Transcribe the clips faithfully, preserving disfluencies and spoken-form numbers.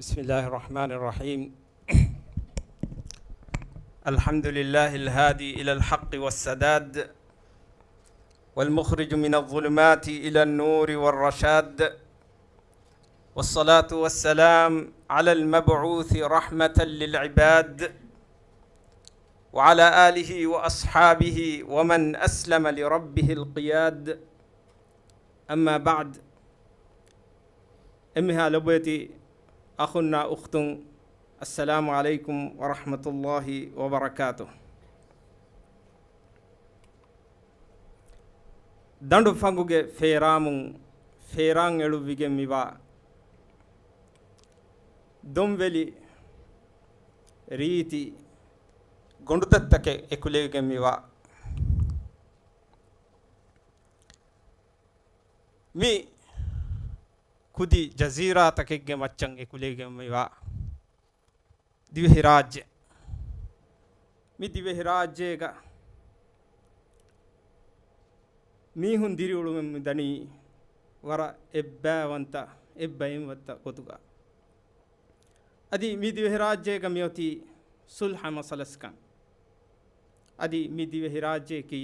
بسم الله الرحمن الرحيم. الحمد لله الهادي إلى الحق والسداد، والمخرج من الظلمات إلى النور والرشاد، والصلاة والسلام على المبعوث رحمة للعباد، وعلى آله وأصحابه ومن أسلم لربه القياد. أما بعد، އެންމެހާ ލޮބުވެތި އަޚުންނާ އުޚްތުން، އައްސަލާމު ޢަލައިކުމް ވަރަޙްމަތުﷲި ވަބަރަކާތުހު. ދަނޑު ފަނގުގެ ފޭރާމުން ފޭރާން އެޅުއްވިގެން މިވާ، ދޮންވެލި ރީތި ގޮނޑުތައްތަކެއް އެކުލެވިގެން މިވާ، މި ކުދި ޖަޒީރާތަކެއްގެ މައްޗަށް އެކުލެވިގެން މިވާ ދިވެހިރާއްޖެ. މި ދިވެހިރާއްޖޭގަ މީހުން ދިރިއުޅުމެއް މިދަނީ ވަރަށް އެއްބައިވަންތަ، އެއްބައިވަންތަ ގޮތުގަ. އަދި މި ދިވެހިރާއްޖޭގަ މިއޮތީ ސުލްހަ މަސަލަސްކަން. އަދި މި ދިވެހިރާއްޖެއަކީ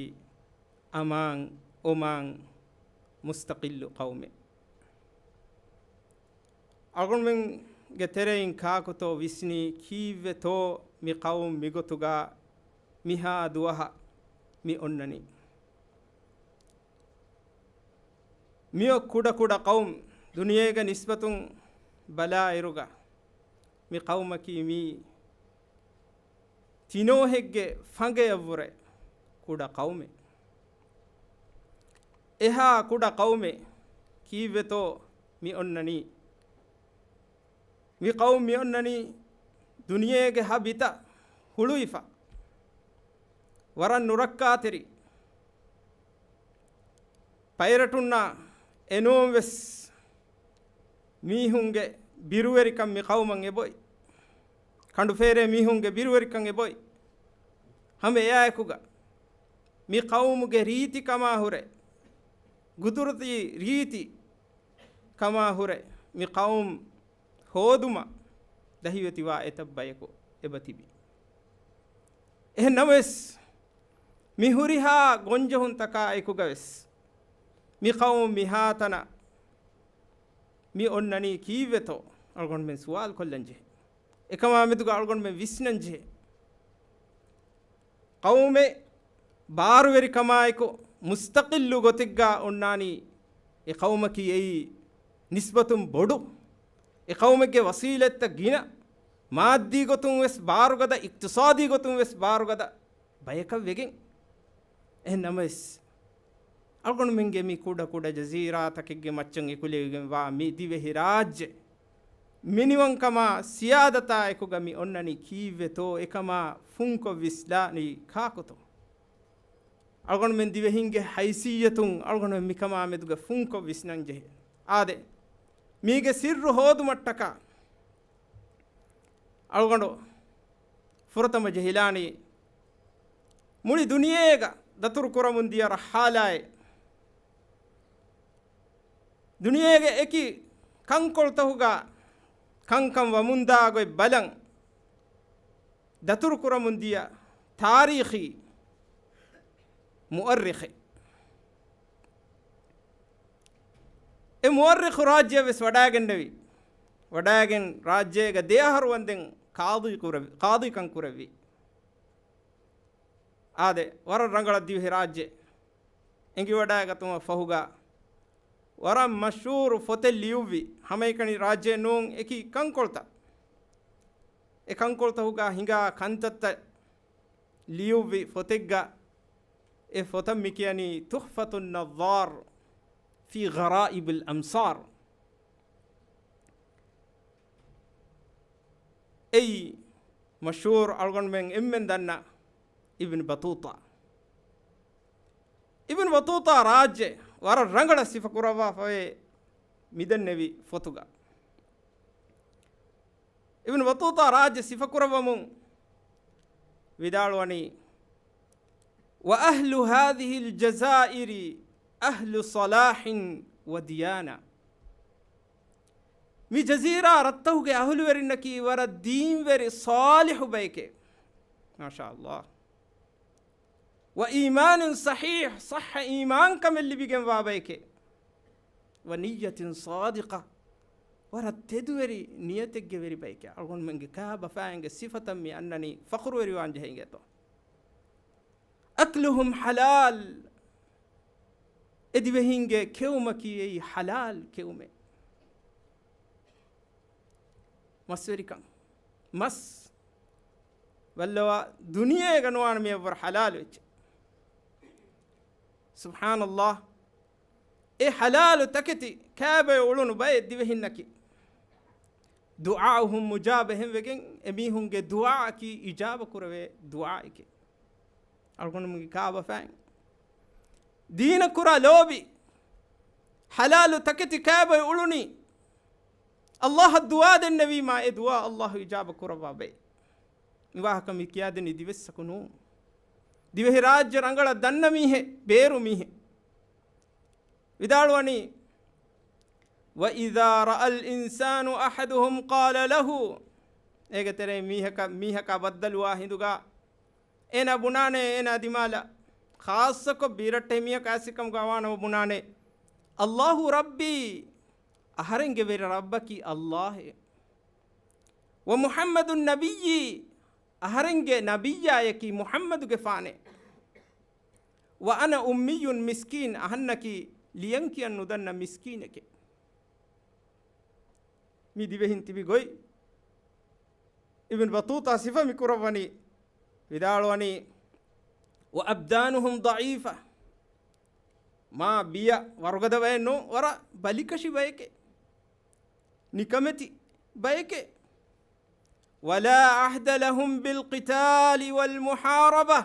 އަމާން، އޮމާން، މުސްތަޤިއްލު ޤައުމެއް. އަޅުގަނޑުމެންގެ ތެރެއިން ކާކުތޯ ވިސްނީ، ކީއްވެތޯ މި ޤައުމު މިގޮތުގަ މިހާ ދުވަހަށް މި އޮންނަނީ؟ މިއޮ ކުޑަކުޑަ ޤައުމު ދުނިޔޭގެ ނިސްބަތުން ބަލާއިރުގަ، މި ޤައުމަކީ މީ ތިނޯހެއްގެ ފަނގަޔަށްވުރެ ކުޑަ ޤައުމެއް. އެހާ ކުޑަ ޤައުމެއް ކީއްވެތޯ މި އޮންނަނީ؟ މި ޤައުމު މި އޮންނަނީ ދުނިޔޭގެ ހަ ބިތަށް ހުޅުވިފަ، ވަރަށް ނުރައްކާތެރި ޕައިރެޓުންނާ އެނޫން ވެސް މީހުންގެ ބިރުވެރިކަން މި ޤައުމަށް އެބޮތް. ކަނޑުފޭރޭ މީހުންގެ ބިރުވެރިކަން އެބޮތް. ހަމަ އެއާއެކުގަ މި ޤައުމުގެ ރީތި ކަމާ ހުރެ، ގުދުރަތީ ރީތި ކަމާ ހުރެ، މި ޤައުމު ހޯދުމަށް ދަހިވެތިވާ އެތައް ބަޔަކު އެބަ ތިބި. އެހެން ނަމަވެސް، މި ހުރިހާ ގޮންޖެހުންތަކާ އެކުގަވެސް، މި ޤައުމު މިހާތަނަށް މި އޮންނަނީ ކީއްވެތޯ އަޅުގަނޑުމެން ސުވާލު ކޮށްލަން ޖެހޭ. އެކަމާ މެދުގަ އަޅުގަނޑުމެން ވިސްނަން ޖެހޭ. ޤައުމެއް ބާރުވެރިކަމާއެކު މުސްތަޤިއްލު ގޮތެއްގަ އޮންނާނީ، އެ ޤައުމަކީ އެއީ ނިސްބަތުން ބޮޑު، އެ ޤައުމެއްގެ ވަސީލަތްތައް ގިނަ، މާއްދީ ގޮތުން ވެސް ބާރުގަދަ، އިޤްތިޞާދީ ގޮތުން ވެސް ބާރުގަދަ ބަޔަކަށް ވެގެން. އެހެން ނަމަވެސް، އަޅުގަނޑުމެންގެ މި ކުޑަ ކުޑަ ޖަޒީރާތަކެއްގެ މައްޗަށް އެކުލެވިގެންވާ މި ދިވެހިރާއްޖެ، މިނިވަންކަމާ ސިޔާދަތާ އެކުގަ މި އޮންނަނީ ކީއްވެތޯ އެކަމާ ފުންކޮށްވިސްނާނީ ކާކުތޯ؟ އަޅުގަނޑުމެން ދިވެހިންގެ ހައިސިއްޔަތުން އަޅުގަނޑުމެން މިކަމާ މެދުގަ ފުންކޮށް ވިސްނަން ޖެހޭ. އާދެ، މީގެ ސިއްރު ހޯދުމަށްޓަކާ އަޅުގަނޑު ފުރަތަމަ ޖެހިލާނީ، މުޅި ދުނިޔޭގަ ދަތުރު ކުރަމުން ދިޔަ ރައްހާލާއެއް، ދުނިޔޭގެ އެކި ކަންކޮޅުތަކުގަ ކަންކަން ވަމުންދާ ގޮތް ބަލަން، ދަތުރު ކުރަމުން ދިޔަ ތާރީޚީ މުއައްރިޚެއް. އެ މުއައްރިޚު ރާއްޖެއަށް ވެސް ވަޑައިގެންނެވި. ވަޑައިގެން ރާއްޖޭގަ ދެ އަހަރު ވަންދެން ޤާޟީ ކުރެވި، ޤާޟީކަން ކުރެއްވި. އާދެ، ވަރަށް ރަނގަޅަށް ދިވެހި ރާއްޖެ އެނގިވަޑައިގަތުމަށް ފަހުގަ، ވަރަށް މަޝްހޫރު ފޮތެއް ލިޔުއްވި، ހަމައެކަނި ރާއްޖެ ނޫން އެކި ކަންކޮޅުތައް. އެ ކަންކޮޅުތަކުގަ ހިނގާ ކަންތައްތައް ލިޔުއްވި ފޮތެއްގަ، އެ ފޮތަށް މި ކިޔަނީ ތުޙްފަތު ނައްޒާރު ފީ ޣަރާއިބިލް އަމްސާރު. އެއީ މަޝްހޫރު އަޅުގަނޑުމެން އެންމެން ދަންނަ އިބްނު ބަޠޫޠާ. އިބްނު ބަޠޫޠާ ރާއްޖެ ވަރަށް ރަނގަޅަށް ސިފަކުރައްވާފަވޭ މިދެންނެވި ފޮތުގަ. އިބްނު ބަޠޫޠާ ރާއްޖެ ސިފަކުރައްވަމުން ވިދާޅުވަނީ، وأهل هذه الجزائر أهل صلاح وديانة. މި ޖަޒީރާ ރަށްތަކުގެ އަހުލުވެރިންނަކީ ވަރަށް ދީންވެރި ޞާލިޙު ބައެކޭ. މާޝާﷲ. ވައީމާނުން ޞަޙީޙް، ޞައްޙަ އީމާންކަމެއް ލިބިގެންވާ ބައެކޭ. ވަނިއްޔަތިން ޞާދިޤަ، ވަރަށް ތެދުވެރި ނިޔަތެއްގެ ވެރި ބައެކޭ. އަޅުގަނޑުމެންގެ ކާބަފައިންގެ ސިފަތައް މި އަންނަނީ ފަޚުރުވެރިވާން ޖެހޭ އިނގޭތޯ. އަކްލުހުމް ޙަލާލް، އެ ދިވެހިންގެ ކެއުމަކީ އެއީ ޙަލާލް ކެއުމެއް. މަސްވެރިކަން، މަސް ބައްލަވާ ދުނިޔޭގަ ނުވާނެ މިއަށްވުރެ ޙަލާލު އެއްޗެއް. ސުބްޙާނަﷲ. އެ ޙަލާލު ތަކެތި ކާބައި އުޅުނު ބައެއް ދިވެހިންނަކީ. ދުޢާއުހުމް މުޖާބަ ހެންވެގެން އެމީހުންގެ ދުޢާއަކީ އިޖާބަ ކުރެވޭ ދުޢާއެކޭ. އަޅުގަނޑުމެންގެ ކާބަފައިން ދީނަށް ކުރާ ލޯބި، ޙަލާލު ތަކެތި ކާބައި އުޅުނީ، ﷲ އަށް ދުޢާ ދެންނެވީމާ، އެ ދުޢާ ﷲ އިޖާބަ ކުރައްވާ ބައެއް. މި ވާހަކަ މި ކިޔާދެނީ ދިވެއްސަކު ނޫން. ދިވެހިރާއްޖެ ރަނގަޅަށް ދަންނަ މީހެއް، ބޭރު މީހެއް. ވިދާޅުވަނީ، وَإِذَا رَأَى الْإِنسَانُ أَحَدَهُمْ قَالَ لَهُ، އޭގެ ތެރެއިން މީހަކަށް، މީހަކާ ބައްދަލުވާ ހިނދުގަ، އޭނާ ބުނާނެ، އޭނާ ދިމާލަށް ޚާއްޞަކޮށް ބިރައްޓެހި މީހަކު އައިސްފިކަމުގަ ވާނަމަ ބުނާނެ، اللَّهُ رَبِّي، އަހަރެންގެ ވެރި ރައްބަކީ ﷲ އޭ. وَمُحَمَّدٌ نَبِيِّي، އަހަރެންގެ ނަބިއްޔާއަކީ މުޙައްމަދުގެފާނޭ. وَأَنَا أُمِّيٌّ مِسْكِينٌ، އަހަންނަކީ ލިޔަން ކިޔަން ނުދަންނަ މިސްކީނެކޭ. މި ދިވެހިން ތިބި ގޮތް އިބްނު ބަޠޫޠާ ސިފަ މި ކުރައްވަނީ، ވިދާޅުވަނީ، وَأَبْدَانُهُمْ ضَعِيفَةٌ، މާ ބިޔަ ވަރުގަދަ ބައެއް ނޫން، ވަރަށް ބަލިކަށި ބައެކޭ، ނިކަމެތި ބައެކޭ. وَلَا عَهْدَ لَهُمْ بِالْقِتَالِ وَالْمُحَارَبَةِ،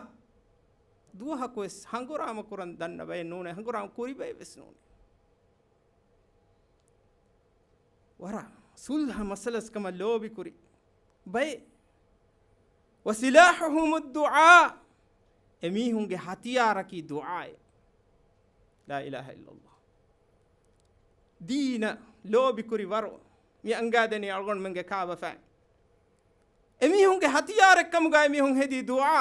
ދުވަހަކުވެސް ހަނގުރާމަ ކުރަން ދަންނަ ބައެއް ނޫނޭ، ހަނގުރާމަ ކުރި ބައެއް ވެސް ނޫނޭ. ވަރަށް ސުލްހަ މަސަލަސް ކަމަށް ލޯބިކުރި ބައެއް. وَسِلَاحُهُمُ الدُّعَاءُ، އެމީހުންގެ ހަތިޔާރަކީ ދުޢާއޭ. لا إله إلا الله. ދީނަށް ލޯބިކުރި ވަރު މި އަންގާދެނީ އަޅުގަނޑުމެންގެ ކާބަފައިން. އެމީހުންގެ ހަތިޔާރެއްކަމުގައި މީހުން ހެދީ ދުޢާ.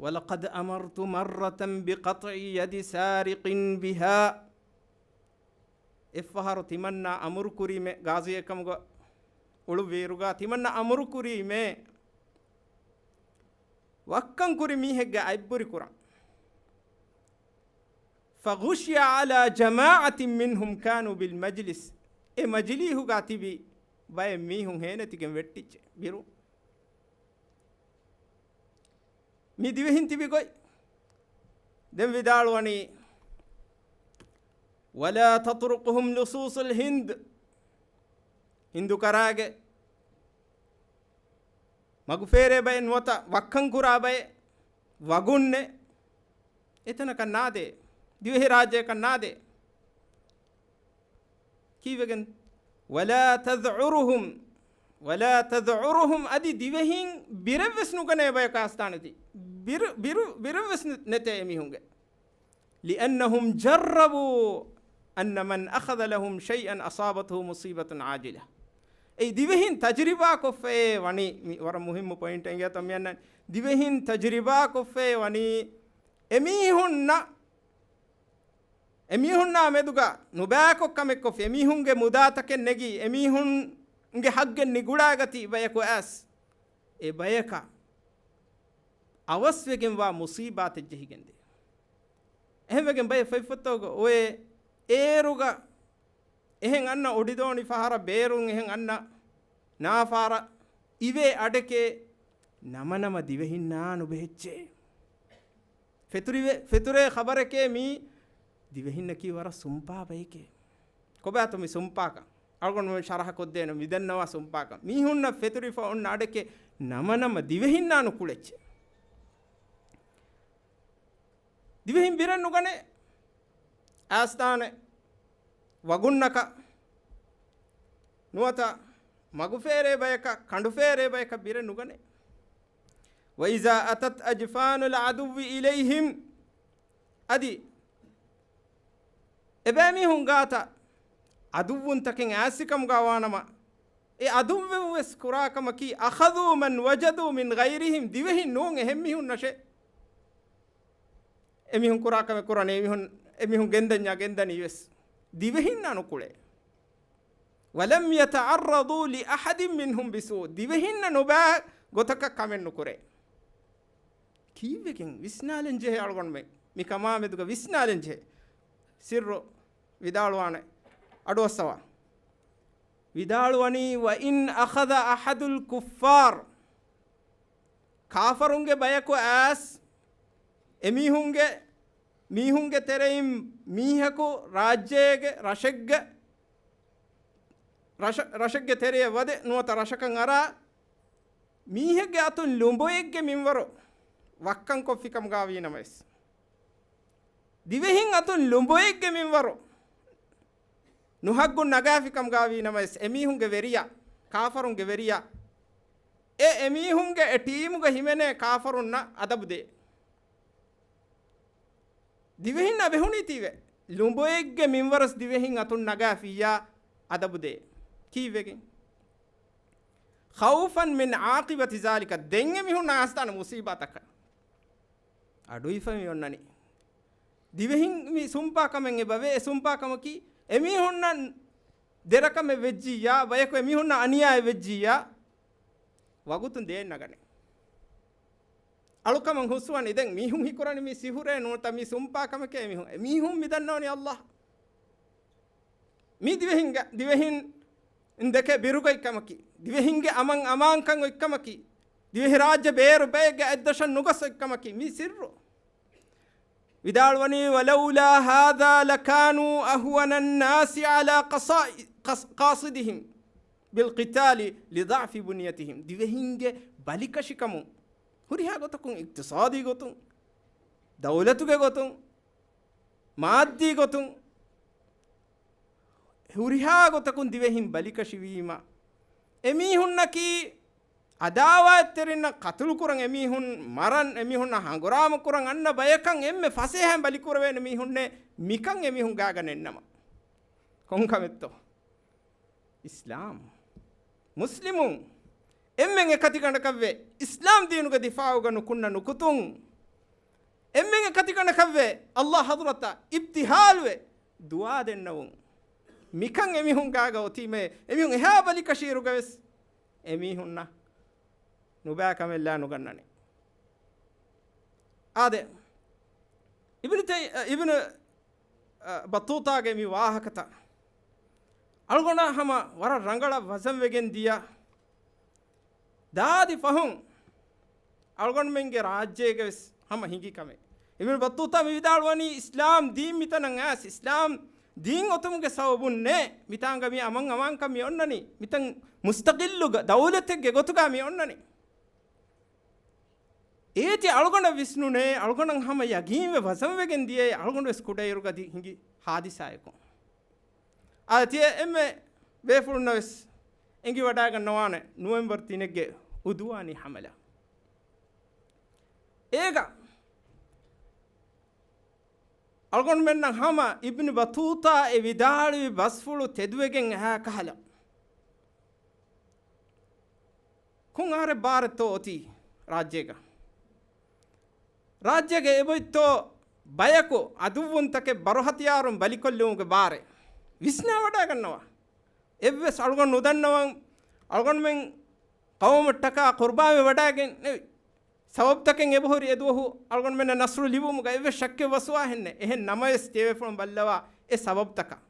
وَلَقَدْ أَمَرْتُ مَرَّةً بِقَطْعِ يَدِ سَارِقٍ بِهَا. އެއްފަހަރު ތިމަންނާ އަމުރުކުރީމޭ، ގާޒީއެއްކަމުގަ އުޅުއްވިއިރުގަ ތިމަންނާ އަމުރުކުރީމޭ، ވައްކަން ކުރި މީހެއްގެ އަތްބުރި ކުރަން. فَغُشِيَ عَلَى جَمَاعَةٍ مِنْهُمْ كَانُوا بِالْمَجْلِسِ. އެ މަޖިލީހުގަ ތިބި ބައެއް މީހުން ހޭނެތިގެން ވެއްޓިއްޖެ ބިރު. މި ދިވެހިން ތިބި ގޮތް. ދެން ވިދާޅުވަނީ، وَلَا تَطْرُقُهُمْ لُصُوصُ الْهِنْدِ. ހިންދު ކަރާގެ މަގުފޭރޭ ބައެއް ނުވަތަ ވައްކަން ކުރާ ބައެއް ވަގުންނެއް އެތަނަކަށް ނާދޭ، ދިވެހިރާއްޖެއަކަށް ނާދޭ. ކީއްވެގެން؟ وَلَا تَذْعُرُهُمْ، وَلَا تَذْعُرُهُمْ، އަދި ދިވެހިން ބިރެއްވެސް ނުގަނޭ ބަޔަކާ އަސްތާނެތީ. ބިރު، ބިރު، ބިރެއްވެސް ނެތޭ އެމީހުންގެ. لِأَنَّهُمْ جَرَّبُوا أَنَّ مَنْ أَخَذَ لَهُمْ شَيْئًا أَصَابَتْهُ مُصِيبَةٌ عَاجِلَةٌ. އެއީ ދިވެހިން ތަޖުރިބާކޮށްފައޭ ވަނީ، މި ވަރަށް މުހިއްމު ޕޮއިންޓެއް އިނގޭތޯ މިއަންނަނީ. ދިވެހިން ތަޖުރިބާކޮށްފައޭ ވަނީ އެމީހުންނަށް، އެމީހުންނާ މެދުގަ ނުބައިކޮށް ކަމެއްކޮށްފި، އެމީހުންގެ މުދާތަކެއް ނެގި، އެމީހުންގެ ހައްގެއް ނިގުޅާގަތީ ބަޔަކު އައިސް، އެ ބަޔަކަށް އަވަސްވެގެންވާ މުސީބާތެއް ޖެހިގެންދޭ. އެހެންވެގެން ބައެއް ފަތްފަތުގަ އޮވޭ އޭރުގަ އެހެން އަންނަ އޮޑިދޯނި ފަހަރަށް ބޭރުން އެހެން އަންނަ ނާފާރަށް އިވޭ އަޑެކޭ ނަމަނަމަ ދިވެހިންނާ ނުބެހެއްޗޭ. ފެތުރިވެ، ފެތުރޭ ޚަބަރެކޭ މީ ދިވެހިންނަކީ ވަރަށް ސުންޕާ ބައެކޭ. ކޮބާތޯ މި ސުންޕާކަން؟ އަޅުގަނޑު ޝަރަހަ ކޮށްދޭނަ މިދަންނަވާ ސުންޕާކަން. މީހުންނަށް ފެތުރިފަ އޮންނަ އަޑެކޭ ނަމަނަމަ ދިވެހިންނާ ނުކުޅެއްޗޭ. ދިވެހިން ބިރެއް ނުގަނޭ. އާސްތާނެ ވަގުންނަކަށް ނުވަތަ މަގުފޭރޭ ބަޔަކަށް، ކަނޑުފޭރޭ ބަޔަކަށް ބިރެއް ނުގަނޭ. وَإِذَا أَتَتْ أَجْفَانُ الْعَدُوِّ إِلَيْهِمْ، އަދި އެބައިމީހުން ގާތަށް އަދުއްވުންތަކެއް އާސިކަމުގާ ވާނަމަ، އެ އަދުއްވެވުން ވެސް ކުރާ ކަމަކީ، أخذوا من وجدوا من غيرهم، ދިވެހިން ނޫން އެހެން މީހުންނަށޭ. އެމީހުން ކުރާ ކަމެއް ކުރަނީ، އެމީހުން، އެމީހުން ގެންދަންޏާ ގެންދަނީ ވެސް ދިވެހިންނާ ނުކުޅޭ. ولم يتعرضوا لأحد منهم بسوء، ދިވެހިންނަށް ނުބައި ގޮތަކަށް ކަމެއް ނުކުރޭ. ކީއްވެގެން؟ ވިސްނާލަން ޖެހޭ އަޅުގަނޑުމެން. މި ކަމާ މެދުގަ ވިސްނާލަން ޖެހޭ. ސިއްރު ވިދާޅުވާނެ. އަޑުއައްސަވާ. ވިދާޅުވަނީ، وإن أخذ أحد الكفار، ކާފަރުންގެ ބަޔަކު އައިސް، އެމީހުންގެ، މީހުންގެ ތެރެއިން މީހަކު ރާއްޖޭގެ، ރަށެއްގެ، ރަށަ-، ރަށެއްގެ ތެރެޔަށް ވަދެ، ނުވަތަ ރަށަކަށް އަރާ، މީހެއްގެ އަތުން ލުނބޮއެއްގެ މިންވަރު ވައްކަންކޮށްފިކަމުގާ ވީނަމަވެސް، ދިވެހިން އަތުން ލުނބޮއެއްގެ މިންވަރު ނުހައްގުން ނަގާފިކަމުގާ ވީނަމަވެސް، އެމީހުންގެ ވެރިޔާ، ކާފަރުންގެ ވެރިޔާ، އެ އެމީހުންގެ އެ ޓީމުގަ ހިމެނޭ ކާފަރުންނަށް އަދަބު ދޭ. ދިވެހިންނާ ބެހުނީތީވެ، ލުނބޮއެއްގެ މިންވަރަސް ދިވެހިން އަތުން ނަގާފިއްޔާ އަދަބު ދޭ. ކީއްވެގެން؟ خوفا من عاقبة ذلك، ދެން އެމީހުންނަށް އައިސްދާނެ މުސީބާތަކަށް. އަޑުއިފަ މި އޮންނަނީ. ދިވެހިން މި ސުންޕާ ކަމެއް އެބަވޭ، އެ ސުންޕާ ކަމަކީ އެމީހުންނަށް ދެރަކަމެއް ވެއްޖިއްޔާ، ބަޔަކު އެމީހުންނަށް އަނިޔާއެއް ވެއްޖިއްޔާ، ވަގުތުން ދޭން ނަގަނެ. އަޅުކަމަށް ހުސްވަނީ. ދެން މީހުން ހީކުރަނީ މި ސިހުރޭ ނޫންތަ މި ސުންޕާ ކަމެކޭ މީހުން. އެމީހުން މި ދަންނަވަނީ އައްލާހް. މީ ދިވެހިންގެ، ދިވެހިން ދެކެ ބިރުގަތްކަމަކީ، ދިވެހިންގެ އަމަން އަމާންކަން އޮތްކަމަކީ، ދިވެހިރާއްޖެ ބޭރު ބައެއްގެ އަތްދަށަށް ނުގޮސް އޮތްކަމަކީ މި ސިއްރު. ވިދާޅުވަނީ، ولولا هذا لكانوا أهون الناس على قصا-، قص-، قاصدهم بالقتال لضعف بنيتهم. ދިވެހިންގެ ބަލިކަށިކަމުން، ހުރިހާ ގޮތަކުން، އިޤްތިޞާދީ ގޮތުން، ދައުލަތުގެ ގޮތުން، މާއްދީ ގޮތުން، ހުރިހާ ގޮތަކުން ދިވެހިން ބަލިކަށިވީމަ، އެމީހުންނަކީ އަދާވާތްތެރިންނަށް ޤަތުލުކުރަން، އެމީހުން މަރަން، އެމީހުންނަށް ހަނގުރާމަ ކުރަން އަންނަ ބަޔަކަށް އެންމެ ފަސޭހައިން ބަލިކުރެވޭނެ މީހުންނޭ މިކަން އެމީހުން ގާގަ ނެންނަމަ. ކޮންކަމެއްތޯ؟ އިސްލާމް. މުސްލިމުން. އެންމެން އެކަތިގަނޑަކަށްވެ، އިސްލާމް ދީނުގެ ދިފާޢުގަ ނުކުންނަ ނުކުތުން. އެންމެން އެކަތިގަނޑަކަށްވެ، އައްލާހް ޙަޟްރަތަށް އިބްތިހާލުވެ، ދުޢާ ދެންނެވުން. މިކަން އެމީހުން ގާގަ އޮތީމޭ، އެމީހުން އެހާ ބަލިކަށިއިރުގަވެސް އެމީހުންނަށް ނުބައި ކަމެއްލާ ނުގަންނަނީ. އާދެ، އިބްނު ތައި-، އަ، އިބްނު، އަ، ބައްޠޫޠާގެ މި ވާހަކަތައް އަޅުގަނޑަށް ހަމަ ވަރަށް ރަނގަޅަށް ވަޒަންވެގެން ދިޔަ، ދާދި ފަހުން އަޅުގަނޑުމެންގެ ރާއްޖޭގެ ވެސް ހަމަ ހިނގި ކަމެއް. އިބްނު ބައްޠޫޠާ މި ވިދާޅުވަނީ، އިސްލާމް ދީން މިތަނަށް އައިސް، އިސްލާމް ދީން އޮތުމުގެ ސަބަބުންނޭ މިތާނގަ މި އަމަން އަމާންކަން މި އޮންނަނީ. މިތަން މުސްތަޤިއްލު ދައުލަތެއްގެ ގޮތުގަ މި އޮންނަނީ. އޭތި އަޅުގަނޑަށް ވިސްނުނޭ، އަޅުގަނޑަށް ހަމަ ޔަގީންވެ ވަޒަންވެގެން ދިޔައޭ، އަޅުގަނޑު ވެސް ކުޑައިރުގަ ދި-، ހިނގި ހާދިސާއަކުން. އާ، ތިޔަ އެންމެ ބޭފުޅުންނަށް ވެސް އެނގިވަޑައިގަންނަވާނެ ނޮވެމްބަރު ތިނެއްގެ އުދުވާނީ ހަމަލާ. އޭގަ އަޅުގަނޑުމެންނަށް ހަމަ އިބްނު ބަތޫތާ އެ ވިދާޅުވި ބަސްފުޅު ތެދުވެގެން އަހާ ކަހަލަ، ކޮން އަހަރެއް ބާރެއްތޯ އޮތީ ރާއްޖޭގަ؟ ރާއްޖޭގަ އެބައޮތްތޯ ބަޔަކު އަދުއްވުންތަކެއް ބަރު ހަތިޔާރުން ބަލިކޮށްލުމުގެ ބާރެއް؟ ވިސްނާވަޑައިގަންނަވާ. އެއްވެސް އަޅުގަނޑު ނުދަންނަވަން، އަޅުގަނޑުމެން ޤައުމަށްޓަކާ ޤުރްބާންވެ ވަޑައިގެންނެވި. ސަބަބުތަކެއް އެބަހުރި އެދުވަހު އަޅުގަނޑުމެންނަށް ނަޞްރު ލިބުމުގަ އެއްވެސް ޝައްކެއް ވަސްވާހެއްނެއް. އެހެން ނަމަވެސް ތިޔަބޭފުޅުން ބައްލަވާ އެ ސަބަބުތަކަށް.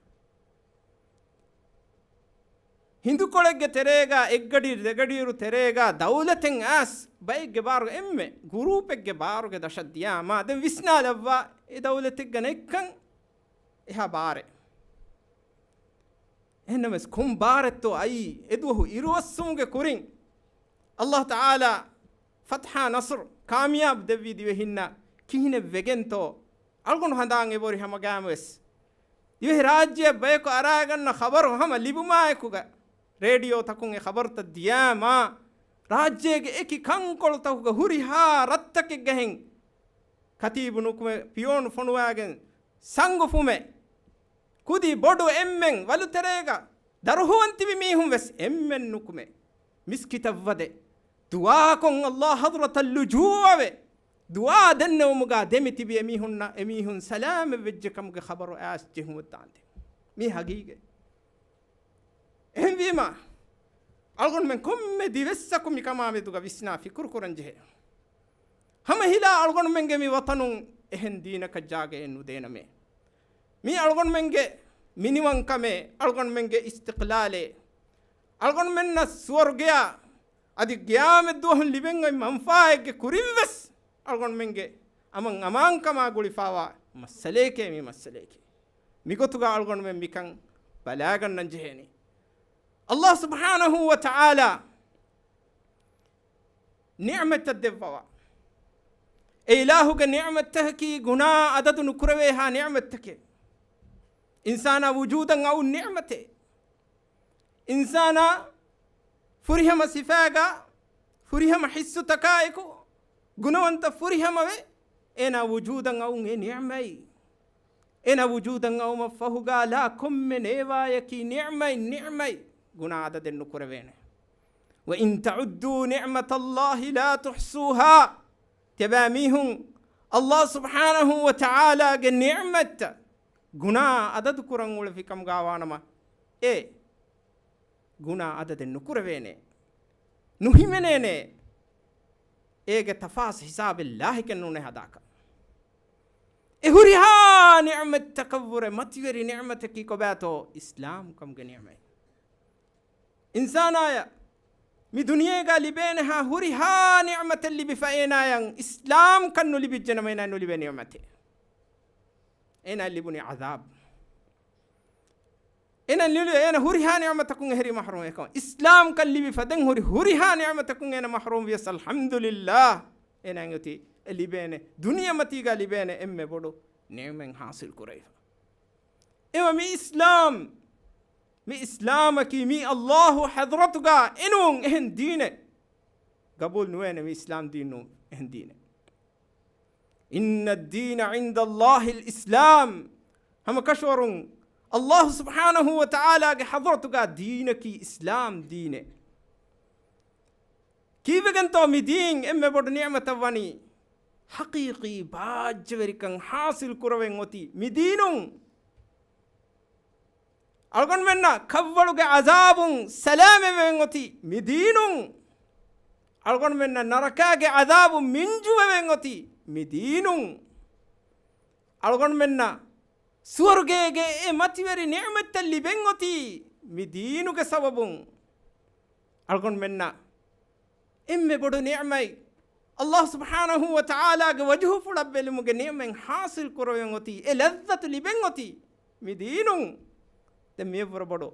ހިނދުކޮޅެއްގެ ތެރޭގަ، އެއްގަޑި ދެގަޑިއިރު ތެރޭގަ ދައުލަތެއް އައިސް ބައެއްގެ ބާރުގަ އެންމެ ގުރޫޕެއްގެ ބާރުގެ ދަށަށް ދިޔާމާ، ދެން ވިސްނާލައްވާ އެ ދައުލަތެއްގަ ނެތްކަން އެހާ ބާރެއް. އެހެންނަމަވެސް ކޮން ބާރެއްތޯ އައީ؟ އެދުވަހު އިރުއޮއްސުމުގެ ކުރިން އައްލާހު ތަޢާލާ ފަތްޙާ ނަޞްރު ކާމިޔާބު ދެއްވީ ދިވެހިންނަށް ކިހިނެއް ވެގެންތޯ؟ އަޅުގަނޑު ހަނދާން އެބަހުރި ހަމަގައިމުވެސް ދިވެހިރާއްޖެއަށް ބަޔަކު އަރާގަންނަ ޚަބަރު ހަމަ ލިބުމާއެކުގަ ރޭޑިއޯތަކުން އެ ޚަބަރުތައް ދިޔާމާ، ރާއްޖޭގެ އެކި ކަންކޮޅުތަކުގަ ހުރިހާ ރަށްތަކެއްގަހެން ކަތީބު ނުކުމެ، ޕިޔޯނު ފޮނުވާގެން ސަނގު ފުމެ، ކުދި ބޮޑު އެންމެން ވަލުތެރޭގަ ދަރުހުވަން ތިބި މީހުން ވެސް އެންމެން ނުކުމެ، މިސްކިތަށް ވަދެ، ދުޢާކޮށް އައްލާ ޙަޟްރަތަށް ލުޖޫއަވެ، ދުޢާ ދެންނެވުމުގާ ދެމި ތިބި އެމީހުންނަށް އެމީހުން ސަލާމަތް ވެއްޖެ ކަމުގެ ޚަބަރު އައިސް ޖެހުމަށް ދާންދެން. މީ ހަގީގަތް. އެހެންވީމަ، އަޅުގަނޑުމެން ކޮންމެ ދިވެއްސަކު މިކަމާ މެދުގަ ވިސްނާ ފިކުރު ކުރަން ޖެހޭ. ހަމަ ހިލާ އަޅުގަނޑުމެންގެ މި ވަޠަނުން އެހެން ދީނަކަށް ޖާގައެއް ނުދޭނަމޭ. މީ އަޅުގަނޑުމެންގެ މިނިވަންކަމޭ، އަޅުގަނޑުމެންގެ އިސްތިޤްލާލޭ، އަޅުގަނޑުމެންނަށް ސުވަރުގެޔާ އަދި ޤިޔާމަތްދުވަހުން ލިބެން އޮތް މަންފާއެއްގެ ކުރިން ވެސް އަޅުގަނޑުމެންގެ އަމަން އަމާންކަމާ ގުޅިފާވާ މައްސަލައެކޭ މި މައްސަލައަކީ. މިގޮތުގަ އަޅުގަނޑުމެން މިކަން ބަލާގަންނަން ޖެހޭނީ. އައްލާހު ސުބްޙާނަހޫ ވަތަޢާލާ ނިޢުމަތްތައް ދެއްވަވާ. އެ އިލާހުގެ ނިޢުމަތްތަކަކީ ގުނާ އަދަދު ނުކުރެވޭހާ ނިޢުމަތްތަކެއް. އިންސާނާ ވުޖޫދަށް އައު ނިޢުމަތެއް. އިންސާނާ ފުރިހަމަ ސިފާގަ ފުރިހަމަ ޙިއްސުތަކާއެކު ގުނަވަންތަ ފުރިހަމަވެ، އޭނާ ވުޖޫދަށް އައުން އެ ނިޢުމަތް. އޭނާ ވުޖޫދަށް އައުމަށް ފަހުގާ ލާ ކޮންމެ ނޭވާޔަކީ ނިޢުމަތް، ނިޢުމަތް. ގުނާ އަދަދެއް ނުކުރެވޭނެ. وَإِن تَعُدُّوا نِعْمَتَ اللَّهِ لَا تُحْصُوهَا. ތިޔަބައިމީހުން އައްލާހު ސުބްޙާނަހޫ ވަތަޢާލާގެ ނިޢުމަތްތައް ގުނާ އަދަދު ކުރަން އުޅެފި ކަމުގާ ވާނަމަ، އެ ގުނާ އަދަދެއް ނުކުރެވޭނެ، ނުހިމެނޭނެ. އޭގެ ތަފާސް ހިސާބެއް ލާހިކެއް ނޫނޭ ހަދާކަށް. އެ ހުރިހާ ނިޢުމަތްތަކަށްވުރެ މަތިވެރި ނިޢުމަތަކީ ކޮބާތޯ؟ އިސްލާމްކަމުގެ ނިޢުމަތް. އިންސާނާޔަށް މި ދުނިޔޭގަ ލިބޭނެހާ ހުރިހާ ނިޢުމަތެއް ލިބިފަ އޭނާޔަށް އިސްލާމްކަން ނުލިބިއްޖެނަމަ އޭނާ ނުލިބޭ ނިޢުމަތެއް. އޭނާ ލިބުނީ ޢަޛާބު. އޭނަ ލިބި، އޭނަ ހުރިހާ ނިޢުމަތަކުން އެހެރީ މަޙްރޫމް އެކަމަށް. އިސްލާމްކަން ލިބި ފަދައިން ހުރި ހުރިހާ ނިޢުމަތަކުން އޭނަ މަޙްރޫމް ވިޔަސް، އަލްޙަމްދުލިއްލާހް. އޭނަ އޮތީ އެ ލިބޭނެ، ދުނިޔެމަތީގަ ލިބޭނެ އެންމެ ބޮޑު ނިޢުމަތް ޙާޞިލް ކުރެވިފަ. އެވަ މި އިސްލާމް، މި އިސްލާމަކީ މީ އައްލާހު ޙަޟްރަތުގަ އެނޫން އެހެން ދީނެއް. ގަބޫލް ނުވޭނެ މި އިސްލާމް ދީން ނޫން އެހެން ދީނެއް. إِنَّ الدِّينَ عِندَ اللَّهِ الْإِسْلَامُ. ހަމަ ކަށަވަރުން އައްލާހު ސުބްޙާނަހޫ ވަތަޢާލާގެ ޙަޟްރަތުގަ ދީނަކީ އިސްލާމް ދީނެއް. ކީއްވެގެންތޯ މި ދީން އެންމެ ބޮޑު ނިޢުމަތަށް ވަނީ؟ ޙަޤީޤީ ބާއްޖަވެރިކަން ޙާޞިލް ކުރެވެން އޮތީ މި ދީނުން. އަޅުގަނޑުމެންނަށް ކަށްވަޅުގެ ޢަޛާބުން ސަލާމަތްވެވެން އޮތީ މި ދީނުން. އަޅުގަނޑުމެންނަށް ނަރަކާގެ ޢަޛާބު މިންޖުވެވެން އޮތީ މި ދީނުން. އަޅުގަނޑުމެންނަށް ސުވަރުގޭގެ އެ މަތިވެރި ނިޢުމަތްތައް ލިބެން އޮތީ މި ދީނުގެ ސަބަބުން. އަޅުގަނޑުމެންނަށް އެންމެ ބޮޑު ނިޢުމަތް، އައްލާހު ސުބްޙާނަހޫ ވަތަޢާލާގެ ވަޖުހުފުޅަށް ބެލުމުގެ ނިޢުމަތް ޙާޞިލް ކުރެވެން އޮތީ، އެ ލައްޒަތު ލިބެން އޮތީ މި ދީނުން. ދެން މިއަށްވުރެ ބޮޑު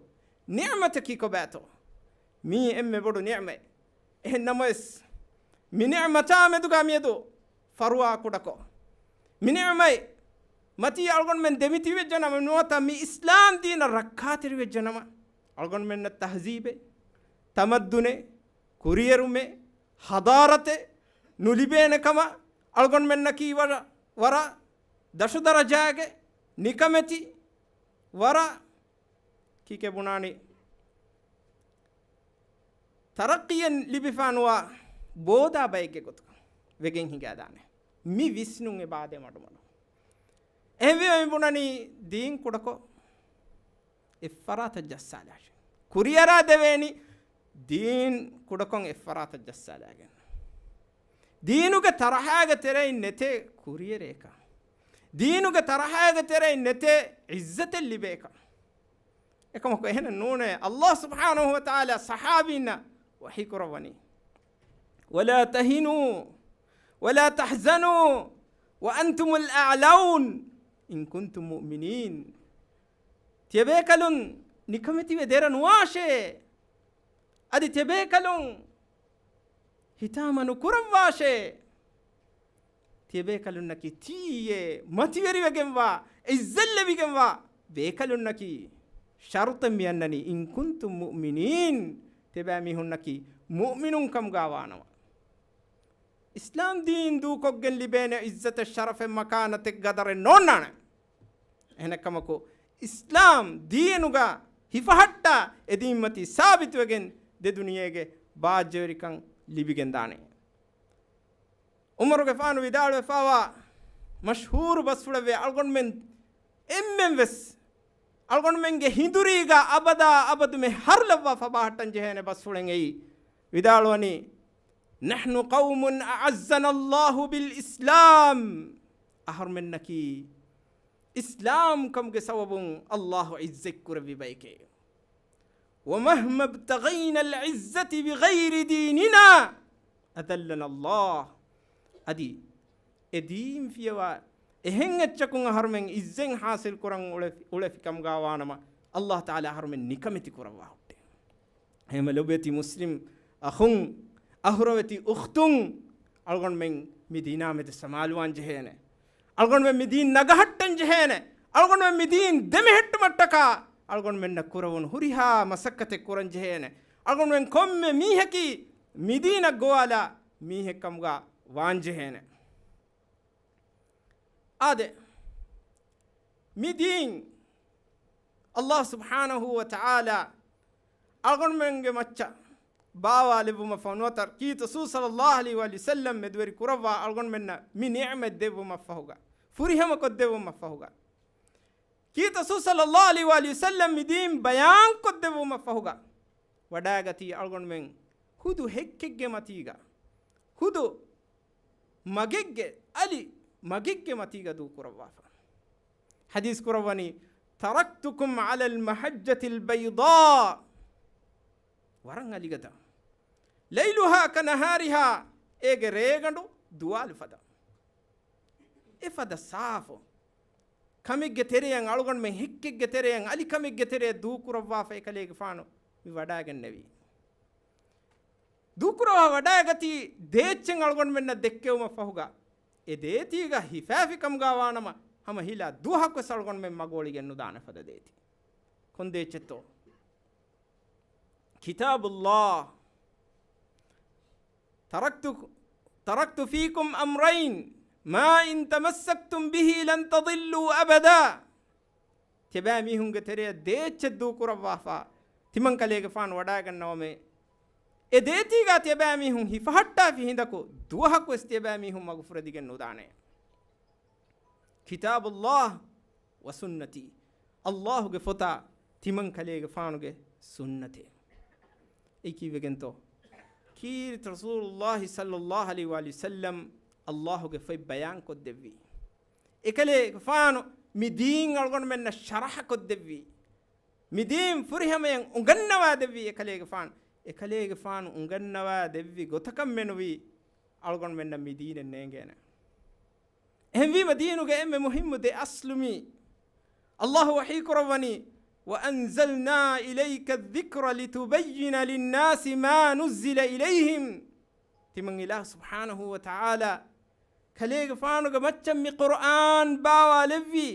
ނިޢުމަތަކީ ކޮބާތޯ؟ މީ އެންމެ ބޮޑު ނިޢުމަތް. އެހެން ނަމަވެސް، މި ނިޢުމަތާ މެދުގަ މިއަދު ފަރުވާ ކުޑަކޮށް، މި ނިޢުމަތް މަތީ އަޅުގަނޑުމެން ދެމިތިބެއްޖެ ނަމަ، ނުވަތަ މި އިސްލާމް ދީނަށް ރައްކާތެރިވެއްޖެ ނަމަ، އަޅުގަނޑުމެންނަށް ތަހްޒީބެއް، ތަމައްދުނެއް، ކުރިއެރުމެއް، ޙަޟާރަތެއް ނުލިބޭނެ ކަމަށް އަޅުގަނޑުމެންނަކީ ވަރަށް، ވަރަށް ދަށު ދަރަޖާގެ ނިކަމެތި، ވަރަށް ކީކޭ ބުނާނީ، ތަރައްޤީއެއް ލިބިފާނުވާ ބޯދާ ބައެއްގެ ގޮތުގަ ވެގެން ހިނގާދާނެ. މި ވިސްނުން އެބާދޭ މަޑުމަޑު. އެހެންވީމަ މި ބުނަނީ ދީން ކުޑަކޮށް އެއްފަރާތަށް ޖައްސާލާށޭ. ކުރިއަރާ ދެވޭނީ ދީން ކުޑަކޮށް އެއްފަރާތަށް ޖައްސާލާގެން. ދީނުގެ ތަރަހާގެ ތެރެއިން ނެތޭ ކުރިއެރޭކަށް. ދީނުގެ ތަރަހާގެ ތެރެއިން ނެތޭ ޢިއްޒަތެއް ލިބޭކަށް. އެކަމަކު އެހެނެއް ނޫނޭ. އައްލާހު ސުބްޙާނަހޫ ވަތަޢާލާ ޞަޙާބީންނަށް ވަޙީ ކުރައްވަނީ، وَلَا تَهِنُوا وَلَا تَحْزَنُوا وَأَنْتُمُ الْأَعْلَوْنَ إِنْ كُنْتُمْ مُؤْمِنِينَ. ތިޔަބޭކަލުން ނިކަމެތިވެ ދެރަ ނުވާށޭ. އަދި ތިޔަބޭކަލުން ހިތާމަ ނުކުރައްވާށޭ. ތިޔަބޭކަލުންނަކީ ތިއީ މަތިވެރިވެގެންވާ، ޢިއްޒަތްލެވިގެންވާ ބޭކަލުންނަކީ. ޝަރުޠެއް މިއަންނަނީ، إِنْ كُنْتُمْ مُؤْمِنِينَ، ތިޔަބައިމީހުންނަކީ މުއުމިނުން ކަމުގާ ވާނަމަ. އިސްލާމް ދީން ދޫކޮށްގެން ލިބޭނެ ޢިއްޒަތެއް، ޝަރަފެއް، މަކާނަތެއް، ގަދަރެއް ނޯންނާނެ. އެހެނެއްކަމަކު، އިސްލާމް ދީނުގަ ހިފަހައްޓާ އެދީންމަތީ ސާބިތުވެގެން ދެ ދުނިޔޭގެ ބާއްޖަވެރިކަން ލިބިގެންދާނެ. ޢުމަރުގެފާނު ވިދާޅުވެފާވާ މަޝްހޫރު ބަސްފުޅެއްވޭ، އަޅުގަނޑުމެން އެންމެން ވެސް އަޅުގަނޑުމެންގެ ހިނދުރީގަ އަބަދާ އަބަދުމެ ހަރުލައްވާ ފަބާހައްޓަން ޖެހޭނެ ބަސްފުޅެއް އެއީ. ވިދާޅުވަނީ، نحن قوم أعزنا الله بالإسلام. އަހަރުމެންނަކީ އިސްލާމްކަމުގެ ސަބަބުން އައްލާހު ޢިއްޒަތްކުރެއްވި ބައެކޭ. ومهما ابتغينا العزة بغير ديننا أذلنا الله. އަދި އެ ދީން ފިޔަވާ އެހެން އެއްޗަކުން އަހަރުމެން ޢިއްޒަތް ޙާޞިލް ކުރަން އުޅެ-، އުޅެފި ކަމުގަ ވާނަމަ، އައްލާހު ތަޢާލާ އަހަރުމެން ނިކަމެތި ކުރައްވާ ހުއްޓޭ. އެހެންވެ ލޮބުވެތި މުސްލިމް އަޚުން، އަޚުރަވެތި އުޚްތުން، އަޅުގަނޑުމެން މި ދީނާ މެދު ސަމާލުވާން ޖެހޭނެ. އަޅުގަނޑުމެން މި ދީން ނަގަހައްޓަން ޖެހޭނެ. އަޅުގަނޑުމެން މި ދީން ދެމެހެއްޓުމަށްޓަކާ އަޅުގަނޑުމެންނަށް ކުރެވުނު ހުރިހާ މަސައްކަތެއް ކުރަން ޖެހޭނެ. އަޅުގަނޑުމެން ކޮންމެ މީހަކީ މި ދީނަށް ގޮވާލާ މީހެއް ކަމުގަ ވާން ޖެހޭނެ. އާދެ، މި ދީން އައްލާހު ސުބްޙާނަހޫ ވަތަޢާލާ އަޅުގަނޑުމެންގެ މައްޗަށް ބާވާލެއްވުމަށް ފަހު ނުވަތަ ކީރިތި ރަސޫލު ޞައްލައްލާހު ޢަލައިހި ވައަލިހި ވަސައްލަމް މެދުވެރި ކުރައްވާ އަޅުގަނޑުމެންނަށް މި ނިޢުމަތް ދެއްވުމަށްފަހުގަ، ފުރިހަމަކޮށްދެއްވުމަށްފަހުގަ، ކީރިތި ރަސޫލު ޞައްލައްލާހު ޢަލައިހި ވައަލިހި ވަސައްލަމް މި ދީން ބަޔާންކޮށްދެއްވުމަށްފަހުގަ، ވަޑައިގަތީ އަޅުގަނޑުމެން ހުދު ހެއްކެއްގެ މަތީގަ، ހުދު މަގެއްގެ، އަލި މަގެއްގެ މަތީގަ ދޫކުރައްވާފަ. ޙަދީޘް ކުރައްވަނީ، تركتكم على المحجة البيضاء. ވަރަށް އަލިގަދަ. ليلها كنهارها، އޭގެ ރޭގަނޑު ދުވާލު ފަދަ. އެފަދަ ސާފު ކަމެއްގެ ތެރެއަށް، އަޅުގަނޑުމެން ހެއްކެއްގެ ތެރެއަށް، އަލި ކަމެއްގެ ތެރެއަށް ދޫކުރައްވާފަ އެކަލޭގެފާނު މި ވަޑައިގެންނެވީ. ދޫކުރައްވާ ވަޑައިގަތީ ދޭއްޗެއް އަޅުގަނޑުމެންނަށް ދެއްކެވުމަށްފަހުގަ، އެ ދޭތީގަ ހިފާފި ކަމުގަ ވާނަމަ، ހަމަ ހިލާ ދުވަހަކުވެސް އަޅުގަނޑުމެން މަގު އޮޅިގެން ނުދާނެ ފަދަ ދޭތި. ކޮން ދޭއްޗެއްތޯ؟ كتاب الله. تركت، تركت فيكم أمرين ما إن تمسكتم به لن تضلوا أبدا. ތިޔަބައިމީހުންގެ ތެރެއަށް ދޭއްޗެއް ދޫކުރައްވާފަ، ތިމަންކަލޭގެފާނު ވަޑައިގަންނަވަމޭ. އެ ދޭތީގަ ތިޔަބައިމީހުން ހިފަހައްޓާފި ހިނދަކު، ދުވަހަކުވެސް ތިޔަބައިމީހުން މަގުފުރެދިގެން ނުދާނެ. كتاب الله وسنتي. އައްލާހުގެ ފޮތާ ތިމަންކަލޭގެފާނުގެ ސުންނަތޭ. އެއީ ކީއްވެގެންތޯ؟ ކީރިތި ރަސޫލުއްލާހި ޞައްލައްލާހު ޢަލައިހި ވައަލިހި ވަސައްލަމް އައްލާހުގެ ފޮތް ބަޔާންކޮށްދެއްވީ. އެކަލޭގެފާނު މި ދީން އަޅުގަނޑުމެންނަށް ޝަރަޙަކޮށްދެއްވީ. މި ދީން ފުރިހަމަޔަށް އުނގަންނަވާ ދެއްވީ އެކަލޭގެފާނު. އެކަލޭގެފާނު އުނގަންނަވާ ދެއްވި ގޮތަކަށް މެނުވީ އަޅުގަނޑުމެންނަށް މި ދީނެއް ނޭނގޭނެ. އެހެންވީމަ ދީނުގެ އެންމެ މުހިއްމު ދެ އަސްލު މީ. އައްލާހު ވަޙީ ކުރައްވަނީ، وأنزلنا إليك الذكر لتبين للناس ما نزل إليهم. ތިމަން އިލާހު ސުބްޙާނަހޫ ވަތަޢާލާ ކަލޭގެފާނުގެ މައްޗަށް މި ޤުރްއާން ބާވާލެއްވީ.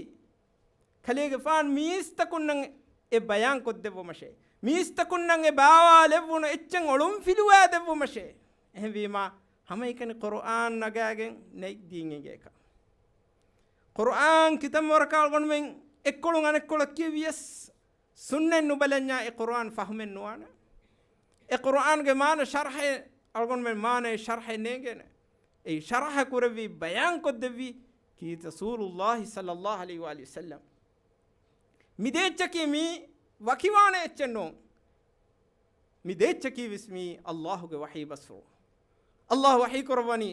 ކަލޭގެފާނު މީސްތަކުންނަށް އެ ބަޔާންކޮށްދެއްވުމަށޭ. މީސްތަކުންނަށް އެ ބާވާލެއްވުނު އެއްޗެއް އޮޅުންފިލުވާދެއްވުމަށޭ. އެހެންވީމާ، ހަމައެކަނި ޤުރުއާން ނަގާގެން ނެތް ދީން އެނގޭކަށް. ޤުރުއާން ކިތަންމެ ވަރަކަށް އަޅުގަނޑުމެން އެއްކޮޅުން އަނެއްކޮޅަށް ކިޔެވިޔަސް، ސުންނަތް ނުބަލަންޏާ އެ ޤުރުއާން ފަހުމެއް ނުވާނެ. އެ ޤުރުއާންގެ މާނަ ޝަރަޙެއް، އަޅުގަނޑުމެން މާނައެއް ޝަރަޙެއް ނޭނގޭނެ. އެއީ ޝަރަޙަ ކުރެއްވީ، ބަޔާންކޮށްދެއްވީ ކީރިތި ރަސޫލުއްލާހި ޞައްލައްލާހު ޢަލައިހި ވައަލިހި ވަސައްލަމް. މި ދޭއްޗަކީ މީ ވަކިވާނެ އެއްޗެއް ނޫން. މި ދޭއްޗަކީ ވެސް މީ އައްލާހުގެ ވަޙީ ބަސްފުޅު. އައްލާހު ވަޙީ ކުރައްވަނީ،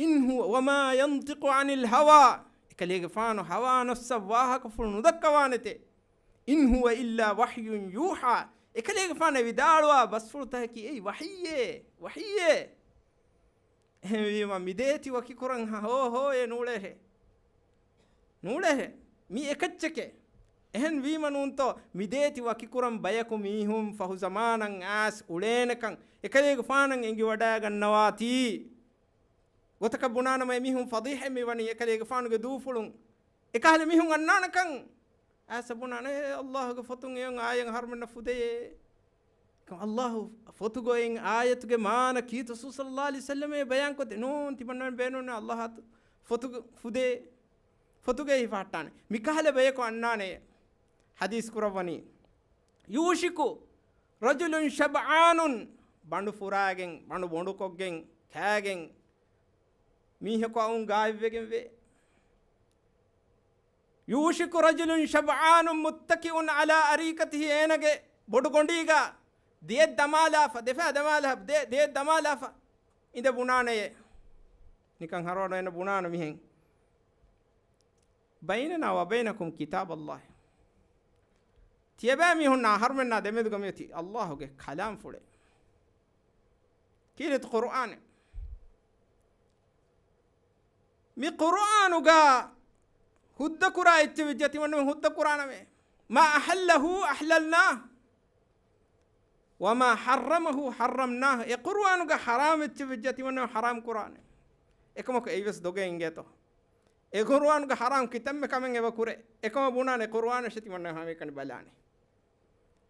إن هو وما ينطق عن الهوى. އެކަލޭގެފާނު ހަވާ ނަފްސަށް ވާހަކަފުޅު ނުދައްކަވާނެތެ. إن هو إلا وحي يوحى. އެކަލޭގެފާނު ވިދާޅުވާ ބަސްފުޅުތަކަކީ އެއީ ވަޙީއޭ، ވަޙީއޭ. އެހެންވީމަ، މި ދޭތި ވަކިކުރަން ހަ-، ހޯ ހޯއޭ ނޫޅޭހެ. ނޫޅޭހެ. މީ އެކައްޗެކޭ. އެހެންވީމަ ނޫންތޯ، މި ދޭތި ވަކިކުރަން ބަޔަކު މީހުން ފަހު ޒަމާނަށް އައިސް އުޅޭނެކަން އެކަލޭގެފާނަށް އެނގިވަޑައިގަންނަވާތީ. ގޮތަކަށް ބުނާނަމަ އެމީހުން ފަޟީޙަ މިވަނީ އެކަލޭގެފާނުގެ ދޫފުޅުން. އެކަހަލަ މީހުން އަންނާނެކަން އައިސް ބުނާނެ، އެ އައްލާހުގެ ފޮތުން އެއޮން އާޔަތް ހަރުމެންނަށް ފުދޭ. އައްލާހު ފޮތުގައި އާޔަތުގެ މާނަ ކީރިތި ރަސޫލު ޞައްލައްލާހު ޢަލައިހި ވަސައްލަމަށް ބަޔާންކޮށްދޭ. ނޫން، ތިމަންނަމެން ބޭނުން އައްލާހު ފޮތުގަ-، ފޮތުގައި ހިފަހައްޓާނެ. މިކަހަލަ ބަޔަކު އަންނާނެ. ޙަދީޘް ކުރައްވަނީ، يوشك رجل شبعان، ބަނޑު ފުރާގެން، ބަނޑު ބޮނޑުކޮށްގެން، ކާގެން މީހަކު އައުން ގާތްވެގެން ވޭ. يوشك رجل شبعان متكئ على أريكته، އޭނަގެ ބޮޑު ގޮނޑީގަ ދިޔަ ދަމާލާފަ، ދެފާ ދަމާލާ، ދެ، ދެ ދަމާލާފަ އިނދެ ބުނާނެޔޭ. ނިކަން ހަރޯނު އޭނަ ބުނާނެ މިހެން. بيننا وبينكم كتاب الله. ތިޔަބައިމީހުންނާ އަހަރުމެންނާ ދެމެދުގަ މިއޮތީ ﷲ ގެ ކަލާމްފުޅެއް. ކީރިތި ޤުރުއާނެއް. މި ޤުރުއާނުގަ ހުއްދަކުރާ އެއްޗެއް ވެއްޖެ ތިމަންނަމެން ހުއްދަކުރާނަމޭ. ما أحله أحللناه وما حرمه حرمناه. އެ ޤުރުއާނުގަ ޙަރާމް އެއްޗެއް ވެއްޖެ ތިމަންނަމެން ޙަރާމް ކުރާނެ. އެކަމަކު އެއީވެސް ދޮގެއް އިނގޭތޯ. އެ ޤުރުއާނުގަ ޙަރާމް ކިތަންމެ ކަމެއް އެބަ ކުރޭ. އެކަމަށް ބުނާނެ ޤުރުއާނަށޭ ތިމަންނަމެން ހަމައެކަނި ބަލާނެ.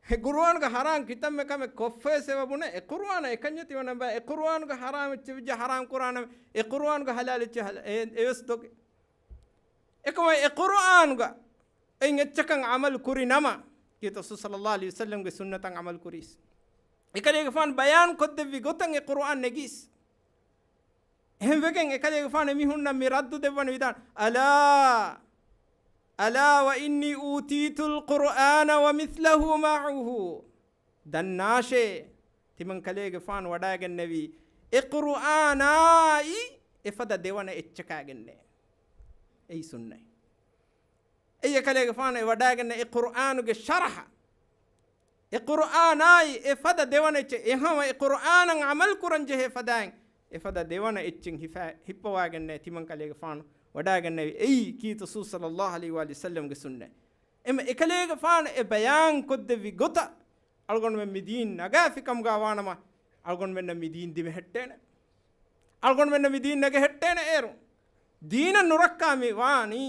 އެ ޤުރުއާނުގަ ޙަރާމް ކިތަންމެ ކަމެއް ކޮށްފަވެސް އެބަ ބުނެ، އެ ޤުރުއާނަށް އެކަންޏެއް ތިމަންނަމެން ބަ، އެ ޤުރުއާނުގަ ޙަރާމް އެއްޗެއް ވެއްޖެ ޙަރާމް ކުރާނަމޭ، އެ ޤުރުއާނުގަ ޙަލާލް އެއްޗެއް ޙަލާ، އެ، އެވެސް ދޮގެއް. އެކަމަށް އެ ޤުރުއާނުގަ އެއިން އެއްޗަކަށް ޢަމަލު ކުރި ނަމަ، ކީރިތި ރަސޫލު ޞައްލައްލާހު ޢަލައިހި ވަސައްލަމްގެ ސުންނަތަށް ޢަމަލު ކުރީސް. އެކަލޭގެފާނު ބަޔާން ކޮށްދެއްވި ގޮތަށް އެ ޤުރުއާން ނެގީސް. އެހެންވެގެން އެކަލޭގެފާނު އެމީހުންނަށް މި ރައްދު ދެއްވަން ވިދާން، ألا، ألا وإني أوتيت القرآن ومثله معه. ދަންނާށޭ، ތިމަން ކަލޭގެފާނު ވަޑައިގެންނެވީ އެ ޤުރުއާނާއި އެފަދަ ދެވަނަ އެއްޗަކާގެންނޭ. އެއީ ސުންނަތް. އެއީ އެކަލޭގެފާނު އެ ވަޑައިގެންނަ އެ ޤުރުއާނުގެ ޝަރަޙަ. އެ ޤުރުއާނާއި އެ ފަދަ ދެވަނަ އެއްޗެއް، އެހަމަ އެ ޤުރުއާނަށް ޢަމަލު ކުރަން ޖެހޭ ފަދައިން އެ ފަދަ ދެވަނަ އެއްޗެއް ހިފަ، ހިއްޕަވާގެންނޭ ތިމަން ކަލޭގެފާނު ވަޑައިގެންނެވި. އެއީ ކީރިތި ރަސޫލު ޞައްލައްލާހު ޢަލައިހި ވަސައްލަމްގެ ސުންނަތް. އެމަ އެކަލޭގެފާނު އެ ބަޔާން ކޮށްދެއްވި ގޮތަށް އަޅުގަނޑުމެން މި ދީން ނަގާފި ކަމުގަ ވާނަމަ، އަޅުގަނޑުމެންނަށް މި ދީން ދިމެހެއްޓޭނެ. އަޅުގަނޑުމެންނަށް މި ދީން ނެގެހެއްޓޭނެ އޭރު. ދީނަށް ނުރައްކާ މި ވާނީ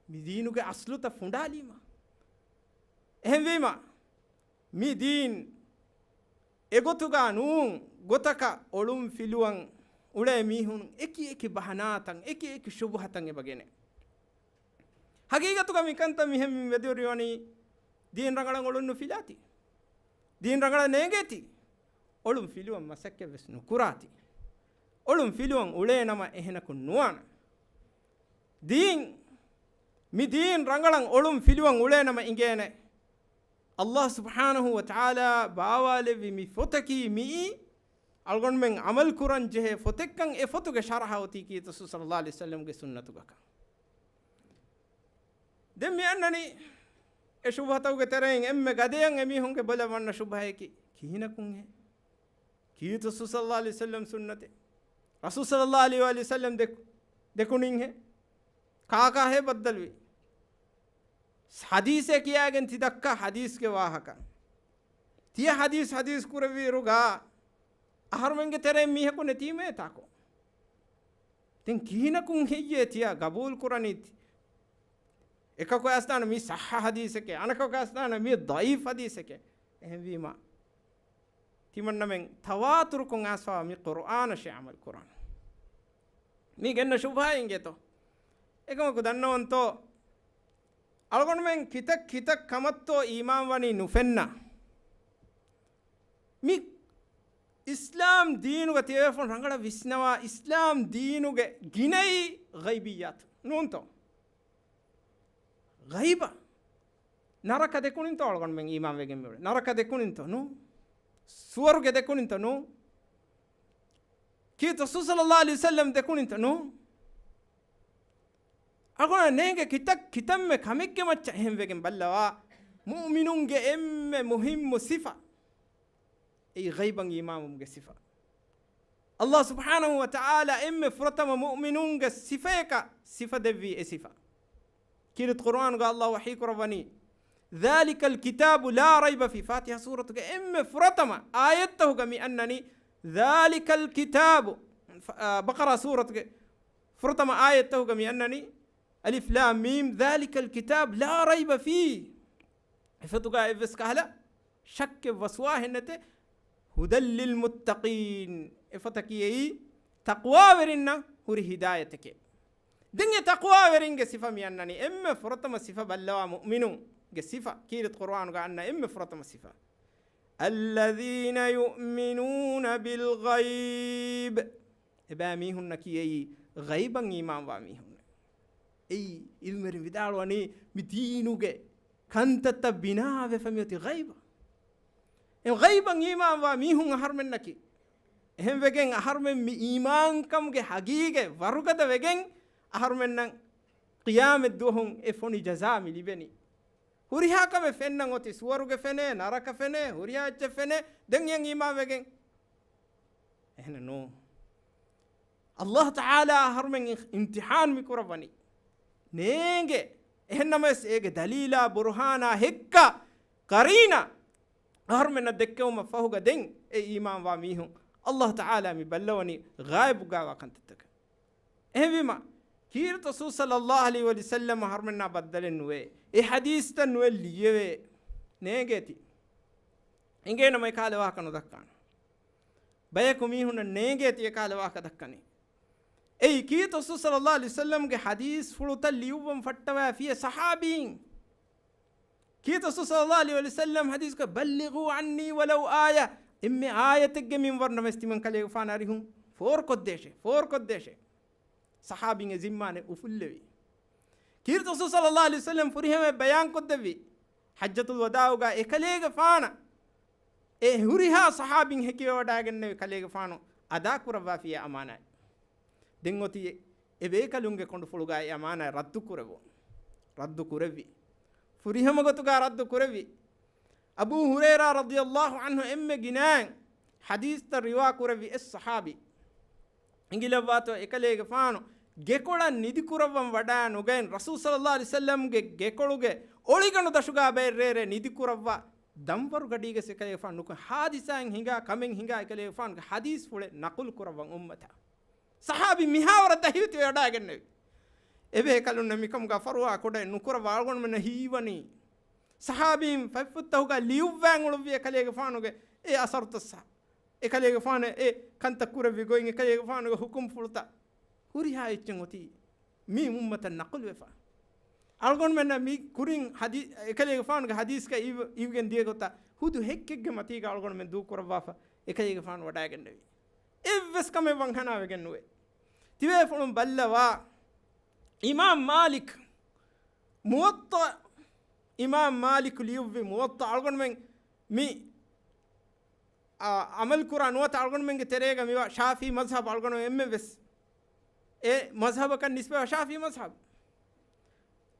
މި ދީނުގެ އަސްލުތައް ފުނޑާލީމަ. އެހެންވީމަ، މި ދީން އެގޮތުގަ ނޫން ގޮތަކަށް އޮޅުން ފިލުވަން އުޅޭ މީހުން އެކި އެކި ބަހަނާތައް، އެކި އެކި ޝުބުހަތައް އެބަ ގެނެ. ހަގީގަތުގަ މިކަންތައް މިހެން ވެދިވަރިވަނީ ދީން ރަނގަޅަށް އޮޅުން ނުފިލާތީ. ދީން ރަނގަޅަށް ނޭނގޭތީ. އޮޅުން ފިލުވަން މަސައްކަތްވެސް ނުކުރާތީ. އޮޅުން ފިލުވަން އުޅޭ ނަމަ އެހެނަކުން ނުވާނެ. ދީން، މި ދީން ރަނގަޅަށް އޮޅުން ފިލުވަން އުޅޭ ނަމަ އިނގޭނެ. ﷲ ސުބްޙާނަހޫ ވަތަޢާލާ ބާވާލެއްވި މި ފޮތަކީ މިއީ އަޅުގަނޑުމެން ޢަމަލު ކުރަން ޖެހޭ ފޮތެއްކަން، އެ ފޮތުގެ ޝަރަޙަ އޮތީ ކީރިތި ރަސޫލު ޞައްލައްލާހު ޢަލައިހި ވަސައްލަމްގެ ސުންނަތުގަކަން. ދެން މި އަންނަނީ އެ ޝުބުހަތަކުގެ ތެރެއިން އެންމެ ގަދަޔަށް އެމީހުންގެ ބޮލަށް ވަންނަ ޝުބުހައަކީ ކިހިނަކުންހޭ؟ ކީރިތި ރަސޫލު ޞައްލައްލާހު ޢަލައިހި ވަސައްލަމް ސުންނަތެއް. ރަސޫލު ޞައްލައްލާހު ޢަލައިހި ވަސައްލަމް ދެ، ދެކުނިންހޭ؟ ކާކާހޭ ބައްދަލުވީ؟ ޙަދީޘޭ ކިޔާގެން ތި ދައްކާ ޙަދީޘްގެ ވާހަކަ. ތިޔަ ޙަދީޘް ޙަދީޘް ކުރެއްވިއިރުގަ އަހަރުމެންގެ ތެރެއިން މީހަކު ނެތީމޭ ތާކު. ދެން ކިހިނަކުން ހެއްޔޭ ތިޔަ ގަބޫލު ކުރަނީ؟ އެކަކު އައިސްދާނަ މީ ޞައްޙަ ޙަދީޘެކޭ، އަނެކަކު އައިސްދާނަ މީ ޟަޢީފް ޙަދީޘެކޭ. އެހެންވީމަ، ތިމަންނަމެން ތަވާތުރުކޮށް އައިސްފަވާ މި ޤުރުއާނަށޭ ޢަމަލު ކުރާނަން. މީ ގެންނަ ޝުބުހާ އިނގޭތޯ؟ އެކަމަކު ދަންނަވަންތޯ؟ އަޅުގަނޑުމެން ކިތައް ކިތައް ކަމަށްތޯ އީމާންވަނީ ނުފެންނަ. މި އިސްލާމް ދީނުގަ ތިޔަބޭފުޅުން ރަނގަޅަށް ވިސްނަވާ، އިސްލާމް ދީނުގެ ގިނައީ ޣައިބިއްޔާތު ނޫންތޯ؟ ޣައިބަށް. ނަރަކަ ދެކުނިންތޯ އަޅުގަނޑުމެން އީމާންވެގެން މިއުޅެނީ؟ ނަރަކަ ދެކުނިންތޯ؟ ނޫން. ސުވަރުގެ ދެކުނިންތޯ؟ ނޫން. ކީރިތި ރަސޫލު ޞައްލައްލާހު ޢަލައިހި ވަސައްލަމް ދެކުނިންތޯ؟ ނޫން. އަޅުގަނޑަށް ނޭނގޭ ކިތައް ކިތަންމެ ކަމެއްގެ މައްޗަށް އެހެންވެގެން ބައްލަވާ، މުއުމިނުންގެ އެންމެ މުހިއްމު ސިފަ. އެއީ ޣައިބަށް އީމާންވުމުގެ ސިފަ. ﷲ ސުބްޙާނަހޫ ވަތަޢާލާ އެންމެ ފުރަތަމަ މުއުމިނުންގެ ސިފަޔަކަށް ސިފަ ދެއްވީ އެ ސިފަ. ކީރިތި ޤުރުއާނުގަ ﷲ ވަޙީ ކުރައްވަނީ، ذَٰلِكَ الْكِتَابُ لَا رَيْبَ فِيهِ. ފާތިޙާ ސޫރަތުގެ އެންމެ ފުރަތަމަ އާޔަތްތަކުގަ މި އަންނަނީ، ذَٰلِكَ الْكِتَابُ، އަ، ބަޤަރާ ސޫރަތުގެ ފުރަތަމަ އާޔަތްތަކުގަ މި އަންނަނީ، الم، ذَٰلِكَ الْكِتَابُ لَا رَيْبَ فِيهِ. އެފޮތުގަ އެއްވެސް ކަހަލަ ޝައްކެއް ވަސްވާހެއް ނެތޭ. هُدًى لِلْمُتَّقِينَ. އެފޮތަކީ އެއީ ތަޤްވާވެރިންނަށް ހުރި ހިދާޔަތެކޭ. ދެން އެ ތަޤްވާވެރިންގެ ސިފަ މި އަންނަނީ. އެންމެ ފުރަތަމަ ސިފަ ބައްލަވާ މުއުމިނުން. ގެ ސިފަ، ކީރިތި ޤުރުއާނުގަ އަންނަ އެންމެ ފުރަތަމަ ސިފަ. الذين يؤمنون بالغيب. އެބައިމީހުންނަކީ އެއީ ޣައިބަށް އީމާންވާ މީހުންނެއް. އެއީ ޢިލްމުވެރިން ވިދާޅުވަނީ މި ދީނުގެ ކަންތައްތައް ބިނާވެފަ މިއޮތީ ޣައިބަށް. އެ ޣައިބަށް އީމާންވާ މީހުން އަހަރުމެންނަކީ. އެހެންވެގެން އަހަރުމެން މި އީމާންކަމުގެ ހަގީގަތް ވަރުގަދަ ވެގެން އަހަރުމެންނަށް ޤިޔާމަތް ދުވަހުން އެ ފޮނި ޖަޒާ މި ލިބެނީ. ހުރިހާ ކަމެއް ފެންނަން އޮތީ ސުވަރުގެ ފެނޭ، ނަރަކަ ފެނޭ، ހުރިހާ އެއްޗެއް ފެނޭ، ދެން އިޔަން އީމާން ވެގެން. އެހެނެއް ނޫ. ﷲ ތަޢާލާ އަހަރުމެން އިން-، އިމްތިޙާން މި ކުރައްވަނީ. ނޭނގެ. އެހެންނަމަވެސް އޭގެ ދަލީލާ ބުރުހާނާ ހެއްކާ ޤަރީނާ އަހަރުމެންނަށް ދެއްކެވުމަށް ފަހުގަ ދެން އެ އީމާންވާ މީހުން ﷲ ތަޢާލާ މި ބައްލަވަނީ ޣައިބުގައިވާ ކަންތައްތަކަށް. އެހެންވީމަ، ކީރިތި ރަސޫލު ޞައްލައްލާހު ޢަލައިހި ވަސައްލަމަ އަހަރުމެންނާ ބައްދަލެއް ނުވޭ. އެ ޙަދީޘްތައް ނުވެ ލިޔެވޭ. ނޭނގޭތީ. އެނގޭނަމަ އެކާލެ ވާހަކަ ނުދައްކާނަން. ބަޔަކު މީހުންނަށް ނޭނގޭތީ އެކާލެ ވާހަކަ ދައްކަނީ. އެއީ ކީރިތި ރަސޫލު ޞައްލައްލާހު ޢަލައިހި ވަސައްލަމްގެ ޙަދީޘްފުޅުތައް ލިޔުއްވަން ފައްޓަވައިފިޔޭ ޞަޙާބީން. ކީރިތި ރަސޫލު ޞައްލައްލާހު ޢަލައިހި ވަސައްލަމް ޙަދީޘްކޮށް، "بلغوا عني ولو آية." އެންމެ އާޔަތެއްގެ މިންވަރު ނަމަވެސް ތިމަން ކަލޭގެފާނަށް އަރިހުން ފޯރުކޮށްދޭށޭ، ފޯރުކޮށްދޭށޭ. ޞަޙާބީންގެ ޒިންމާނެއް އުފުއްލެވި. ކީރިތި ރަސޫލު ޞައްލައްލާހު ޢަލައިހި ވަސައްލަމް ފުރިހަމަ ބަޔާންކޮށްދެއްވި. ޙައްޖަތުލް ވަދާޢުގަ އެކަލޭގެފާނަށް އެ ހުރިހާ ޞަޙާބީން ހެކިވެވަޑައިގެންނެވި ކަލޭގެފާނު އަދާކުރައްވާފިޔޭ އަމާނާތް. ދެން އޮތީ އެ ބޭކަލުންގެ ކޮނޑުފުޅުގަ އެ އަމާނާތް ރައްދު ކުރެވުން. ރައްދު ކުރެއްވި. ފުރިހަމަ ގޮތުގަ ރައްދު ކުރެއްވި. އަބޫ ހުރައިރާ ރަޟިޔައްލާހު ޢަންހު އެންމެ ގިނައިން ޙަދީޘްތައް ރިވާ ކުރެއްވި އެއް ޞަޙާބީ. އިނގިލައްވާތޯ އެކަލޭގެފާނު ގެކޮޅަށް ނިދިކުރައްވަން ވަޑައި ނުގައިން ރަސޫލު ޞައްލައްލާހު ޢަލައިހި ވަސައްލަމްގެ ގެކޮޅުގެ އޮޅިގަނޑު ދަށުގަ ބައެއް ރޭރޭ ނިދިކުރައްވާ ދަންވަރު ގަޑީގަސް އެކަލޭގެފާނު ނުކުތް ޙާދިސާއިން ހިނގާ ކަމެއް ހިނގާ އެކަލޭގެފާނުގެ ޙަދީޘްފުޅެއް ނަޤުލު ކުރައްވަން އުއްމަތަށް. ޞަޙާބީ މިހާވަރަށް ދަހިވެތިވެ ވަޑައިގެންނެވި. އެބޭކަލުންނަށް މިކަމުގަ ފަރުވާ ކުޑައެއް ނުކުރައްވާ އަޅުގަނޑުމެންނަށް ހީވަނީ. ޞަޙާބީން ފަތްފުށްތަކުގަ ލިޔުއްވާން އުޅުއްވި އެކަލޭގެފާނުގެ އެ އަސަރުތައް ސަ-، އެކަލޭގެފާނު އެ ކަންތައް ކުރެއްވި ގޮތް، އެކަލޭގެފާނުގެ ޙުކުމްފުޅުތައް ހުރިހާ އެއްޗެއް އޮތީ މި އުއްމަތަށް ނަޤުލުވެފަ. އަޅުގަނޑުމެންނަށް މި ކުރިން ޙަދީ-، އެކަލޭގެފާނުގެ ޙަދީޘްގަ އިވް-، އިވިގެން ދިޔަ ގޮތަށް ހުދު ހެއްކެއްގެ މަތީގަ އަޅުގަނޑުމެން ދޫކުރައްވާފަ އެކަލޭގެފާނު ވަޑައިގެންނެވި. އެއްވެސް ކަމެއް ވަންހަނާވެގެން ނުވޭ. ތިބޭފުޅުން ބައްލަވާ، އިމާމް މާލިކް މުވައްޠަ، އިމާމް މާލިކު ލިޔުއްވި މުވައްޠަ އަޅުގަނޑުމެން މި، އާ، ޢަމަލު ކުރާ ނުވަތަ އަޅުގަނޑުމެންގެ ތެރޭގަ މިވާ ޝާފިޢީ މަޒްހަބު އަޅުގަނޑުމެން އެންމެން ވެސް އެ މަޒްހަބަކަށް ނިސްބަތް ޝާފިޢީ މަޒްހަބު.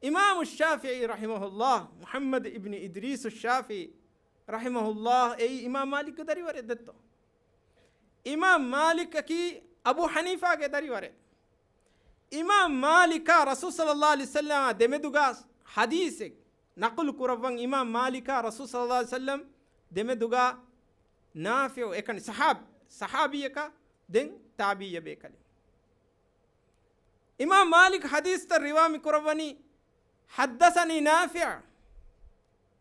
އިމާމު ޝާފިޢީ ރަޙިމަހުﷲ، މުޙައްމަދު އިބްނު އިދްރީސު ޝާފިޢީ ރަޙިމަހުﷲ އެއީ އިމާމް މާލިކްގެ ދަރިވަރެއް ދެއްތޯ؟ އިމާމް މާލިކަކީ އަބޫ ޙަނީފާގެ ދަރިވަރެއް. އިމާމް މާލިކާ ރަސޫލު ޞައްލައްލާހު ޢަލައިހި ވަސައްލަމާ ދެމެދުގާ ޙަދީޘެއް ނަޤުލު ކުރައްވަން އިމާމް މާލިކާ ރަސޫލު ޞައްލައްލާހު ޢަލައިހި ވަސައްލަމް ދެމެދުގާ ނާފިޢު އެކަނި ޞަޙާބް-، ޞަޙާބީއަކާ ދެން ތާބިޢީއަށް ބޭކަލެއް. އިމާމް މާލިކް ޙަދީޘްތައް ރިވާ މި ކުރައްވަނީ، حدثني نافع،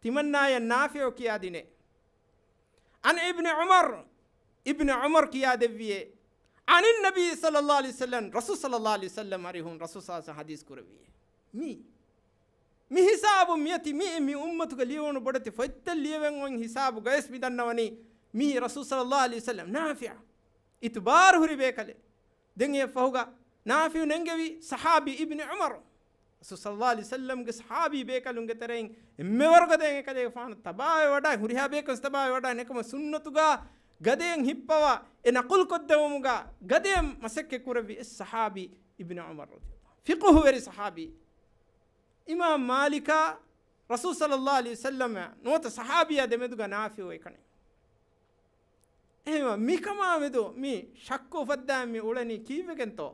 ތިމަންނާޔަށް ނާފިޢު ކިޔާދިނޭ. عن ابن عمر، އިބްނު ޢުމަރު ކިޔާދެއްވިއޭ. عن النبي صلى الله عليه وسلم، ރަސޫލު ޞައްލައްލާހު ޢަލައިހި ވަސައްލަމް އަރިހުން ރަސޫލު ޞައްލައްލާހު ޢަލައިހި ވަސައްލަމް ޙަދީޘް ކުރެއްވިއޭ. މި، މި ޙިސާބުން މިއޮތީ މި، މި އުއްމަތުގެ ލިޔުނު ބޮޑެތި ފޮތްތައް ލިޔެވެން އޮތް ޙިސާބުގައިވެސް މި ދަންނަވަނީ މީ ރަސޫލު ޞައްލައްލާހު ޢަލައިހި ވަސައްލަމް ނާފިޢު އިތުބާރު ހުރި ބޭކަލެއް. ދެން އެއަށްފަހުގަ ނާފިޢު ނެންގެވީ ޞަޙާބީ އިބްނު ޢުމަރު. ރަސޫލު ޞައްލައްލާހު ޢަލައިހި ވަސައްލަމްގެ ޞަޙާބީ ބޭކަލުންގެ ތެރެއިން އެންމެ ވަރުގަދައިން އެކަލޭގެފާނު ތަބާވެވަޑައި، ހުރިހާ ބޭކަލުން ތަބާވެވަޑައި، އެކަމަ ސުންނަތުގަ ގަދައަށް ހިއްޕަވާ އެ ނަޤުލު ކޮށްދެވުމުގަ ގަދައަށް މަސައްކަތް ކުރެއްވި އެއް ޞަޙާބީ އިބްނު ޢުމަރު ރަޟިޔައްލާހު. ފިޤުހުވެރި ޞަޙާބީ. އިމާމް މާލިކާ ރަސޫލު ޞައްލައްލާހު ޢަލައިހި ވަސައްލަމް ނުވަތަ ޞަޙާބީއާ ދެމެދުގަ ނާފިޢު އެކަނި. އެހެންވީމަ މިކަމާ މެދު މި ޝައްކު އުފައްދާ މި އުޅެނީ ކީއްވެގެންތޯ؟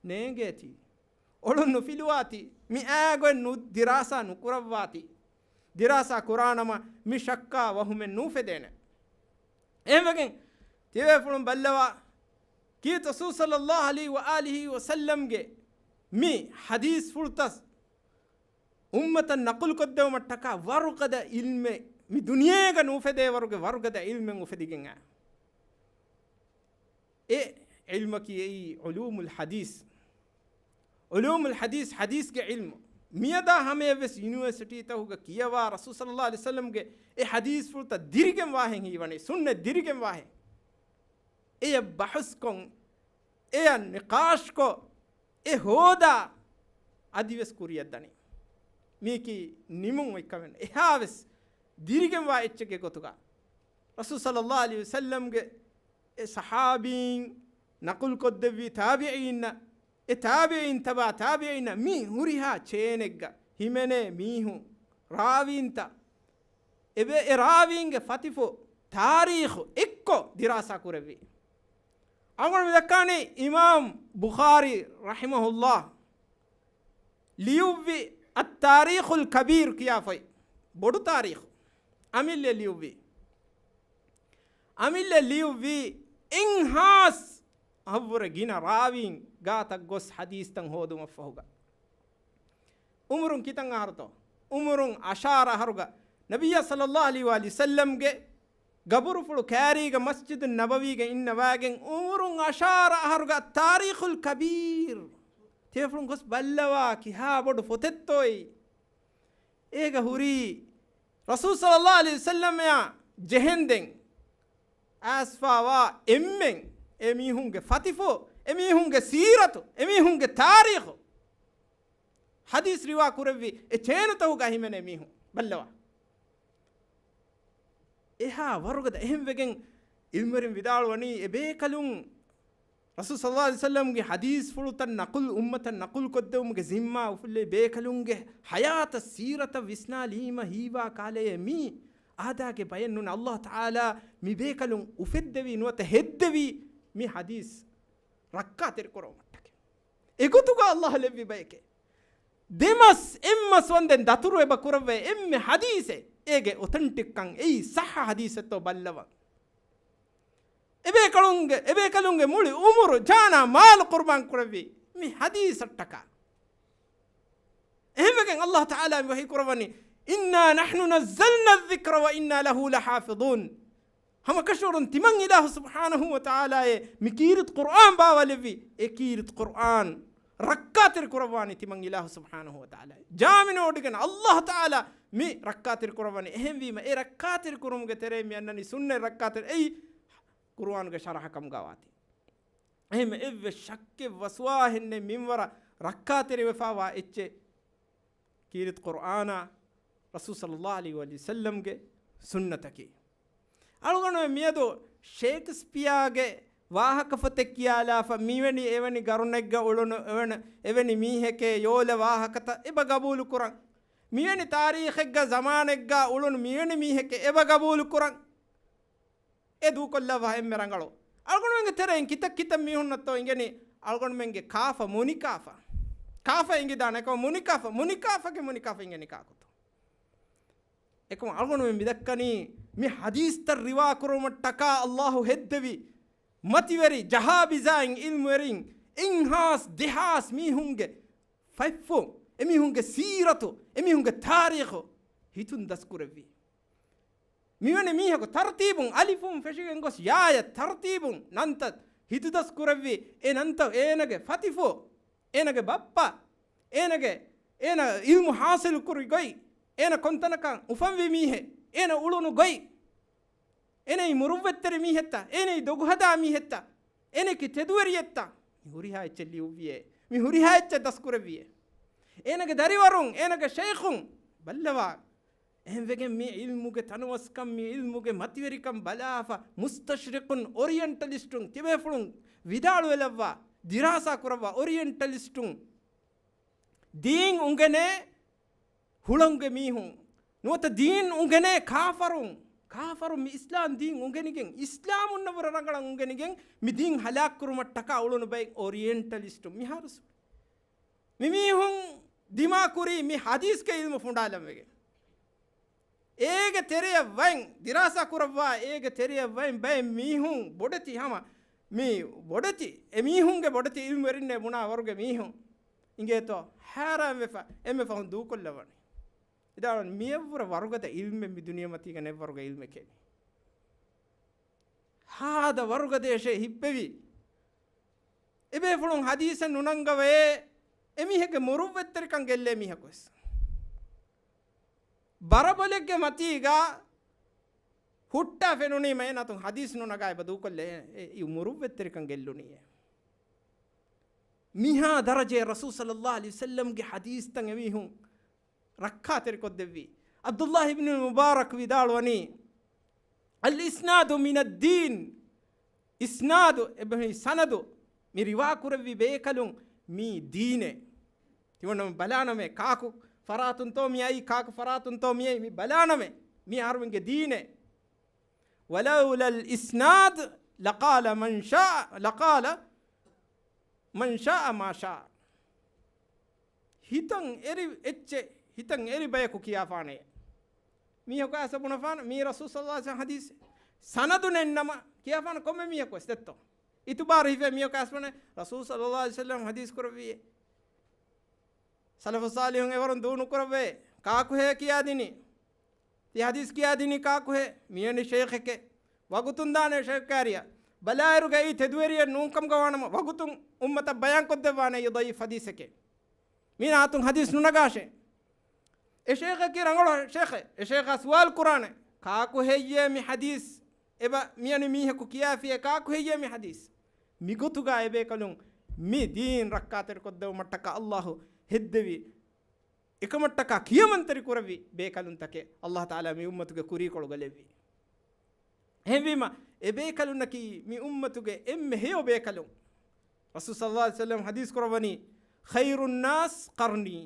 ނޭނގޭތީ. އޮޅުން ނުފިލުވާތީ. މި އާ ގޮތް ނު ދިރާސާ ނުކުރައްވާތީ. ދިރާސާ ކުރާނަމަ މި ޝައްކާ ވަހުމެއް ނޫފެދޭނެ. އެހެންވެގެން ތިބޭފުޅުން ބައްލަވާ، ކީރިތި ރަސޫލު ޞައްލައްލާހު ޢަލައިހި ވަ އާލިހި ވަސައްލަމްގެ މި ޙަދީޘްފުޅުތައް އުއްމަތަށް ނަޤުލުކޮށްދެވުމަށްޓަކާ ވަރުގަދަ ޢިލްމެއް، މި ދުނިޔޭގަ ނުއުފެދޭ ވަރުގެ ވަރުގަދަ ޢިލްމެއް އުފެދިގެން އާ. އެ ޢިލްމަކީ އެއީ ޢުލޫމުލް ޙަދީޘް. ޢުލޫމުލް ޙަދީޘް، ޙަދީޘްގެ ޢިލްމު. މިއަދާ ހަމަޔަށްވެސް ޔުނިވަރސިޓީތަކުގަ ކިޔަވާ ރަސޫލު ޞައްލަﷲ ޢަލައިހި ވަސައްލަމްގެ އެ ޙަދީޘްފުޅުތައް ދިރިގެން ވާހެން ހީވަނީ، ސުންނަތް ދިރިގެން ވާހެން. އެޔަށް ބަޙުސްކޮށް، އެޔަށް ނިޤާޝްކޮށް، އެ ހޯދާ އަދިވެސް ކުރިއަށް ދަނީ. މީކީ ނިމުން އޮތްކަމެއް ނޫން. އެހާވެސް ދިރިގެންވާ އެއްޗެއްގެ ގޮތުގަ ރަސޫލު ޞައްލަﷲ ޢަލައިހި ވަސައްލަމްގެ އެ ޞަޙާބީން ނަޤުލުކޮށްދެއްވި ތާބިޢީންނަށް، އެ ތާބިޢީން ތަބަޢު ތާބިޢީންނަށް، މި ހުރިހާ ޗޭނެއްގަ ހިމެނޭ މީހުން، ރާވީންތައް، އެބެ-، އެ ރާވީންގެ ފަތިފުށް ތާރީޚު އެއްކޮށް ދިރާސާ ކުރެއްވި. އަޅުގަނޑު ދައްކާނީ އިމާމް ބުޚާރީ ރަޙިމަހުﷲ ލިޔުއްވި އައްތާރީޚުލް ކަބީރު ކިޔާ ފޮތް، ބޮޑު ތާރީޚު. އަމިއްލައަށް ލިޔުއްވީ، އަމިއްލައަށް ލިޔުއްވީ އެއްހާސް އަށްވުރެ ގިނަ ރާވީން ގާތަށް ގޮސް ޙަދީޘްތައް ހޯދުމަށްފަހުގަ، އުމުރުން ކިތަން އަހަރުތޯ؟ އުމުރުން އަށާރަ އަހަރުގަ ނަބިއްޔާ ޞައްލަﷲ ޢަލައިހި ވަސައްލަމްގެ ގަބުރުފުޅު ކާރީގަ މަސްޖިދުއް ނަބަވީގަ އިންނަވާގެން އުމުރުން އަށާރަ އަހަރުގަ ތާރީޚުލް ކަބީރު ތިޔަފުޅުން ގޮސް ބައްލަވާ ކިހާ ބޮޑު ފޮތެއްތޯއޭ. އޭގަ ހުރީ ރަސޫލު ޞައްލަﷲ ޢަލައިހި ވަސައްލަމައާ ޖެހެންދެން އައިސްފާވާ އެންމެން، އެ މީހުންގެ ފަތިފުށް، އެ މީހުންގެ ސީރަތު، އެ މީހުންގެ ތާރީޚު ޙަދީޘް ރިވާ ކުރެއްވި އެ ޗޭނުތަކުގަ ހިމެނޭ މީހުން ބައްލަވާ. އެހާ ވަރުގަދަ އެހެންވެގެން އިލްމުވެރިން ވިދާޅުވަނީ އެބޭކަލުން ރަސޫލު ޞައްލަﷲ ޢަލައިހި ވަސައްލަމްގެ ޙަދީޘްފުޅުތައް ނަޤުލް، އުއްމަތަށް ނަޤުލް ކޮށްދެވުމުގެ ޒިންމާ އުފުއްލޭ ބޭކަލުންގެ ޙަޔާތަށް، ސީރަތަށް ވިސްނާލީމަ ހީވާ ކާލަޔޭ މީ އާދާގެ ބަޔެއް ނޫން. ﷲ ތަޢާލާ މި ބޭކަލުން އުފެއްދެވީ ނުވަތަ ހެއްދެވީ މި ޙަދީޘް ރައްކާތެރި ކުރުމަށްޓަކައި. އެގޮތުގަ ﷲ ލެއްވި ބަޔެކޭ. ދެމަސް އެއްމަސް ވަންދެން ދަތުރު އެބަ ކުރައްވައި އެންމެ ޙަދީޘެއް އޭގެ އޮތެންޓިކްކަން އެއީ ޞައްޙަ ޙަދީޘެއްތޯ ބައްލަވަން. އެބޭކަލުންގެ، އެބޭކަލުންގެ މުޅި އުމުރު ޖާނާ މާލު ޤުރުބާން ކުރެއްވީ މި ޙަދީޘަށްޓަކާ. އެހެންވެގެން ﷲ ތަޢާލާ މި ވަޙީ ކުރައްވަނީ، "إِنَّا نَحْنُ نَزَّلْنَا الذِّكْرَ وَإِنَّا لَهُ لَحَافِظُونَ." ހަމަކަށަވަރުން ތިމަން އިލާހު ސުބްޙާނަހޫ ވަތަޢާލާއޭ މި ކީރިތި ޤުރްއާން ބާވައިލެއްވީ، އެ ކީރިތި ޤުރްއާން ރައްކާތެރި ކުރައްވާނީ ތިމަން އިލާހު ސުބްޙާނަހޫ ވަތަޢާލާ. ޖާމިނު އޮޑިގެން ﷲ ތަޢާލާ މި ރައްކާތެރި ކުރައްވަނީ. އެހެންވީމަ އެ ރައްކާތެރި ކުރުމުގެ ތެރޭ މި އަންނަނީ ސުންނަތް ރައްކާތެރި އެއީ ޤުރްއާނުގެ ޝަރަޙަ ކަމުގަ ވާތީ. އެހެން އެއްވެސް ޝައްކެއް ވަސްވާހެއްނެތް މިންވަރަށް ރައްކާތެރިވެފާވާ އެއްޗެއް ކީރިތި ޤުރްއާނާ، ރަސޫލު ޞައްލަﷲ ޢަލައިހި ވަސައްލަމްގެ ސުންނަތަކީ. އަޅުގަނޑުމެން މިއަދު ޝޭކްސްޕިއާގެ ވާހަކަފޮތެއް ކިޔާލާފަ، މިވެނި އެވެނި ގަރުނެއްގަ އުޅުނު އެވެނި، އެވެނި މީހެކޭ ޔޯލަ ވާހަކަތައް އެބަ ގަބޫލު ކުރަން. މިވެނި ތާރީޚެއްގަ ޒަމާނެއްގަ އުޅުނު މިވެނި މީހެކޭ އެބަ ގަބޫލު ކުރަން. އެ ދޫކޮށްލައްވާ އެންމެ ރަނގަޅު. އަޅުގަނޑުމެންގެ ތެރެއިން ކިތައް ކިތައް މީހުންނަށްތޯ އިނގެނީ އަޅުގަނޑުމެންގެ ކާފަ މުނިކާފަ. ކާފަ އިނގިދާނެ އެކަމަ މުނިކާފަ، މުނިކާފަގެ މުނިކާފަ އިނގެނީ ކާކުތޯ؟ އެކަމަ އަޅުގަނޑުމެން މިދައްކަނީ މި ޙަދީޘްތައް ރިވާ ކުރުމަށްޓަކާ ﷲ ހެއްދެވި މަތިވެރި ޖަހާބިޒާއިން އިލްމުވެރިން އެއްހާސް ދެހާސް މީހުންގެ ފަތްފުށް، އެމީހުންގެ ސީރަތު، އެމީހުންގެ ތާރީޚު ހިތުން ދަސްކުރެއްވި. މިވެނި މީހަކު ތަރުތީބުން އަލިފުން ފެށިގެން ގޮސް ޔާޔަށް ތަރުތީބުން ނަންތައް ހިތުދަސް ކުރެއްވި، އެ ނަންތައް އޭނަގެ ފަތިފުށް، އޭނަގެ ބައްޕަ، އޭނަގެ، އޭނަ އިލްމު ޙާޞިލު ކުރި ގޮތް، އޭނަ ކޮންތަނަކަށް އުފަންވި މީހެއް، އޭނަ އުޅުނު ގޮތް، އޭނައީ މުރުއްވަތްތެރި މީހެއްތަ، އޭނައީ ދޮގުހަދާ މީހެއްތަ، އޭނައަކީ ތެދުވެރިއެއްތަ، މި ހުރިހާ އެއްޗެއް ލިޔުއްވިއޭ، މި ހުރިހާ އެއްޗެއް ދަސްކުރެއްވިއޭ. އޭނަގެ ދަރިވަރުން، އޭނަގެ ޝައިޚުން ބައްލަވާ. އެހެންވެގެން މި ޢިލްމުގެ ތަނަވަސްކަން، މި ޢިލްމުގެ މަތިވެރިކަން ބަލާފަ، މުސްތަޝްރިޤުން، އޮރިއެންޓަލިސްޓުން ތިބޭފުޅުން ވިދާޅުވެލައްވާ، ދިރާސާ ކުރައްވާ އޮރިއެންޓަލިސްޓުން ދީން އުނގެނޭ ހުޅަނގުގެ މީހުން، ނުވަތަ ދީން އުނގެނޭ ކާފަރުން، ކާފަރުން މި އިސްލާމް ދީން އުނގެނިގެން، އިސްލާމުންނަށްވުރެ ރަނގަޅަށް އުނގެނިގެން މި ދީން ހަލާކު ކުރުމަށްޓަކާ އުޅުނު ބައެއް އޮރިއެންޓަލިސްޓުން. މިހާރު މި މީހުން ދިމާކުރީ މި ޙަދީޘްގެ ޢިލްމު ފުނޑާލަންވެގެން. އޭގެ ތެރެއަށް ވައިން ދިރާސާ ކުރައްވާ، އޭގެ ތެރެއަށް ވައިން ބައެއް މީހުން ބޮޑެތި ހަމަ މި ބޮޑެތި، އެ މީހުންގެ ބޮޑެތި ޢިލްމުވެރިންނޭ ބުނާ ވަރުގެ މީހުން އިނގޭތޯ ހައިރާންވެފަ އެންމެ ފަހުން ދޫކޮށްލަވަނީ. ވިދާޅުވަނީ މިއަށްވުރެ ވަރުގަދަ ޢިލްމެއް މި ދުނިޔެމަތީގަ ނެއްވަރުގެ ޢިލްމެކޭ މި. ހާދަ ވަރުގަދަޔަށޭ ހިއްޕެވި. އެބޭފުޅުން ޙަދީޘެއް ނުނަންގަވައޭ، އެމީހެއްގެ މުރުއްވަތްތެރިކަން ގެއްލޭ މީހަކުވެސް. ބަރަބޮލެއްގެ މަތީގަ ހުއްޓާ ފެނުނީމަ އޭނަތުން ޙަދީޘް ނުނަގާ އެބަ ދޫކޮށްލޭ، އެ، އެ މުރުއްވަތްތެރިކަން ގެއްލުނީއޭ. މިހާ ދަރަޖައެއް ރަސޫލު ޞައްލައްލާހު ޢަލައިހި ވަސައްލަމްގެ ޙަދީޘްތައް އެމީހުން ރައްކާތެރިކޮށްދެއްވީ. ޢަބްދުﷲ އިބްނުލް މުބާރަކް ވިދާޅުވަނީ، الإسناد من الدين. އިސްނާދު، އެބަހުރި ސަނަދު، މި ރިވާ ކުރެއްވި ބޭކަލުން މީ ދީނޭ. ތިމަންނަމެން ބަލާނަމޭ، ކާކު ފަރާތުންތޯ މިއައީ، ކާކު ފަރާތުންތޯ މިއައީ، މި ބަލާނަމޭ، މީ އަހަރުމެންގެ ދީނޭ. ولولا الإسناد لقال من شاء، لقال من شاء ما شاء. ހިތަށް އެރި އެއްޗެއް، ހިތަށް އެރި ބަޔަކު ކިޔާފާނެ. މީހަކު އައިސް ބުނެފާނެ، މީ ރަސޫލު ޞައްލައްލާހު ޢަލައިހި ވަސައްލަމް ޙަދީޘް ސަނަދު ނެތްނަމަ ކިޔާފާނެ ކޮންމެ މީހަކު ވެސް ދެއްތޯ. އިތުބާރު ހިފޭ މީހަކު އައިސް ބުނެ، ރަސޫލު ޞައްލައްލާހު ޢަލައިހި ވަސައްލަމް ޙަދީޘް ކުރެއްވިއޭ. ސަލަފު ޞާލިޙުން އެވަރުން ދޫ ނުކުރައްވައޭ. ކާކުހޭ ކިޔާދިނީ؟ ތި ޙަދީޘް ކިޔާދިނީ ކާކުހޭ؟ މިވެނި ޝޭޚެކޭ. ވަގުތުން ދާނެ ޝޭޚް ކާރިޔާ. ބަލާއިރުގައި ތެދުވެރިއެއް ނޫންކަމުގަ ވާނަމަ، ވަގުތުން އުއްމަތަށް ބަޔާންކޮށްދެއްވާނެ އެ ޟަޢީފު ޙަދީޘެކޭ. މީނަ އާތުން ޙަދީޘް ނުނަގާށޭ. އެ ޝޭޚަކީ ރަނގަޅު ޝޭޚެއް. އެ ޝޭޚާ ސުވާލު ކުރާނެ، ކާކު ހެއްޔޭ މި ޙަދީޘް އެބަ މިއަނި މީހަކު ކިޔާފިޔޭ؟ ކާކު ހެއްޔޭ މި ޙަދީޘް؟ މިގޮތުގަ އެބޭކަލުން މި ދީން ރައްކާތެރިކޮށްދެވުމަށްޓަކާ ﷲ ހެއްދެވި، އެކަމަށްޓަކާ ކިޔަމަންތެރި ކުރެއްވި ބޭކަލުންތަކެއް ﷲ ތަޢާލާ މި އުއްމަތުގެ ކުރީކޮޅުގަ ލެއްވި. އެހެންވީމަ، އެ ބޭކަލުންނަކީ މި އުއްމަތުގެ އެންމެ ހެޔޮ ބޭކަލުން. ރަސޫލު ޞައްލައްލާހު ޢަލައިހި ވަސައްލަމް ޙަދީޘް ކުރައްވަނީ، خير الناس قرني.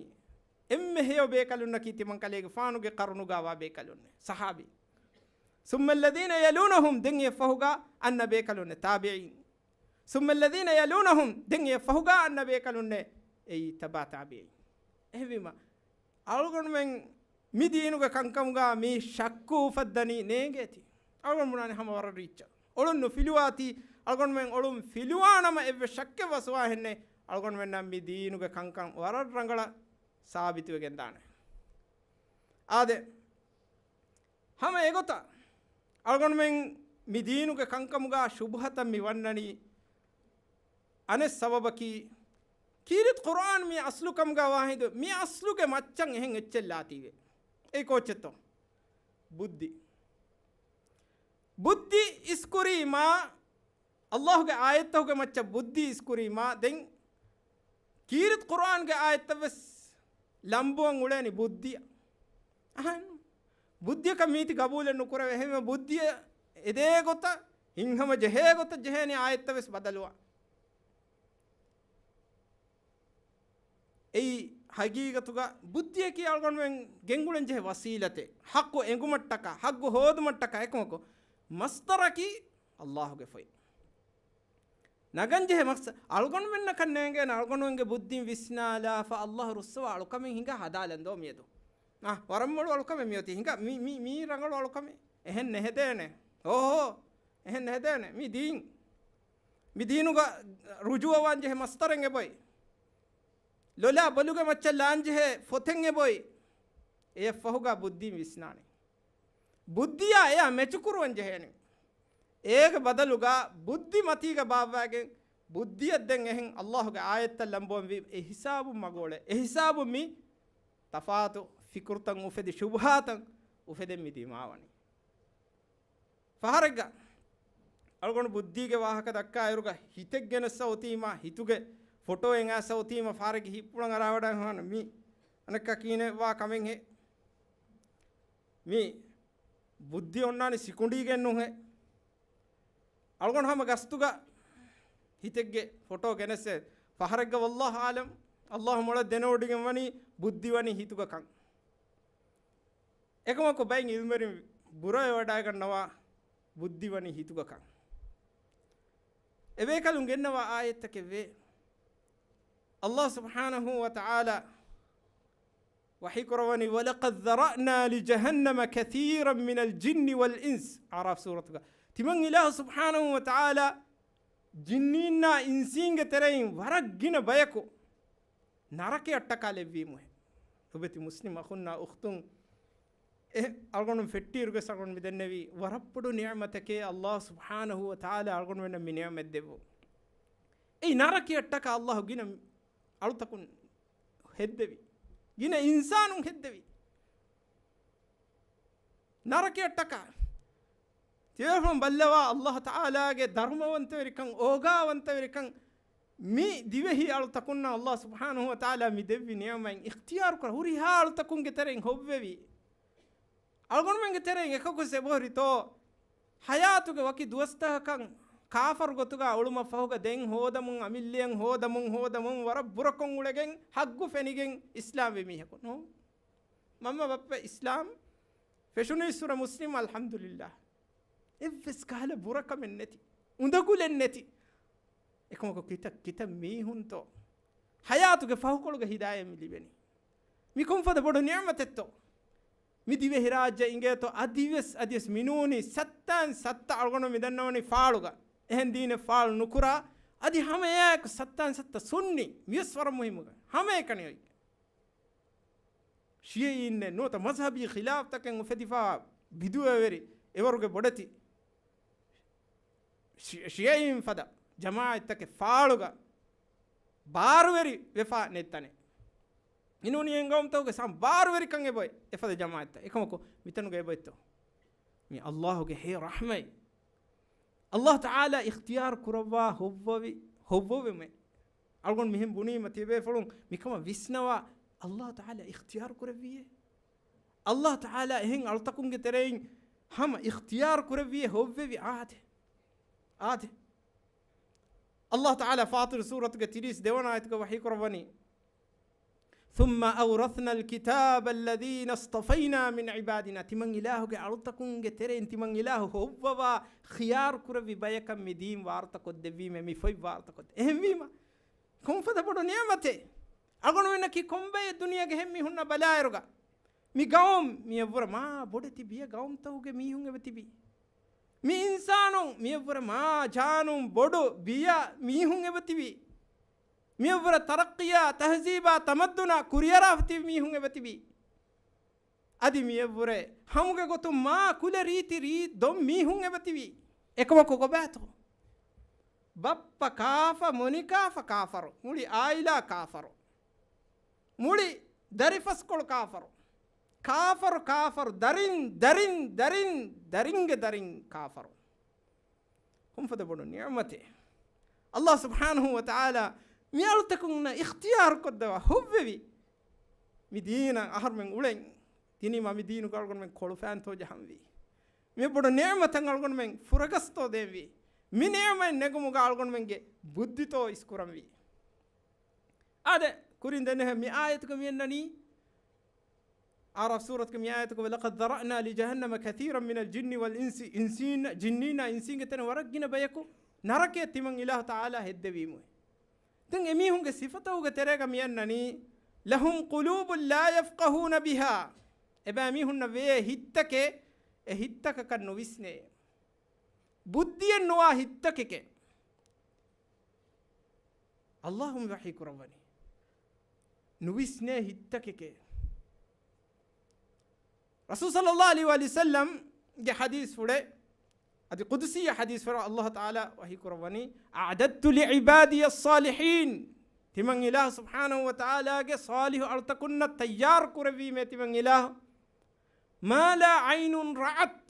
އެންމެ ހެޔޮ ބޭކަލުންނަކީ ތިމަންކަލޭގެފާނުގެ ޤަރުނުގަ ވާ ބޭކަލުންނޭ. ޞަޙާބީ. ثم الذين يلونهم، ދެން އެ ފަހުގަ އަންނަ ބޭކަލުންނޭ. ތާބިޢީން. ثم الذين يلونهم، ދެން އެ ފަހުގަ އަންނަ ބޭކަލުންނޭ. އެއީ ތަބާ ތާބިޢީން. އެހެންވީމަ، އަޅުގަނޑުމެން މި ދީނުގެ ކަންކަމުގަ މި ޝައްކު އުފައްދަނީ ނޭނގޭތީ. އަޅުގަނޑު ބުނާނެ ހަމަ ވަރަށް ރީއްޗަށް. އޮޅުން ނުފިލުވާތީ، އަޅުގަނޑުމެން އޮޅުން ފިލުވާނަމަ އެއްވެސް ޝައްކެއް ވަސްވާހެންނެއް، އަޅުގަނޑުމެންނަށް މި ދީނުގެ ކަންކަން ވަރަށް ރަނގަޅަށް ސާބިތުވެގެންދާނެ. އާދެ، ހަމަ އެގޮތަށް އަޅުގަނޑުމެން މި ދީނުގެ ކަންކަމުގަ ޝުބުހަތައް މި ވަންނަނީ، އަނެއް ސަބަބަކީ، ކީރިތި ޤުރްއާން މި އަސްލު ކަމުގަ ވާހިނދު، މި އަސްލުގެ މައްޗަށް އެހެން އެއްޗެއް ލާތީވެ. އެއީ ކޯއްޗެއްތޯ؟ ބުއްދި. ބުއްދި އިސްކުރީމާ، ﷲ ގެ އާޔަތްތަކުގެ މައްޗަށް ބުއްދި އިސްކުރީމާ، ދެން ކީރިތި ޤުރްއާންގެ އާޔަތްތައް ވެސް ލަނބުވަން އުޅޭނީ ބުއްދިއަށް. އަހަން. ބުއްދިއަކަށް މީތި ގަބޫލެއް ނުކުރެވޭ. އެހެންވެ ބުއްދިއަށް އެދޭ ގޮތަށް، ހިތްހަމަ ޖެހޭ ގޮތަށް ޖެހޭނީ އާޔަތްތައް ވެސް ބަދަލުވާން. އެއީ ހަގީގަތުގަ ބުއްދިއަކީ އަޅުގަނޑުމެން ގެންގުޅެން ޖެހޭ ވަސީލަތެއް. ޙައްޤު އެނގުމަށްޓަކާ، ޙައްޤު ހޯދުމަށްޓަކާ އެކަމަކު، މަޞްދަރަކީ ﷲ ގެ ފޮތް. ނަގަން ޖެހޭ މަޤްޞަ-، އަޅުގަނޑުމެންނަކަށް ނޭނގޭނެ އަޅުގަނޑުމެންގެ ބުއްދީން ވިސްނާލާފަ ﷲ ރުއްސަވާ އަޅުކަމެއް ހިނގާ ހަދާލަން ދޯ މިއަދު. އާ، ވަރަށް މޮޅު އަޅުކަމެއް މިއޮތީ ހިނގާ، މި، މި، މީ ރަނގަޅު އަޅުކަމެއް. އެހެން ނެހެދޭނެ. އޯހޯ، އެހެން ނެހެދޭނެ. މި ދީން. މި ދީނުގަ ރުޖޫޢަވާން ޖެހޭ މަޞްދަރެއް އެބޮތް. ލޮލާ ބޮލުގެ މައްޗަށް ލާން ޖެހޭ ފޮތެއް އެބޮތް. އެއަށްފަހުގަ ބުއްދީން ވިސްނާނެ. ބުއްދިއާ އެއާ މެޗުކުރުވަން ޖެހޭނެ. އޭގެ ބަދަލުގަ ބުއްދި މަތީގަ ބާއްވައިގެން، ބުއްދިއަށް ދެން އެހެން ﷲ ގެ އާޔަތްތައް ލަނބުވަންވީ، އެ ހިސާބުން މަގު އުޅޭ. އެ ހިސާބުން މި ތަފާތު ފިކުރުތައް އުފެދި، ޝުބުހާތައް އުފެދެން މި ދިމާވަނީ. ފަހަރެއްގަ އަޅުގަނޑު ބުއްދީގެ ވާހަކަ ދައްކާއިރުގަ ހިތެއް ގެނެއްސަ އޮތީމާ، ހިތުގެ ފޮޓޯއެއް އައިސް އޮތީމާ، ފަހަރެއްގެ ހިތްޕުޅަށް އަރާވަޑައި ހާނަ މި އަނެއްކާ ކީނެ ވާ ކަމެއްހޭ. މި ބުއްދި އޮންނާނީ ސިކުނޑީގެން ނޫންހޭ. އަޅުގަނޑު ހަމަ ގަސްތުގަ ހިތެއްގެ ފޮޓޯ ގެނެއްސޭ. ފަހަރެއްގަ ވައްލާހު އާލަމް، ﷲ މޮޅަށް ދެނެވޮޑިގެން ވަނީ ބުއްދި ވަނީ ހިތުގަ ކަން. އެކަމަކު ބައެއް އިލްމުވެރިން ބުރަވެވަޑައިގަންނަވާ ބުއްދި ވަނީ ހިތުގަ ކަން. އެބޭކަލުން ގެންނަވާ އާޔަތްތަކެއް ވޭ. ﷲ ސުބްޙާނަހޫ ވަތަޢާލާ ވަޙީ ކުރައްވަނީ، وَلَقَدْ ذَرَأْنَا لِجَهَنَّمَ كَثِيرًا مِنَ الْجِنِّ وَالْإِنسِ. އަޢުރާފް ސޫރަތުގަ. ތިމަން އިލާހު ސުބްޙާނަހޫ ވަތަޢާލާ ޖިންނީންނާ އިންސީންގެ ތެރެއިން ވަރަށް ގިނަ ބަޔަކު ނަރަކަޔަށްޓަކާލެއްވީމުހޭ. ލޮބެތި މުސްލިމް އަޚުންނާ އުޚްތުން، އެ އަޅުގަނޑު ފެއްޓިއިރުގެ އަޅުގަނޑު މި ދެންނެވީ ވަރަށް ބޮޑު ނިޢުމަތެކޭ، ﷲ ސުބްޙާނަހޫ ވަތަޢާލާ އަޅުގަނޑުމެންނަށް މި ނިޢުމަތް ދެއްވުން. އެއީ ނަރަކަޔަށްޓަކާ ﷲ ގިނަ އަޅުތަކުން ހެއްދެވި. ގިނަ އިންސާނުން ހެއްދެވި. ނަރަކަޔަށްޓަކާ. ތިޔަފަން ބައްލަވާ އައްލާހު ތަޢާލާގެ ދަރުމަވަންތަވެރިކަން، އޯގާވަންތަވެރިކަން، މި ދިވެހި އަޅުތަކުންނަށް އައްލާހު ސުބްޙާނަހު ވަތަޢާލާ މި ދެއްވި ނިޢުމަތް އިޚްތިޔާރުކުރާ ހުރިހާ އަޅުތަކުންގެ ތެރެއިން ހޮއްވެވި. އަޅުގަނޑުމެންގެ ތެރެއިން އެކަކުވެސް އެބަހުރިތޯ؟ ޙަޔާތުގެ ވަކި ދުވަސްތަކަކަށް ކާފަރު ގޮތުގަ އުޅުމަށް ފަހުގަ ދެން ހޯދަމުން، އަމިއްލައަށް ހޯދަމުން، ހޯދަމުން ވަރަށް ބުރަކޮށް އުޅެގެން ޙައްގު ފެނިގެން އިސްލާމްވި މީހަކު ނޫން. މަންމަ ބައްޕަ އިސްލާމް ފެށުނީއްސުރެ މުސްލިމް، އަލްޙަމްދުލިއްލާހް. އެއްވެސް ކަހަލަ ބުރަކަމެއް ނެތި، އުނދަގުލެއް ނެތި. އެކަމަކު ކިތައް ކިތައް މީހުންތޯ ޙަޔާތުގެ ފަހުކޮޅުގަ ހިދާޔަތް މި ލިބެނީ؟ މި ކޮންފަދަ ބޮޑު ނިޢުމަތެއްތޯ؟ މި ދިވެހިރާއްޖެ އިނގޭތޯ އަދިވެސް، އަދިވެސް މިނޫނީ ސައްތާން ސައްތަ އަޅުގަނޑު މި ދަންނަވަނީ ފާޅުގަ. އެހެން ދީނެއް ފާޅު ނުކުރާ، އަދި ހަމައެއާއެކު ސައްތާން ސައްތަ ސުންނި، މިވެސް ވަރަށް މުހިއްމުގަ. ހަމައެކަނި އޮތް. ޝިޔަޢީންނެއް ނުވަތަ މަޒްހަބީ ޚިލާފްތަކެއް އުފެދިފާ ބިދުޢަވެރި އެވަރުގެ ބޮޑެތި ޝި-، ޝިޔަޢީން ފަދަ ޖަމާޢަތްތަކެއް ފާޅުގަ ބާރުވެރި ވެފާ ނެތް ތަނެއް. މިނޫނީ އެންގަވަންތަކުގެ ސަމް ބާރުވެރިކަން އެބޮތް އެފަދަ ޖަމާޢަތްތައް. އެކަމަކު މިތަނުގަ އެބޮތްތޯ؟ މި އައްލާހުގެ ހެޔޮ ރަޙްމަތް. އައްލާހު ތަޢާލާ އިޚްތިޔާރު ކުރައްވާ ހޮއްވަވި، ހޮއްވަވެމެ. އަޅުގަނޑު މިހެން ބުނީމަ ތިޔަބޭފުޅުން މިކަމަށް ވިސްނަވާ، އައްލާހު ތަޢާލާ އިޚްތިޔާރު ކުރެއްވިއޭ؟ އައްލާހު ތަޢާލާ އެހެން އަޅުތަކުންގެ ތެރެއިން ހަމަ އިޚްތިޔާރު ކުރެއްވިއޭ ހޮއްވެވި އާދެ. އާދެ. އައްލާހު ތަޢާލާ ފާޠިރު ސޫރަތުގެ ތިރީސް ދެވަނަ އާޔަތުގަ ވަޙީ ކުރައްވަނީ، ثُمَّ أَوْرَثْنَا الْكِتَابَ الَّذِينَ اصْطَفَيْنَا مِنْ عِبَادِنَا. ތިމަން އިލާހުގެ އަޅުތަކުންގެ ތެރެއިން ތިމަން އިލާހު ހޮއްވަވާ ޚިޔާރު ކުރެއްވި ބަޔަކަށް މި ދީން ވާރުތަ ކޮށްދެއްވީމޭ، މި ފޮތް ވާރުތަ ކޮށްދެ. އެހެންވީމަ، ކޮންފަދަ ބޮޑު ނިޢުމަތެއް. އަޅުގަނޑުމެންނަކީ ކޮންބައެއް ދުނިޔޭގެ ހެން މީހުންނާ ބަލާއިރުގަ، މި ގައުމް މިއަށްވުރެ މާ ބޮޑެތި ބިޔަ ގައުމްތަކުގެ މީހުން އެބަތިބީ. މި އިންސާނުން މިއަށްވުރެ މާ ޖާނުން ބޮޑު ބިޔަ މީހުން އެބަތިބީ. މިއަށްވުރެ ތަރައްޤީއާ، ތަހްޒީބާ، ތަމައްދުނާ ކުރިއަރާފަ ތިބި މީހުން އެބަތިބީ. އަދި މިއަށްވުރެ ހަމުގެ ގޮތުން މާ ކުލަ ރީތި ރީ ދޮން މީހުން އެބަތިބީ. އެކަމަކު ކޮބާތޯ؟ ބައްޕަ ކާފަ، މޮނިކާފަ ކާފަރު، މުޅި އާއިލާ ކާފަރު. މުޅި ދަރިފަސްކޮޅު ކާފަރު. ކާފަރު، ކާފަރު، ދަރިން، ދަރިން، ދަރިން، ދަރިންގެ ދަރިން ކާފަރު. ކޮންފަދަ ބޮޑު ނިޢުމަތެއް. އައްލާހު ސުބްޙާނަހު ވަ ތަޢާލާ މި އަޅުތަކުންނަށް އިޚްތިޔާރު ކޮށްދަވާ ހޮއްވެވި. މި ދީނަށް އަހަރުމެން އުޅެން. ދިނީމާ މި ދީނުގަ އަޅުގަނޑުމެން ކޮޅުފައިންތޯ ޖަހަންވީ؟ މި ބޮޑު ނިޢުމަތަށް އަޅުގަނޑުމެން ފުރަގަސްތޯ ދޭންވީ؟ މި ނިޢުމަތް ނެގުމުގަ އަޅުގަނޑުމެންގެ ބުއްދިތޯ އިސްކުރަންވީ؟ އާދެ، ކުރިން ދެންނެވި މި އާޔަތުގަ މިއަންނަނީ، އަޢްރާފް ސޫރަތުގެ މި އާޔަތުގަ، وَلَقَدْ ذَرَأْنَا لِجَهَنَّمَ كَثِيرًا مِنَ الْجِنِّ وَالْإِنْسِ، އިންސީން، ޖިންނީންނާ އިންސީންގެ ތެރެ ވަރަށް ގިނަ ބަޔަކު ނަރަކަޔަށް ތިމަން އިލާހު ތަޢާލާ ހެއްދެވީމުވެ. ދެން އެމީހުންގެ ސިފަތަކުގެ ތެރޭގަ މިއަންނަނީ، لَهُمْ قُلُوبٌ لَا يَفْقَهُونَ بِهَا. އެބައިމީހުންނަށް ވޭ ހިތްތަކެއް، އެ ހިތްތަކަކަށް ނުވިސްނޭ. ބުއްދިއެއް ނުވާ ހިތްތަކެކޭ. އައްލާހު މި ވަޙީ ކުރައްވަނީ. ނުވިސްނޭ ހިތްތަކެކޭ. ރަސޫލު ޞައްލައްލާހު ޢަލައިހި ވަސައްލަމްގެ ޙަދީޘްފުޅެއް، އަދި ޤުދުސީ ޙަދީޘްފުޅެއް އައްލާހު ތަޢާލާ ވަޙީ ކުރައްވަނީ، أَعْدَدْتُ لِعِبَادِيَ الصَّالِحِينَ. ތިމަން އިލާހު ސުބްޙާނަހު ވަ ތަޢާލާގެ ޞާލިޙު އަޅުތަކުންނަށް ތައްޔާރު ކުރެއްވީމޭ ތިމަން އިލާހު. مَا لَا عَيْنٌ رَأَتْ.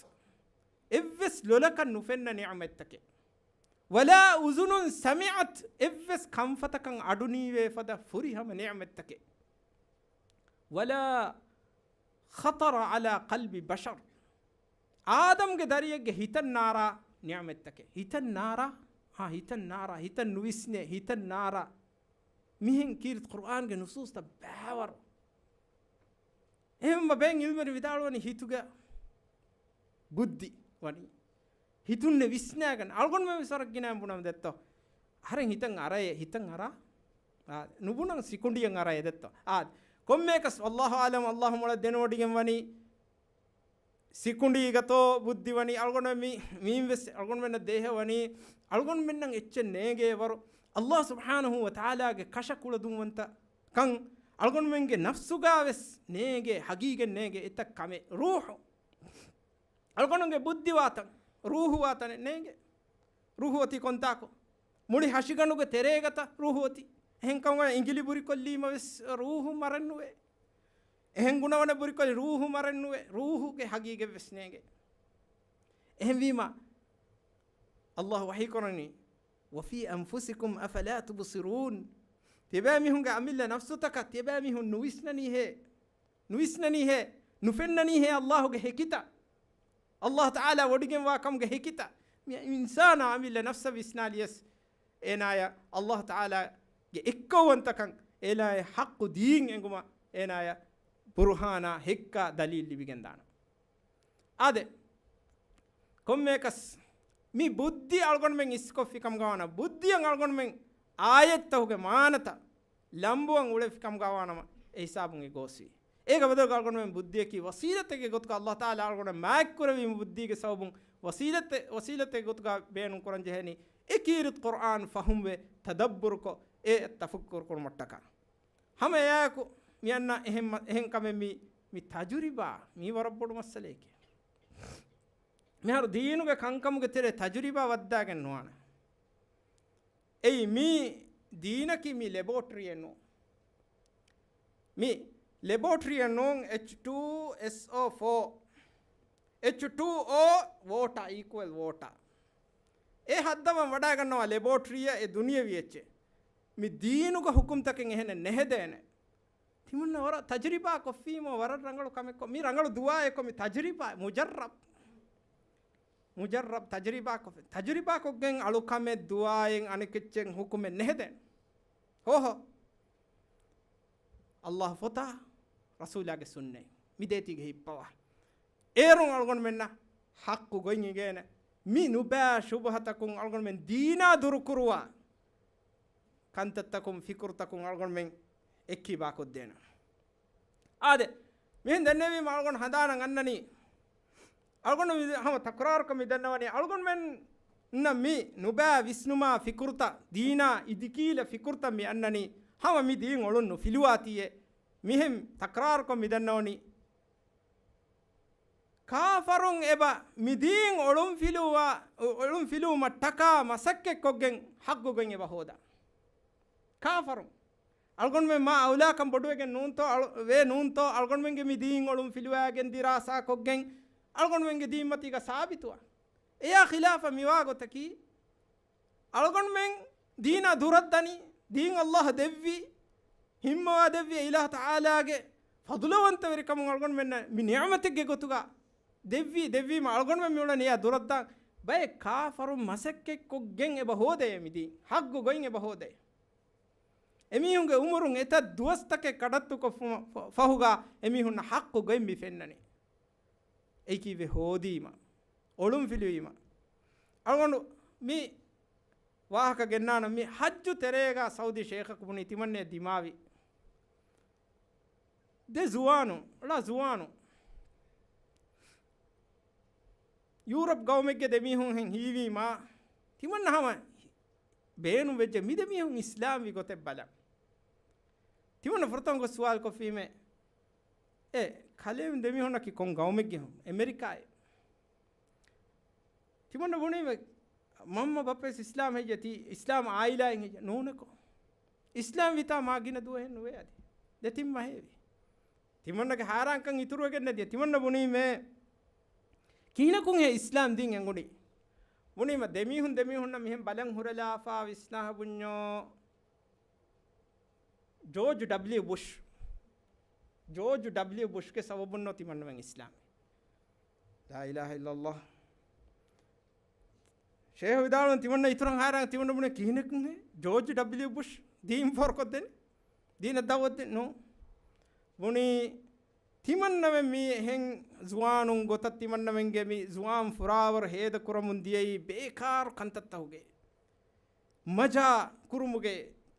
އެއްވެސް ލޮލަކަށް ނުފެންނަ ނިޢުމަތްތަކެއް. وَلَا أُذُنٌ سَمِعَتْ، އެއްވެސް ކަންފަތަކަށް އަޑުނީވޭ ފަދަ ފުރިހަމަ ނިޢުމަތްތަކެއް. وَلَا خَطَرَ عَلَى قَلْبِ بَشَرٍ، އާދަމްގެ ދަރިއެއްގެ ހިތަށް ނާރާ ނިޢުމަތްތަކެއް. ހިތަށް ނާރާ، ހާ، ހިތަށް ނާރާ، ހިތަށް ނުވިސްނޭ، ހިތަށް ނާރާ. މިހެން ކީރިތި ޤުރުއާންގެ ނުސޫސްތައް ބައިވަރު. އެހެންވީމަ ބައެއް ޢިލްމުވެރިން ވިދާޅުވަނީ ހިތުގަ ބުއްދި ވަނީ. ހިތުންނެއް ވިސްނާގަން. އަޅުގަނޑުމެން ވެސް ވަރަށް ގިނައިން ބުނަން ދެއްތޯ؟ އަހަރެން ހިތަށް އަރައޭ، ހިތަށް އަރާ. އާ، ނުބުނަން ސިކުނޑިއަށް އަރައޭ ދެއްތޯ؟ އާ، ކޮންމެއަކަސް ވައްލާހު އަޢްލަމް، އައްލާހު މޮޅަށް ދެނެވޮޑިގެން ވަނީ. ސިކުނޑީގަތޯ ބުއްދި ވަނީ އަޅުގަނޑު މި، މީން ވެސް އަޅުގަނޑުމެންނަށް ދޭހަ ވަނީ، އަޅުގަނޑުމެންނަށް އެއްޗެއް ނޭނގޭ ވަރު. އައްލާހު ސުބްޙާނަހު ވަ ތަޢާލާގެ ކަށަ ކުޅަދުންވަންތަ ކަން އަޅުގަނޑުމެންގެ ނަފްސުގަ ވެސް ނޭނގޭ، ހަގީގަތް ނޭނގޭ އެތައް ކަމެއް. ރޫޙު. އަޅުގަނޑުގެ ބުއްދި ވާތަން، ރޫޙު ވާތަނެއް ނޭނގޭ. ރޫޙު އޮތީ ކޮންތާކު؟ މުޅި ހަށިގަނޑުގެ ތެރޭގަތަ ރޫޙު އޮތީ؟ އެހެންކަމުގަ އިނގިލި ބުރިކޮށްލީމަވެސް ރޫހު މަރެއްނުވޭ. އެހެން ގުނަވަނަ ބުރިކޮށް ރޫހު މަރެއްނުވޭ. ރޫހުގެ ހަގީގަތްވެސް ނޭނގޭ. އެހެންވީމަ، އައްލާހު ވަޙީކުރަނީ، "وَفِي أَنفُسِكُمْ أَفَلَا تُبْصِرُونَ." ތިޔަބައިމީހުންގެ އަމިއްލަ ނަފްސުތަކަށް ތިޔަބައިމީހުން ނުވިސްނަނީހޭ؟ ނުވިސްނަނީހޭ؟ ނުފެންނަނީހޭ އައްލާހުގެ ހެކިތައް؟ އައްލާހު ތަޢާލާ ވޮޑިގެންވާ ކަމުގެ ހެކިތައް؟ މި އިންސާނާ އަމިއްލަ ނަފްސަށް ވިސްނާލިޔަސް، އޭނާޔަށް އައްލާހު ތަޢާލާގެ އެއްކައުވަންތަކަން، އޭނާޔަށް ޙައްޤު ދީން އެނގުމަށް އޭނާޔަށް ބުރުހާނާ ހެއްކާ ދަލީލް ލިބިގެންދާނަން. އާދެ، ކޮންމެއަކަސް މި ބުއްދި އަޅުގަނޑުމެން އިސްކޮށްފި ކަމުގަވާނަ، ބުއްދިއަށް އަޅުގަނޑުމެން އާޔަތްތަކުގެ މާނަތައް ލަނބުވަން އުޅެފި ކަމުގަވާނަމަ، އެ ހިސާބުން އެ ގޯސްވީ. އޭގަ ބަދަލުގަ އަޅުގަނޑުމެން ބުއްދިއަކީ ވަސީލަތެއްގެ ގޮތުގަ އައްލާހު ތަޢާލާ އަޅުގަނޑުމެން މާތްކުރެވީމު ބުއްދީގެ ސަބަބުން ވަސީލަތެއް، ވަސީލަތެއްގެ ގޮތުގަ ބޭނުން ކުރަން ޖެހޭނީ. އެ ކީރިތި ޤުރްއާން ފަހުމްވެ ތަދައްބުރުކޮށް، އެ ތަފައްކުރު ކުރުމަށްޓަކާ. ހަމަ އެއާއެކު މި އަންނަ އެހެން މަ-، އެހެން ކަމެއް މި، މި ތަޖުރިބާ މީ ވަރަށް ބޮޑު މައްސަލައެކޭ. މިހާރު ދީނުގެ ކަންކަމުގެ ތެރޭ ތަޖުރިބާ ވައްދާގެން ނުވާނެ. އެއީ މީ ދީނަކީ މީ ލެބޯޓްރީއެއް ނޫން. މީ ލެބޯޓްރީއެއް ނޫން، އެޗް ޓޫ އެސް އޯ ފޯ. އެޗް ޓޫ އޯ ވޯޓާ އީކުއަލް ވޯޓާ. އެ ހައްދަވަން ވަޑައިގަންނަވާ ލެބޯޓްރީއަށް އެ ދުނިޔެވީ އެއްޗެއް. މި ދީނުގެ ހުކުމްތަކެއް އެހެނެއް ނެހެދޭނެ. ތިމަންނަ ވަރަށް ތަޖުރިބާ ކޮށްފީމޯ ވަރަށް ރަނގަޅު ކަމެއްކޮ، މި ރަނގަޅު ދުޢާއެއްކޮ، މި ތަޖުރިބާ މުޖައްރަބް. މުޖައްރަބް ތަޖުރިބާ ކޮށްފި. ތަޖުރިބާ ކޮށްގެން އަޅު ކަމެއް ދުޢާއެއް އަނެކެއްޗެއް ހުކުމެއް ނެހެދޭނެ. ހޯހޯ. އައްލާހު ފޮތާ ރަސޫލާގެ ސުންނަތް މި ދޭތީގެ ހިއްޕަވާ. އޭރުން އަޅުގަނޑުމެންނަށް ޙައްޤު ގޮތް އިނގޭނެ. މި ނުބައި ޝުބުހަތަކުން އަޅުގަނޑުމެން ދީނާ ދުރުކުރުވާ ކަންތައްތަކުން ފިކުރުތަކުން އަޅުގަނޑުމެން އެއްކިބާކޮށްދޭނެ. އާދެ، މިހެން ދެންނެވީމަ އަޅުގަނޑު ހަނދާނަށް އަންނަނީ، އަޅުގަނޑު މި ހަމަ ތަކުރާރުކޮށް މި ދަންނަވަނީ، އަޅުގަނޑުމެންނަށް މި ނުބައި ވިސްނުމާ ފިކުރުތައް، ދީނާ އިދިކީލަ ފިކުރުތައް މި އަންނަނީ، ހަމަ މި ދީން އޮޅުން ނުފިލުވާތީއޭ. މިހެން ތަކުރާރުކޮށް މި ދަންނަވަނީ، ކާފަރުން އެބަ މި ދީން އޮޅުންފިލުވާ، އޮޅުންފިލުވުމަށްޓަކާ މަސައްކަތްކޮށްގެން ޙައްޤު ގޮތް އެބަ ހޯދާ. ކާފަރުން. އަޅުގަނޑުމެން މާ އައުލާކަން ބޮޑުވެގެން ނޫންތޯ، އަޅު-، ވޭ ނޫންތޯ، އަޅުގަނޑުމެންގެ މި ދީން އޮޅުން ފިލުވާގެން ދިރާސާކޮށްގެން، އަޅުގަނޑުމެންގެ ދީންމަތީގަ ސާބިތުވާ. އެޔާ ޚިލާފަށް މިވާ ގޮތަކީ، އަޅުގަނޑުމެން ދީނާ ދުރަށްދަނީ، ދީން އައްލާހު ދެއްވީ، ހިންމަވާ ދެއްވި އިލާހު ތަޢާލާގެ ފަޟުލުވަންތަވެރިކަމުން އަޅުގަނޑުމެންނަށް މި ނިޢުމަތެއްގެ ގޮތުގަ ދެއްވީ، ދެއްވީމަ އަޅުގަނޑުމެން މިއުޅެނީ އެއާ ދުރަށްދާން. ބައެއް ކާފަރުން މަސައްކަތްކޮށްގެން އެބަ ހޯދޭ މި ދީން. ޙައްޤު ގޮތް އެބަ ހޯދޭ. އެމީހުންގެ އުމުރުން އެތައް ދުވަސްތަކެއް ކަޑައްތުކޮށްފުމަށް ފަ-، ފަހުގަ އެމީހުންނަށް ޙައްޤު ގޮތް މި ފެންނަނީ. އެއީކީ ވެ ހޯދީމަ، އޮޅުންފިލުވީމަ. އަޅުގަނޑު މި ވާހަކަ ގެންނާނަން، މި ޙައްޖު ތެރޭގަ ސައުދީ ޝޭޚަކު ބުނީ ތިމަންނަޔަށް ދިމާވި ދެ ޒުވާނު، ޅަ ޒުވާނު. ޔޫރަޕް ގައުމެއްގެ ދެމީހުން ހެން ހީވީމާ، ތިމަންނަ ހަމަ ބޭނުން ވެއްޖެ މި ދެމީހުން އިސްލާމްވި ގޮތެއް ބަލަން. ތިމަންނަ ފުރަތަމަ ގޮސް ސުވާލު ކޮށްފީމޭ، އެ ކަލޭމެން ދެމީހުންނަކީ ކޮން ގައުމެއްގެ ހުން؟ އެމެރިކާއެއް. ތިމަންނަ ބުނީމެ، މަންމަ ބައްޕަވެސް އިސްލާމް ހެއްޔޭ؟ ތީ އިސްލާމް އާއިލާއެއް ހެއްޔޭ؟ ނޫނެކޯ. އިސްލާމް ވިތާ މާ ގިނަ ދުވަހެއް ނުވޭ އަދި. ދެތިން މަހޭވި. ތިމަންނަގެ ހައިރާންކަން އިތުރުވެގެން ނެތި. ތިމަންނަ ބުނީމޭ، ކިހިނަކުންހޭ އިސްލާމް ދީން އެނގުނީ؟ ބުނީމަ ދެމީހުން ދެމީހުންނަށް މިހެން ބަލަން ހުރެލާފާ ވިސްނާ ބުންޏޯ. ޖޯޖް ޑަބްލިއު ބުޝް. ޖޯޖް ޑަބްލިއު ބުޝްގެ ސަބަބުންނޯ ތިމަންނަމެން އިސްލާމް. ލާ އިލާހަ އިއްލައްލާހް. ޝޭހު ވިދާޅުވަން ތިމަންނަ އިތުރަށް ހައިރާން ތިމަންނަ ބުނެ ކިހިނެއްކުން ހޭ؟ ޖޯޖް ޑަބްލިއު ބުޝް ދީން ފޯރުކޮށްދެން؟ ދީނަށް ދައުވަތްދެން ނޫ. ބުނީ ތިމަންނަމެން މީ އެހެން ޒުވާނުން ގޮތަށް ތިމަންނަމެންގެ މި ޒުވާން ފުރާވަރު ހޭދަ ކުރަމުން ދިޔައީ ބޭކާރު ކަންތައްތަހުގެ. މަޖާ ކުރުމުގެ،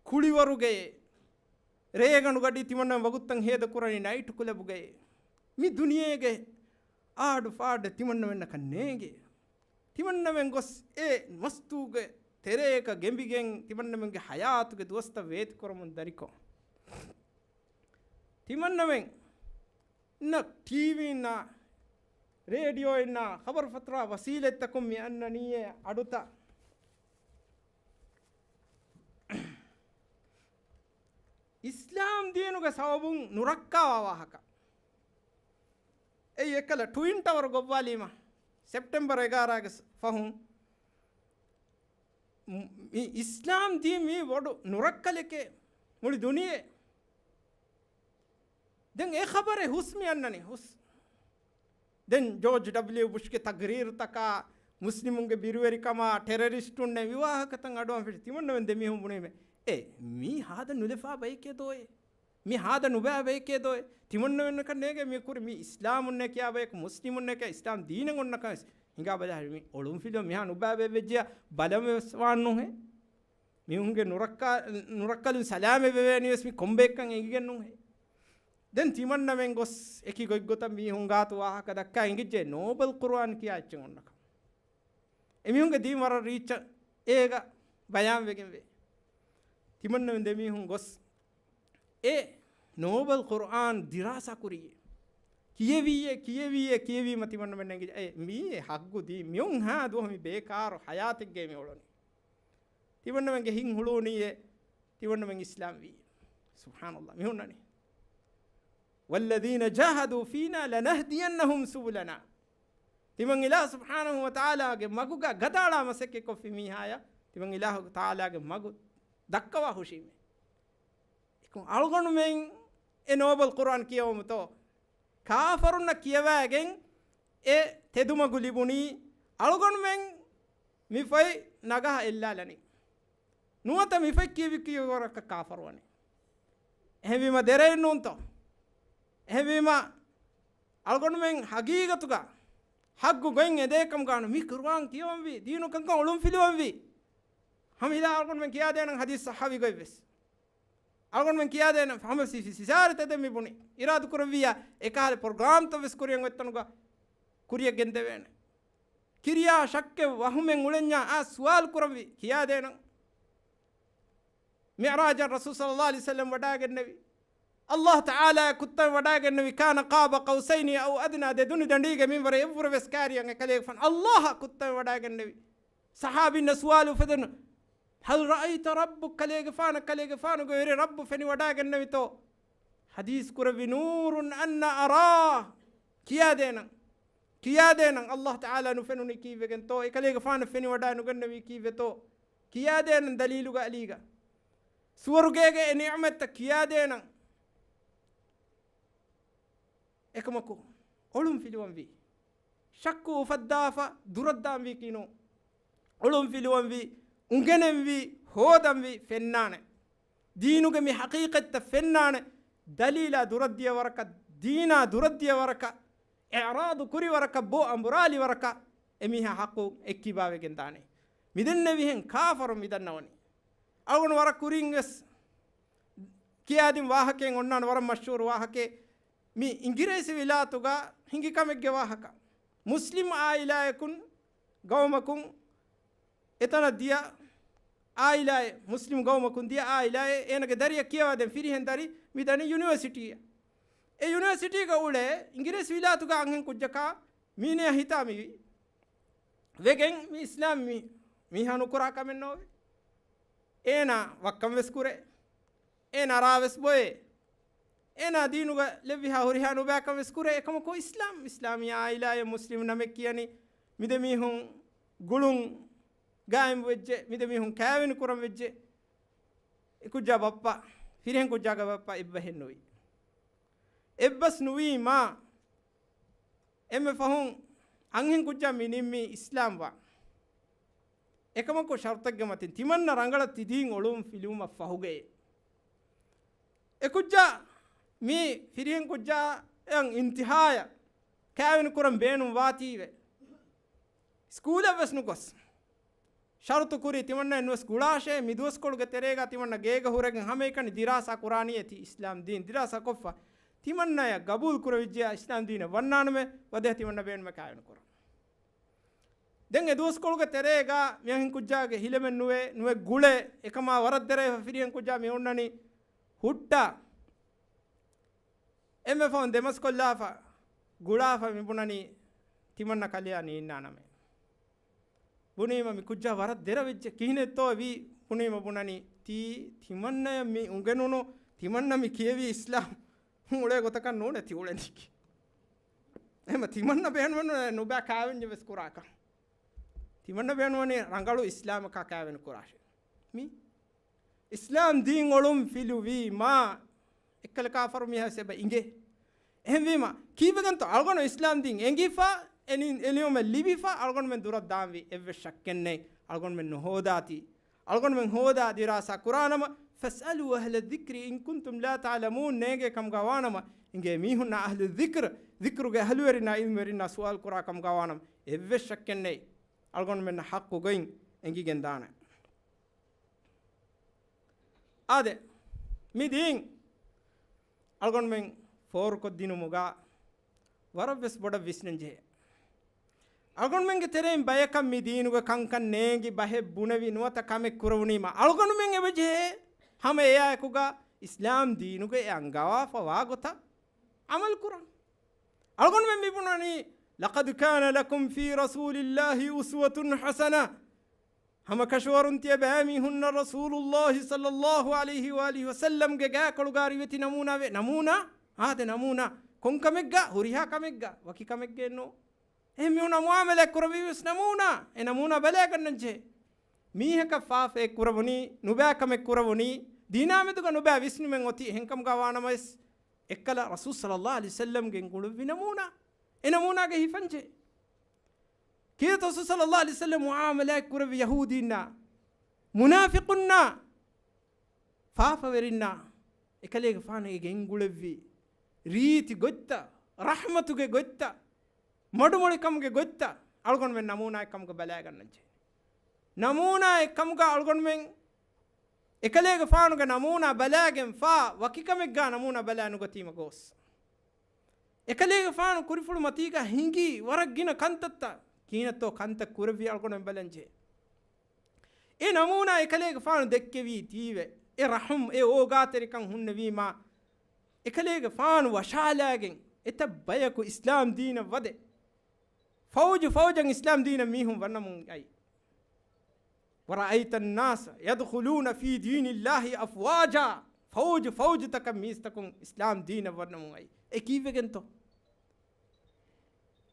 ކުޅިވަރުގެ، ރޭގަނޑު ގަޑީ ތިމަންނަމެން ވަގުތުތައް ހޭދަ ކުރަނީ ނައިޓް ކުލަބުގައޭ. މި ދުނިޔޭގެ އާޑު ފާޑެއް ތިމަންނަމެންނަކަށް ނޭނގޭ. ތިމަންނަމެން ގޮސް އެ މަސްތޫގެ ތެރޭގަ ގެނބިގެން ތިމަންނަމެންގެ ޙަޔާތުގެ ދުވަސްތައް ވޭތިކުރަމުން ދަރިކޮށް، ތިމަންނަމެން ނަ ޓީވީންނާ، ރޭޑިއޯއިންނާ، ޚަބަރު ފަތުރާ ވަސީލަތްތަކުން މި އަންނަނީއޭ އަޑުތައް. ދީނުގެ ސަބަބުން ނުރައްކާވާ ވާހަކަ. އެއީ އެއްކަލަ ޓުއިން ޓަވަރު ގޮއްވާލީމަ، ސެޕްޓެމްބަރު އެގާރަގެ ފަހުން މި އިސްލާމް ދީން މީ ބޮޑު ނުރައްކަލެކޭ މުޅި ދުނިޔެ. ދެން އެ ޚަބަރެއް ހުސް މި އަންނަނީ ހުސް. ދެން ޖޯޖް ޑަބްލިއު ބުޝްގެ ތަގްރީރުތަކާ، މުސްލިމުންގެ ބިރުވެރިކަމާ، ޓެރަރިސްޓުންނޭ މި ވާހަކަތައް އަޑުއަން ފެށި ތިމަންނަމެން ދެމީހުން ބުނީމެ، އޭ މީ ހާދަ ނުލަފާ ބަޔެކޭ ދޯއޭ؟ މި ހާދަ ނުބައި ބަޔެކޭ ދޯއޭ؟ ތިމަންނަމެންނަކަށް ނޭގޭ މި ކުރި މި އިސްލާމުންނޭ ކިޔާ ބަޔަކު، މުސްލިމުންނޭ ކިޔާ އިސްލާމް ދީނެއް އޮންނަކަން ވެސް ހިނގާ ބަލާ މި އޮޅުންފިލުވަން މިހާ ނުބައި ބަޔެއް ވެއްޖެޔާ ބަލަން ވެސް ވާން ނުހޭ. މީހުންގެ ނުރައްކާ-، ނުރައްކަލުން ސަލާމަތް ވެވޭނީ ވެސް މި ކޮންބައެއްކަން އެނގިގެން ނުހޭ. ދެން ތިމަންނަމެން ގޮސް އެކި ގޮތްގޮތަށް މީހުން ގާތު ވާހަކަ ދައްކާ އެނގިއްޖެ ނޯބެލް ޤުރުއާން ކިޔާ އެއްޗެއް އޮންނަކަން. އެމީހުންގެ ދީން ވަރަށް ރީއްޗަށް އޭގަ ބަޔާންވެގެން ވޭ. ތިމަންނަމެން ދެމީހުން ގޮސް އެ ނޯބެލް ޤުރުއާން ދިރާސާ ކުރީ. ކިޔެވީއޭ، ކިޔެވީއޭ، ކިޔެވީމަ ތިމަންނަމެން އެނގި، އޭ މީ ހައްގު ދީން، މިއޮން ހާ ދުވަހު މި ބޭކާރު ހަޔާތެއްގައި މި އުޅުނީ. ތިމަންނަމެންގެ ހިތް ހުޅުވުނީއޭ، ތިމަންނަމެން އިސްލާމް ވީ. ސުބްޙާނަﷲ، މި ހުންނަނީ. وَالَّذِينَ جَاهَدُوا فِينَا لَنَهْدِيَنَّهُمْ سُبُلَنَا. ތިމަން އިލާހު ސުބްޙާނަހޫ ވަތަޢާލާގެ މަގުގަ ގަދައަޅާ މަސައްކަތްކޮށްފި މީހާޔަށް، ތިމަން އިލާހު ތަޢާލާގެ މަގު ދައްކަވާ ހުށީމޭ. އެކު އަޅުގަނޑުމެން އެ ނޯބެލް ޤުރުއާން ކިޔަވަމުތޯ؟ ކާފަރުންނަށް ކިޔަވައިގެން އެ ތެދުމަގު ލިބުނީ އަޅުގަނޑުމެން މި ފޮތް ނަގަހަށް އެއްލާލަނީ. ނުވަތަ މި ފޮތް ކިޔެވި ކިޔެވި ވަރަކަށް ކާފަރުވަނީ. އެހެންވީމަ ދެރައެއް ނޫންތޯ؟ އެހެންވީމަ އަޅުގަނޑުމެން ހަގީގަތުގަ ހައްގު ގޮތް އެދޭކަމުގަ ނު މި ޤުރުއާން ކިޔަވަންވީ، ދީނު ކަންކަން އޮޅުން ފިލުވަންވީ. ހަމަ ހިލާ އަޅުގަނޑުމެން ކިޔާދޭނަން ޙަދީޘް ޞައްޙަވި ގޮތްވެސް. އަޅުގަނޑުމެން ކިޔާދޭނަން ހަމަ ސި-، ސި-، ސިސާރަތައް ދެން މި ބުނި. އިރާދަ ކުރެއްވިއްޔާ އެކަހަލަ ޕްރޮގްރާމްތައް ވެސް ކުރިއަށް އޮތްތަނުގަ ކުރިއަށް ގެންދެވޭނެ. ކިރިޔާ ޝައްކެއް ވަހުމެއް އުޅެންޏާ އާ ސުވާލު ކުރަންވީ ކިޔާދޭނަން. މިޢުރާޖަށް ރަސޫލު ޞައްލައްލާހު ޢަލައިހި ވަސައްލަމް ވަޑައިގެންނެވި. ﷲ ތަޢާލާ ކުއްތަން ވަޑައިގެންނެވި، كان قاب قوسين أو أدنى، ދެ ދުނި ދަނޑީގެ މިންވަރެއް އެއްވުރެ ވެސް ކާރިއަށް އެކަލޭގެފާނު ﷲ ކުއްތަން ވަޑައިގެންނެވި. ޞަޙާބީންނަށް ސުވާލު އުފެދުނު، هل رأيت ربك؟ ކަލޭގެފާނަށް ކަލޭގެފާނުގެ ވެރި ރައްބު ފެނިވަޑައިގެންނެވިތޯ؟ ޙަދީޘް ކުރެއްވި، نور أنا أراه. ކިޔާދޭނަން. ކިޔާދޭނަން ﷲ ތަޢާލާ ނުފެނުނީ ކީއްވެގެންތޯ؟ އެކަލޭގެފާނަށް ފެނިވަޑައި ނުގެންނެވީ ކީއްވެތޯ؟ ކިޔާދޭނަން ދަލީލުގަ އަލީގަ. ސުވަރުގޭގެ އެ ނިޢުމަތްތައް ކިޔާދޭނަން. އެކަމަކު އޮޅުން ފިލުވަންވީ. ޝައްކު އުފައްދާފަ ދުރަށްދާންވީކީ ނޫން. އޮޅުން ފިލުވަންވީ، އުނގެނެންވީ، ހޯދަންވީ، ފެންނާނެ. ދީނުގެ މި ޙަޤީޤަތްތައް ފެންނާނެ. ދަލީލާ ދުރަށްދިޔަ ވަރަކަށް، ދީނާ ދުރަށްދިޔަ ވަރަކަށް، އިޢުރާޟު ކުރި ވަރަކަށް، ބޯ އަނބުރާލި ވަރަކަށް އެމީހާ ޙައްޤު އެއްކިބާވެގެން ދާނެ. މިދެންނެވިހެން ކާފަރުން މިދަންނަވަނީ. އަޅުގަނޑު ވަރަށް ކުރިން ވެސް ކިޔާދިން ވާހަކައެއް އޮންނާނެ، ވަރަށް މަޝްހޫރު ވާހަކައެއް. މި އިނގިރޭސި ވިލާތުގަ ހިނގި ކަމެއްގެ ވާހަކަ. މުސްލިމް އާއިލާއަކުން ގައުމަކުން އެތަނަށް ދިޔަ އާއިލާއެއް، މުސްލިމް ގައުމަކުން ދިޔަ އާއިލާއެއް، އޭނަގެ ދަރިއަށް ކިޔަވާދޭން ފިރިހެން ދަރި މިދަނީ ޔުނިވަރސިޓީއަށް. އެ ޔުނިވަރސިޓީގަ އުޅޭ އިނގިރޭސި ވިލާތުގަ އަންހެން ކުއްޖަކާ މީނަޔަށް ހިތާ މިވީ. ވެގެން މި އިސްލާމް މި، މީހާ ނުކުރާ ކަމެއް ނޯވޭ. އޭނާ ވައްކަން ވެސް ކުރޭ. އޭނާ ރާވެސް ބޮއޭ. އޭނާ ދީނުގަ ލެއްވިހާ ހުރިހާ ނުބައިކަން ވެސް ކުރޭ. އެކަމަކު އިސްލާމް، އިސްލާމީ އާއިލާއެއް މުސްލިމް ނަމެއް ކިޔަނީ. މިދެމީހުން ގުޅުން ގާއިމް ވެއްޖެ. މިދެމީހުން ކާވެނި ކުރަން ވެއްޖެ. އެ ކުއްޖާ ބައްޕަ، ފިރިހެން ކުއްޖާގެ ބައްޕަ އެއްބަހެއް ނުވި. އެއްބަސް ނުވީމާ، އެންމެ ފަހުން އަންހެން ކުއްޖާ މި ނިންމީ އިސްލާމްވާން. އެކަމަކު ޝަރުތެއްގެ މަތިން ތިމަންނަ ރަނގަޅަށް ތި ދީން އޮޅުން ފިލުވުމަށް ފަހުގައޭ. އެ ކުއްޖާ މީ ފިރިހެން ކުއްޖާއަށް އިންތިހާޔަށް ކާވެނި ކުރަން ބޭނުން ވާތީވެ. ސްކޫލަށް ވެސް ނުގޮސް. ޝަރުތު ކުރީ ތިމަންނައެއް ނުވެސް ގުޅާށޭ، މި ދުވަސްކޮޅުގެ ތެރޭގަ ތިމަންނަ ގޭގަ ހުރެގެން ހަމައެކަނި ދިރާސާ ކުރާނީ އެތި އިސްލާމް ދީން ދިރާސާ ކޮށްފަ. ތިމަންނަޔަށް ގަބޫލު ކުރެވިއްޖެޔާ އިސްލާމް ދީނަށް ވަންނާނަމޭ، ވަދެ ތިމަންނަ ބޭނުމެ ކާވެނި ކުރަން. ދެން އެ ދުވަސްކޮޅުގެ ތެރޭގަ މި އަންހެން ކުއްޖާގެ ހިލަމެއް ނުވޭ، ނުވެ ގުޅޭ، އެކަމާ ވަރަށް ދެރަވެފަ ފިރިހެން ކުއްޖާ މި އޮންނަނީ ހުއްޓާ. އެންމެ ފަހުން ދެމަސްކޮށްލާފަ، ގުޅާފަ މި ބުނަނީ ތިމަންނަ ކަލެޔާ ނީންނާނަމޭ. ބުނީމަ މި ކުއްޖާ ވަރަށް ދެރަވެއްޖެ، ކިހިނެއްތޯ ވީ؟ ބުނީމަ ބުނަނީ ތީ ތިމަންނަޔަށް މި އުނގެނުނު ތިމަންނަ މި ކިޔެވީ އިސްލާމް އުޅޭ ގޮތަކަށް ނޫނޭ ތި އުޅެނީކީ. އެހެމަ ތިމަންނަ ބޭނުމެއް ނުބައި ކާވެންޏެއް ވެސް ކުރާކަށް. ތިމަންނަ ބޭނުމަނީ ރަނގަޅު އިސްލާމަކާ ކާވެނި ކުރާށޭ. މި އިސްލާމް ދީން އޮޅުން ފިލުވީމާ، އެއްކަލަ ކާފަރު މީހާ ވެސް އެބަ އިނގޭ. އެހެންވީމަ، ކީއްވެގެންތޯ އަޅުގަނޑު އިސްލާމް ދީން އެނގިފަ، އެ ނި-، އެ ނިޢުމަތް ލިބިފަ، އަޅުގަނޑުމެން ދުރަށް ދާންވީ؟ އެއްވެސް ޝައްކެއް ނެތް. އަޅުގަނޑުމެން ނުހޯދާތީ. އަޅުގަނޑުމެން ހޯދާ ދިރާސާ ކުރާނަމަ، فَاسْأَلُوا أَهْلَ الذِّكْرِ إِنْ كُنْتُمْ لَا تَعْلَمُونَ، ނޭނގޭ ކަމުގަ ވާނަމަ، އިނގޭ މީހުންނާ އަހްލު ޛިކްރު، ޛިކްރުގެ އަހްލުވެރިންނާ، ޢިލްމުވެރިންނާ ސުވާލު ކުރާ ކަމުގަ ވާނަމަ، އެއްވެސް ޝައްކެއް ނެތް. އަޅުގަނޑުމެންނަށް ޙައްޤު ގޮތް އެނގިގެން ދާނެ. އާދެ، މި ދީން އަޅުގަނޑުމެން ފޯރުކޮށްދިނުމުގަ ވަރަށްވެސް ބޮޑަށް ވިސްނަންޖެހޭ. އަޅުގަނޑުމެންގެ ތެރެއިން ބަޔަކަށް މި ދީނުގެ ކަންކަން ނޭނގި ބަހެއް ބުނެވި ނުވަތަ ކަމެއް ކުރެވުނީމަ، އަޅުގަނޑުމެން އެބަޖެހޭ ހަމަ އެއާއެކުގަ އިސްލާމް ދީނުގެ އެ އަންގަވާފަވާ ގޮތަށް ޢަމަލު ކުރަން. އަޅުގަނޑުމެން މި ބުނަނީ، لَقَدْ كَانَ لَكُمْ فِي رَسُولِ اللَّهِ أُسْوَةٌ حَسَنَةٌ. ހަމަކަށަވަރުން ތިޔަބައިމީހުންނަށް ރަސޫލުﷲ ޞައްލަﷲ ޢަލައިހި ވައާލިހި ވަސައްލަމްގެ ގާތްކޮޅުގާ ރިވެތި ނަމޫނާވެ، ނަމޫނާ، އާދެ ނަމޫނާ، ކޮން ކަމެއްގަ؟ ހުރިހާ ކަމެއްގަ، ވަކި ކަމެއްގައެއްނު. އެހެން މީހުންނާ މުޢާމަލާތް ކުރެވީވެސް ނަމޫނާ، އެ ނަމޫނާ ބަލައިގަންނަންޖެހޭ. މީހަކަށް ފާފައެއް ކުރެވުނީ، ނުބައި ކަމެއް ކުރެވުނީ، ދީނާމެދުގަ ނުބައި ވިސްނުމެއް އޮތީ، އެހެންކަމުގަ ވާނަމަވެސް، އެއްކަލަ ރަސޫލު ޞައްލަﷲ ޢަލައިހި ވަސައްލަމް ގެންގުޅުއްވި ނަމޫނާ، އެ ނަމޫނާގަ ހިފަންޖެހޭ. ކީއްވެތޯ ރަސޫލު ޞައްލަﷲ ޢަލައިހި ވަސައްލަމް މުޢާމަލާތް ކުރެއްވި ޔަހޫދީންނާ، މުނާފިޤުންނާ، ފާފަވެރިންނާ، އެކަލޭގެފާނު އެ ގެންގުޅެއްވި ރީތި ގޮތްތައް، ރަޙްމަތުގެ ގޮތްތައް، މަޑުމޮޅިކަމުގެ ގޮތްތައް އަޅުގަނޑުމެން ނަމޫނާއެއްކަމުގަ ބަލައިގަންނަންޖެހޭ. ނަމޫނާއެއްކަމުގަ އަޅުގަނޑުމެން އެކަލޭގެފާނުގެ ނަމޫނާ ބަލައިގެންފާ، ވަކިކަމެއްގާ ނަމޫނާ ބަލައި ނުގަތީމަ ގޯސް. އެކަލޭގެފާނު ކުރިފުޅު މަތީގަ ހިނގި ވަރަށް ގިނަ ކަންތައްތައް، ކިހިނެއްތޯ ކަންތައް ކުރެއްވި އަޅުގަނޑުމެން ބަލަންޖެހޭ. އެ ނަމޫނާ އެކަލޭގެފާނު ދެއްކެވީ ތީވެ، އެ ރަޙުމް، އެ އޯގާތެރިކަން ހުންނެވީމާ، އެކަލޭގެފާނު ވަށާލާގެން އެތައް ބަޔަކު އިސްލާމް ދީނަށް ވަދެ، ފައުޖު ފައުޖަށް އިސްލާމް ދީނަށް މީހުން ވަންނަމުން އައި. وَرَأَيْتَ النَّاسَ يَدْخُلُونَ فِي دِينِ اللَّهِ أَفْوَاجًا، ފައުޖު ފައުޖުތަކަށް މީސްތަކުން އިސްލާމް ދީނަށް ވަންނަމުން އައި. އެ ކީއްވެގެންތޯ؟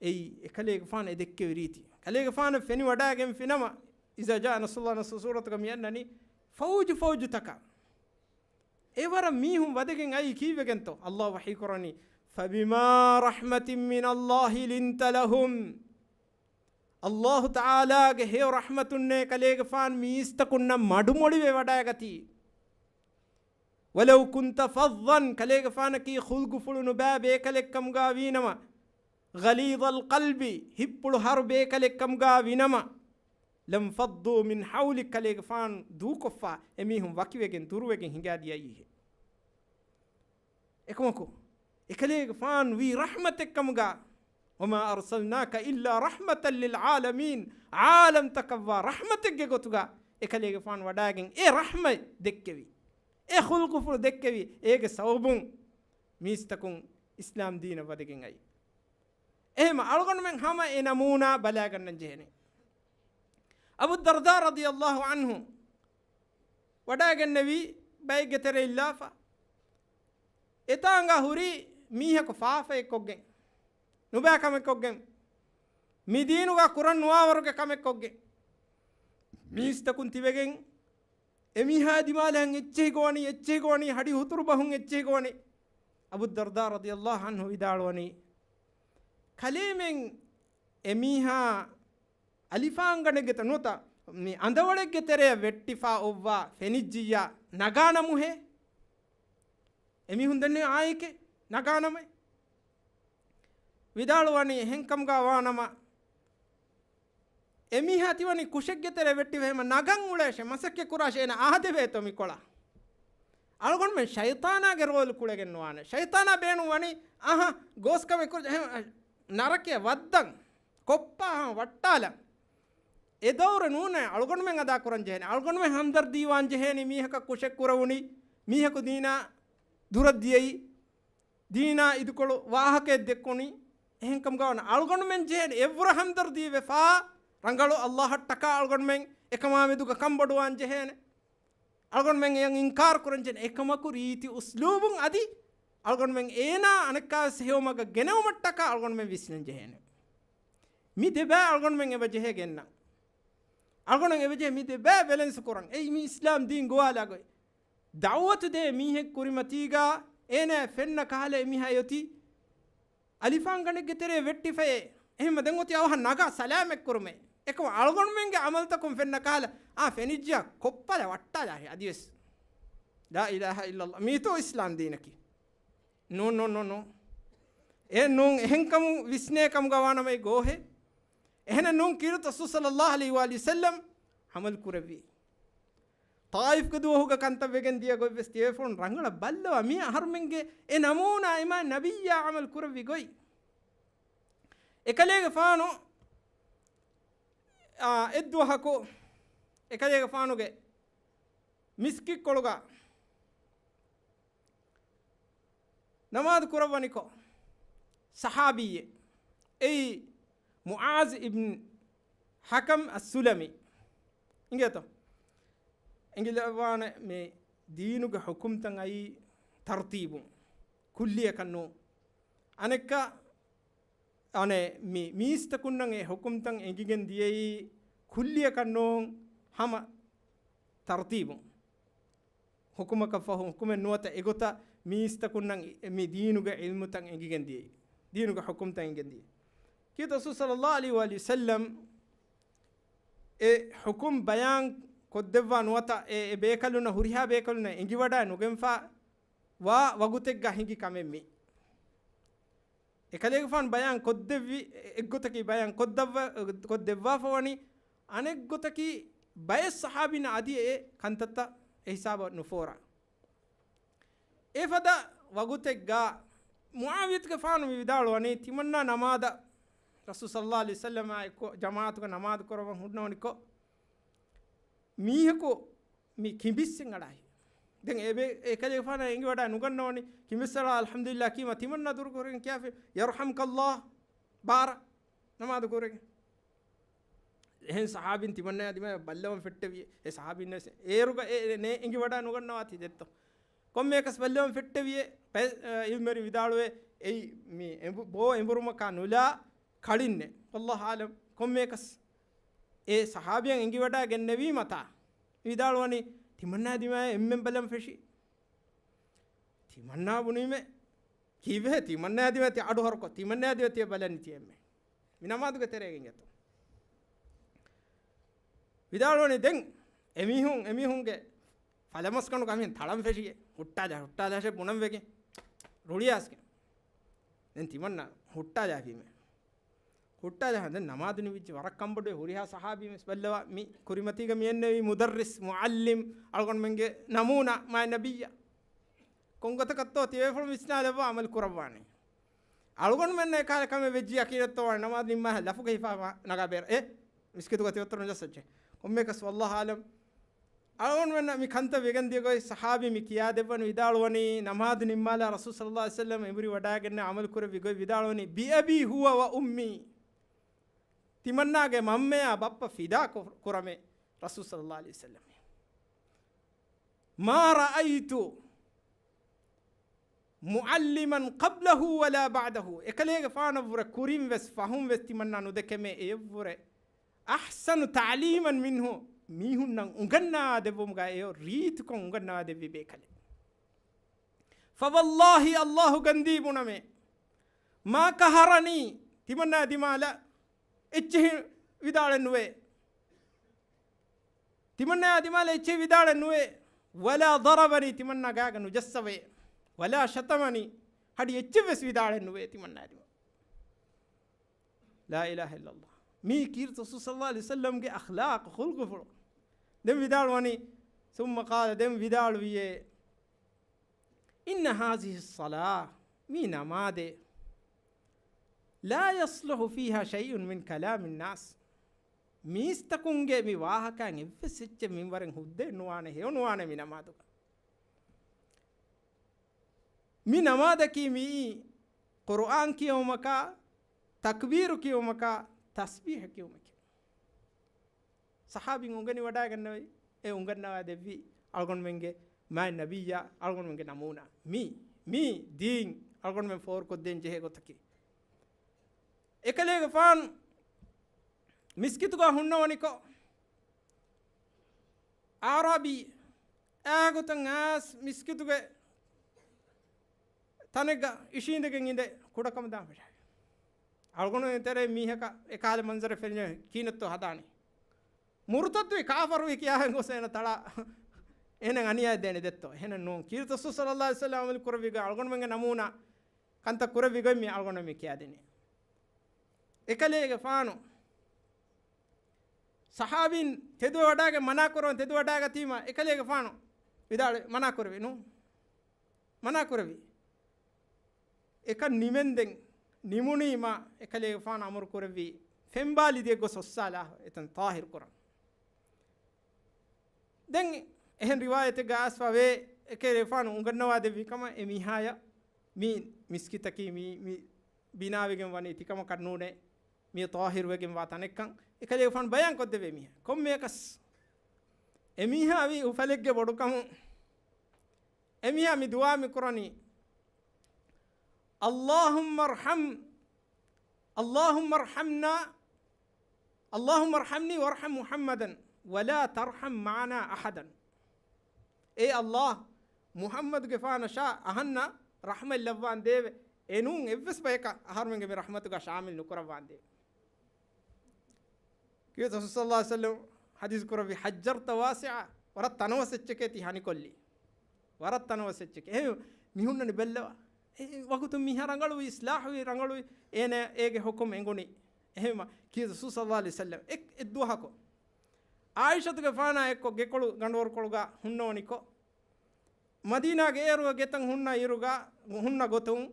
އެއީ، އެކަލޭގެފާނަށް އެ ދެއްކެވި ރީތި. ކަލޭގެފާނަށް ފެނިވަޑައިގެންފިނަމަ، إِذَا جَاءَ نَصْرُ اللَّهِ، ނަޞްރު ސޫރަތުގަ މި އަންނަނީ، ފައުޖު ފައުޖުތަކަށް އެވަރަށް މީހުން ވަދެގެން އައީ ކީއްވެގެންތޯ؟ ﷲ ވަޙީކުރަނީ، فَبِمَا رَحْمَةٍ مِّنَ اللَّهِ لِنْتَ لَهُمْ. ﷲ ތަޢާލާގެ ހެޔޮ ރަޙްމަތުންނޭ ކަލޭގެފާނު މީސްތަކުންނަށް މަޑުމޮޅިވެ ވަޑައިގަތީ. وَلَوْ كُنْتَ فَظًّا، ކަލޭގެފާނަކީ ޚުލްޤުފުޅު ނުބައި ބޭކަލެއްކަމުގާ ވީނަމަ، غَلِيظَ الْقَلْبِ، ހިތްޕުޅު ހަރު ބޭކަލެއްކަމުގާ ވީނަމަ، لَانْفَضُّوا مِنْ حَوْلِكَ، ކަލޭގެފާނު ދޫކޮށްފާ އެމީހުން ވަކިވެގެން ދުރުވެގެން ހިނގާދިޔައީހޭ. އެކަމަކު، އެކަލޭގެފާނު ވީ ރަޙްމަތެއްކަމުގާ، وَمَا أَرْسَلْنَاكَ إِلَّا رَحْمَةً لِلْعَالَمِينَ، ޢާލަމްތަކަށްވާ ރަޙްމަތެއްގެ ގޮތުގާ އެކަލޭގެފާނު ވަޑައިގެން އެ ރަޙްމަތް ދެއްކެވި، އެ ޚުލްޤުފުޅު ދެއްކެވި، އޭގެ ސަބަބުން މީސްތަކުން އިސްލާމް ދީނަށް ވަދެގެން އައީ. އެހެމަ އަޅުގަނޑުމެން ހަމަ އެ ނަމޫނާ ބަލައިގަންނަން ޖެހެނީ. އަބޫ ދަރްދާ ރަޟިޔަﷲ ޢަންހު ވަޑައިގެންނެވީ ބައެއްގެ ތެރެއިން ލާފަ. އެތާނގާ ހުރީ މީހަކު ފާފައެއްކޮށްގެން، ނުބައި ކަމެއްކޮށްގެން، މި ދީނުގާ ކުރަން ނުވާވަރުގެ ކަމެއްކޮށްގެން، މީސްތަކުން ތިބެގެން، އެމީހާ ދިމާލަށް އެއްޗެހި ގޮވަނީ، އެއްޗެހި ގޮވަނީ، ހަޑި ހުތުރު ބަހުން އެއްޗެހި ގޮވަނީ. އަބޫ ދަރްދާ ރަޟިޔަﷲ ޢަންހު ވިދާޅުވަނީ، ކަލޭމެން އެމީހާ އަލިފާންގަނޑެއްގެ ތަ-، ނުވަތަ މި އަނދަވަޅެއްގެ ތެރެއަށް ވެއްޓިފާ އޮއްވާ ފެނިއްޖިއްޔާ ނަގާނަމުހޭ؟ އެމީހުން ދެންނެވި އާއެކޭ ނަގާނަމޭ. ވިދާޅުވަނީ އެހެންކަމުގާ ވާނަމަ، އެމީހާ ތިވަނީ ކުށެއްގެ ތެރެ ވެއްޓިފަ ހަމަ ނަގަން އުޅޭށޭ، މަސައްކަތް ކުރާށޭ، އޭނަ އާދެވޭތޯ މިކޮޅަށް. އަޅުގަނޑުމެން ޝައިޠާނާގެ ރޯލް ކުޅެގެން ނުވާނެ. ޝައިޠާނާ ބޭނުން ވަނީ، އަހަ، ގޯސްކަމެއް ކުރ-، އެހެން، ނަރަކަޔަށް ވައްދަން، ކޮއްޕާ ހަމަ ވައްޓާލަން. އެ ދައުރެއް ނޫނޭ އަޅުގަނޑުމެން އަދާ ކުރަން ޖެހޭނެ. އަޅުގަނޑުމެން ހަމްދަރްދީ ވާން ޖެހޭނީ މީހަކަށް ކުށެއް ކުރެވުނީ، މީހަކު ދީނާ ދުރަށް ދިޔައީ، ދީނާ އިދުކޮޅު ވާހަކައެއް ދެއްކުނީ. އެހެންކަމުގަ ވަން އަޅުގަނޑުމެން ޖެހޭނެ އެއްވުރަ ހަމްދަރްދީ ވެފާ، ރަނގަޅު ﷲ އަށްޓަކާ އަޅުގަނޑުމެން އެކަމާމެދުގަ ކަންބޮޑުވާން ޖެހޭނެ. އަޅުގަނޑުމެން އެޔަށް އިންކާރު ކުރަންޖެހޭނެ އެކަމަކު ރީތި އުސްލޫބުން އަދި އަޅުގަނޑުމެން އޭނާ އަނެއްކާވެސް ހެޔޮމަގަށް ގެނެވުމަށްޓަކާ އަޅުގަނޑުމެން ވިސްނަންޖެހޭނެ. މި ދެބައި އަޅުގަނޑުމެން އެބަޖެހޭ ގެންނަން. އަޅުގަނޑުމެން އެބަޖެހޭ މި ދެބައި ބެލެންސު ކުރަން. އެއީ މި އިސްލާމް ދީން ގޮވާލާ ގޮތް. ދަޢުވަތު ދޭ މީހެއް ކުރިމަތީގަ އޭނާ ފެންނަ ކަހަލަ އެމީހާ އޮތީ އަލިފާންގަނޑެއްގެ ތެރޭ ވެއްޓިފައޭ. އެހެންމަ ދެން އޮތީ އަވަހަށް ނަގާ ސަލާމަތްކުރުމޭ. އެކަމަ އަޅުގަނޑުމެންގެ ޢަމަލުތަކުން ފެންނަ ކަހަލަ އާ ފެނިއްޖިއްޔާ ކޮއްޕަލަ ވައްޓާލާހި އަދިވެސް. ލާ އިލާހަ އިއްލައްލާހް. މީތޯ އިސްލާމް ދީނަކީ؟ ނޫން، ނޫން، ނޫން، ނޫން. އެ ނޫން އެހެންކަމުން ވިސްނޭ ކަމުގަ ވާނަމަ އެ ގޯހެއް. އެހެނެއް ނޫން ކީރިތި ރަސޫލު ޞައްލައްލާހު ޢަލައިހި ވައަލިހި ވަސައްލަމް ޢަމަލު ކުރެއްވީ. ޠާއިފްގެ ދުވަހުގަ ކަންތައް ވެގެން ދިޔަ ގޮތްވެސް ތިޔަފުޅުން ރަނގަޅަށް ބައްލަވާ މި އަހަރުމެންގެ އެ ނަމޫނާ އެމާ ނަބިއްޔާ ޢަމަލު ކުރެއްވި ގޮތް. އެކަލޭގެފާނު، އާ، އެއްދުވަހަކު އެކަލޭގެފާނުގެ މިސްކިތްކޮޅުގަ ނަމާދު ކުރައްވަނިކޮށް، ޞަޙާބީއެއް، އެއީ މުޢާޒް އިބްން ޙަކަމް އައްސުލަމީ. އިނގޭތޯ؟ އެނގިލައްވާނެ މި ދީނުގެ ޙުކުމްތައް އައީ ތަރުތީބުން، ކުއްލިއަކަށް ނޫން. އަނެއްކާ އަނެއް މި މީސްތަކުންނަށް އެ ޙުކުމްތައް އެނގިގެން ދިޔައީ ކުއްލިއަކަށް ނޫން، ހަމަ ތަރުތީބުން. ޙުކުމަކަށް ފަހު ޙުކުމެއް ނުވަތަ އެގޮތަށް މީސްތަކުންނަށް މި ދީނުގެ ޢިލްމުތައް އެނގިގެން ދިޔައީ. ދީނުގެ ޙުކުމްތައް އެނގިގެން ދިޔައީ. ކީރިތި ރަސޫލު ޞައްލައްލާހު ޢަލައިހި ވައަލިހި ވަސައްލަމް އެ ޙުކުމް ބަޔާން ކޮށްދެއްވާ ނުވަތަ އެ، އެ ބޭކަލުންނަށް ހުރިހާ ބޭކަލުންނަށް އެނގިވަޑައެއް ނުގެންފާ ވާ ވަގުތެއްގަ ހިނގި ކަމެއް މީ. އެކަލޭގެފާނު ބަޔާން ކޮށްދެއްވި، އެއްގޮތަކީ ބަޔާން ކޮށްދައްވަ-، ކޮށްދެއްވާފަވަނީ، އަނެއްގޮތަކީ ބައެއް ޞަޙާބީން އަދި އެ ކަންތައްތައް އެ ހިސާބަށް ނުފޯރާ. އެފަދަ ވަގުތެއްގަ މުޢާވިޔަތުގެފާނު މި ވިދާޅުވަނީ، ތިމަންނާ ނަމާދަށް ރަސޫލު ޞައްލައްލާހު ޢަލައިހި ވަސައްލަމާ އެއްކޮށް ޖަމާޢަތުގަ ނަމާދު ކުރައްވަން ހުންނަވަނިކޮށް، މީހަކު މި ކިނބިއްސެއް އަޅާހި. ދެން އެ ބޭ-، އެކަލޭގެފާނަށް އެނގިވަޑައެއް ނުގަންނަވަނީ، ކިނބިއްސަޅާ އަލްޙަމްދުލިއްލާހް ކީމަ ތިމަންނާ ދުރު ކުރެގެން ކިޔާފި، ޔަރްޙަމްކައްލާހް ބާރަ ނަމާދު ކުރެގެން. އެހެން ޞަޙާބީން ތިމަންނާ ދިމާ ބައްލަވަން ފެއްޓެވި. އެ ޞަޙާބީން ވެސް އޭރުގަ އެ، އެ ނޭ އެނގިވަޑައެއް ނުގަންނަވާތީ ދެއްތޯ. ކޮންމެއަކަސް ބައްލަވަން ފެއްޓެވިއޭ، ބައެއް، އަ، ޢިލްމުވެރިން ވިދާޅުވޭ، އެއީ މި އެނބު-، ބޯ އެނބުރުމަކާ ނުލާ ކަޅިންނޭ. ވައްލާހު އަޢުލަމް. ކޮންމެއަކަސް އެ ޞަޙާބީއަށް އެނގިވަޑައިގެންނެވީމަތާ، ވިދާޅުވަނީ، ތިމަންނާ ދިމާއަށް އެންމެން ބަލަން ފެށި. ތިމަންނާ ބުނީމޭ، ކީއްވެހޭ ތިމަންނާ ދިމާ ތި އަޑު ހަރުކޮށް، ތިމަންނާ ދިމާ ތި ބަލަނީ ތި އެންމެ. މި ނަމާދުގެ ތެރޭގަ އިނގޭތޯ. ވިދާޅުވަނީ ދެން އެމީހުން، އެމީހުންގެ ފަލަމަސްގަނޑުގަ އެމީހުން ތަޅަން ފެށިއޭ، ހުއްޓާލާ، ހުއްޓާލާށޭ ބުނަން ވެގެން. ރުޅިއައިސްގެން. ދެން ތިމަންނާ ހުއްޓާލާފީމޭ. ހުއްޓާލާ ދެން ނަމާދު ނިމިއްޖެ ވަރަށް ކަންބޮޑުވޭ. ހުރިހާ ޞަޙާބީން ވެސް ބައްލަވާ މި ކުރިމަތީގަ މި އެންނެވީ މުދައްރިސް، މުޢައްލިމް، އަޅުގަނޑުމެންގެ ނަމޫނާ މާތް ނަބިއްޔާ. ކޮންގޮތަކަށްތޯ ތިބޭފުޅުން ވިސްނާލައްވާ ޢަމަލު ކުރައްވާނެ. އަޅުގަނޑުމެންނަށް އެކަހަލަ ކަމެއް ވެއްޖިއްޔާ ކީރިތި ވާނެ ނަމާދު ނިންމާ ލަފުގަ ހިފާ ނަގާ ބޭރަށް. އެ މިސްކިތުގަ ތި އޮތަރު ނުޖައްސައްޖެ. ކޮންމެއަކަސް ވައްލާހު އަޢުލަމް. އަޅުގަނޑުމެންނަށް މި ކަންތައް ވެގެން ދިޔަ ގޮތް ޞަޙާބީ މި ކިޔާދެއްވަން ވިދާޅުވަނީ، ނަމާދު ނިންމާލާ ރަސޫލު ޞައްލައްލާހު ޢަލައިހި ވަސައްލަމް އެނބުރި ވަޑައިގެންނަ ޢަމަލު ކުރެއްވި ގޮތް ވިދާޅުވަނީ، بأبي هو وأمي. ތިމަންނާގެ މަންމަޔާ ބައްޕަ ފިދާ ކު-، ކުރަމޭ ރަސޫލު ޞައްލައްލާހު ޢަލައިހި ވަސައްލަމް. ما رأيت معلما قبله ولا بعده. އެކަލޭގެފާނަށްވުރެ ކުރިން ވެސް ފަހުން ވެސް ތިމަންނާ ނުދެކެމޭ އެއަށްވުރެ أحسن تعليما منه، މީހުންނަށް އުނގަންނަވާ ދެއްވުމުގަ އެޔޮ ރީތިކޮށް އުނގަންނަވާ ދެއްވި ބޭކަލެއް. فوالله، ﷲ ގަންދީ ބުނަމޭ، ما قهرني، ތިމަންނާ ދިމާލަށް އެއްޗެހި ވިދާޅެއް ނުވޭ. ތިމަންނާ ދިމާލަށް އެއްޗެހި ވިދާޅެއް ނުވޭ. ولا ضربني، ތިމަންނާ ގާގަ ނުޖައްސަވޭ. ولا شتمني، ހަޑި އެއްޗެއް ވެސް ވިދާޅެއް ނުވޭ ތިމަންނާ ދިމާ. لا إله إلا الله. މީ ކީރިތި ރަސޫލު ޞައްލައްލާހު ޢަލައިހި ވަސައްލަމްގެ އަޚްލާޤު، ޚުލްޤުފުޅު. ދެން ވިދާޅުވަނީ، ثم قال، ދެން ވިދާޅުވިޔޭ، إن هذه الصلاة، މީ ނަމާދޭ، لا يصلح فيها شيء من كلام الناس. މީސްތަކުންގެ މި ވާހަކައިން އެއްވެސް އެއްޗެއް މިންވަރެއް ހުއްދައެއް ނުވާނެ، ހެޔޮ ނުވާނެ މި ނަމާދުގަ. މި ނަމާދަކީ މިއީ ޤުރުއާން ކިޔެވުމަކާ، ތަކްބީރު ކިޔެވުމަކާ، ތަސްބީޙަ ކިޔެވުމަކީ. ޞަޙާބީން އުނގެނި ވަޑައިގަންނަވައި، އެ އުނގަންނަވާ ދެއްވީ އަޅުގަނޑުމެންގެ މާތް ނަބިއްޔާ، އަޅުގަނޑުމެންގެ ނަމޫނާ. މީ، މީ ދީން އަޅުގަނޑުމެން ފޯރުކޮށްދޭން ޖެހޭ ގޮތަކީ. އެކަލޭގެފާނު މިސްކިތުގަ ހުންނަވަނިކޮށް، އަޢްރާބީ އާގޮތަށް އައިސް މިސްކިތުގެ ތަނެއްގަ އިށީނދެގެން އިނދެ ކުޑަކަމަށް ދާން ފަށާފި. އަޅުގަނޑުމެން ތެރޭ މީހަކަށް އެކާލެ މަންޒަރެއް ފެނިޔަ ކީނަތޯ ހަދާނީ؟ މުރުތައްދުވި ކާފަރުވި ކިޔާހެން ގޮސް އޭނަ ތަޅާ އޭނަ އަނިޔާ ދޭނެ ދެއްތޯ؟ އެހެނެއް ނޫން. ކީރިތި ރަސޫލު ޞައްލަﷲ ޢަލައިހި ވަސައްލަމަ ޢަމަލު ކުރެއްވި ގޮތް، އަޅުގަނޑުމެންގެ ނަމޫނާ ކަންތައް ކުރެއްވި ގޮތް މި އަޅުގަނޑު މި ކިޔާދިނީ. އެކަލޭގެފާނު ޞަޙާބީން ތެދުވެވަޑާގެން މަނާ ކުރަން ތެދުވަޑާގަތީމަ، އެކަލޭގެފާނު ވިދާޅު މަނާ ކުރެވި ނޫން. މަނާ ކުރެވި. އެކަން ނިމެންދެން ނިމުނީމަ، އެކަލޭގެފާނު އަމުރު ކުރެއްވީ ފެންބާލި ދިޔަ ގޮސް އޮއްސާލާ އެތަން ޠާހިރު ކުރަން. ދެން އެހެން ރިވާޔަތެއްގަ އައިސްފަވޭ، އެކަލޭގެފާނު އުނގަންނަވާ ދެއްވި ކަމަށް، އެ މީހާޔަށް މީ މިސްކިތަކީ މީ، މި ބިނާވެގެން ވަނީ ތިކަމަކަށް ނޫނޭ، މި ޠާހިރުވެގެން ވާ ތަނެއްކަން އެކަލޭގެފާނު ބަޔާން ކޮށްދެއްވޭ މީހާ. ކޮންމެއަކަސް އެމީހާ ވީ އުފަލެއްގެ ބޮޑުކަމުން އެމީހާ މި ދުޢާ މި ކުރަނީ، اللهم ارحم، اللهم ارحمنا، اللهم ارحمني وارحم محمدا ولا ترحم معنا أحدا. އޭ ﷲ، މުޙައްމަދުގެފާނަށާ އަހަންނަށް ރަޙްމަތް ލައްވާން ދޭވެ. އެނޫން އެއްވެސް ބަޔަކަށް އަހަރުމެންގެ މި ރަޙްމަތުގަ ޝާމިލް ނުކުރައްވާން ދޭވެ. ކީރިތި ރަސޫލު ޞައްލަﷲ ޢަލައިހި ވަސައްލަމަ ޙަދީޘް ކުރެއްވި، حجرت واسعا، ވަރަށް ތަނަވަސް އެއްޗެކޭ ތި ހަނިކޮށްލީ. ވަރަށް ތަނަވަސް އެއްޗެކޭ. އެހެން މި ހުންނަނީ ބެއްލަވާ. އެ ވަގުތު މީހާ ރަނގަޅުވި، އިޞްލާޙުވި، ރަނގަޅުވި، އޭނަ އޭގެ ޙުކުމް އެނގުނީ. އެހެންވީމަ ކީރިތި ރަސޫލު ޞައްލަﷲ ޢަލައިހި ވަސައްލަމަ އެއް، އެއް ދުވަހަކު ޢާއިޝަތުގެފާނާ އެއްކޮށް ގެކޮޅު ގަނޑުވަރުކޮޅުގަ ހުންނަވަނިކޮށް، މަދީނާގެ އޭރުގަ ގެތައް ހުންނަ އިރުގަ، ހުންނަ ގޮތުން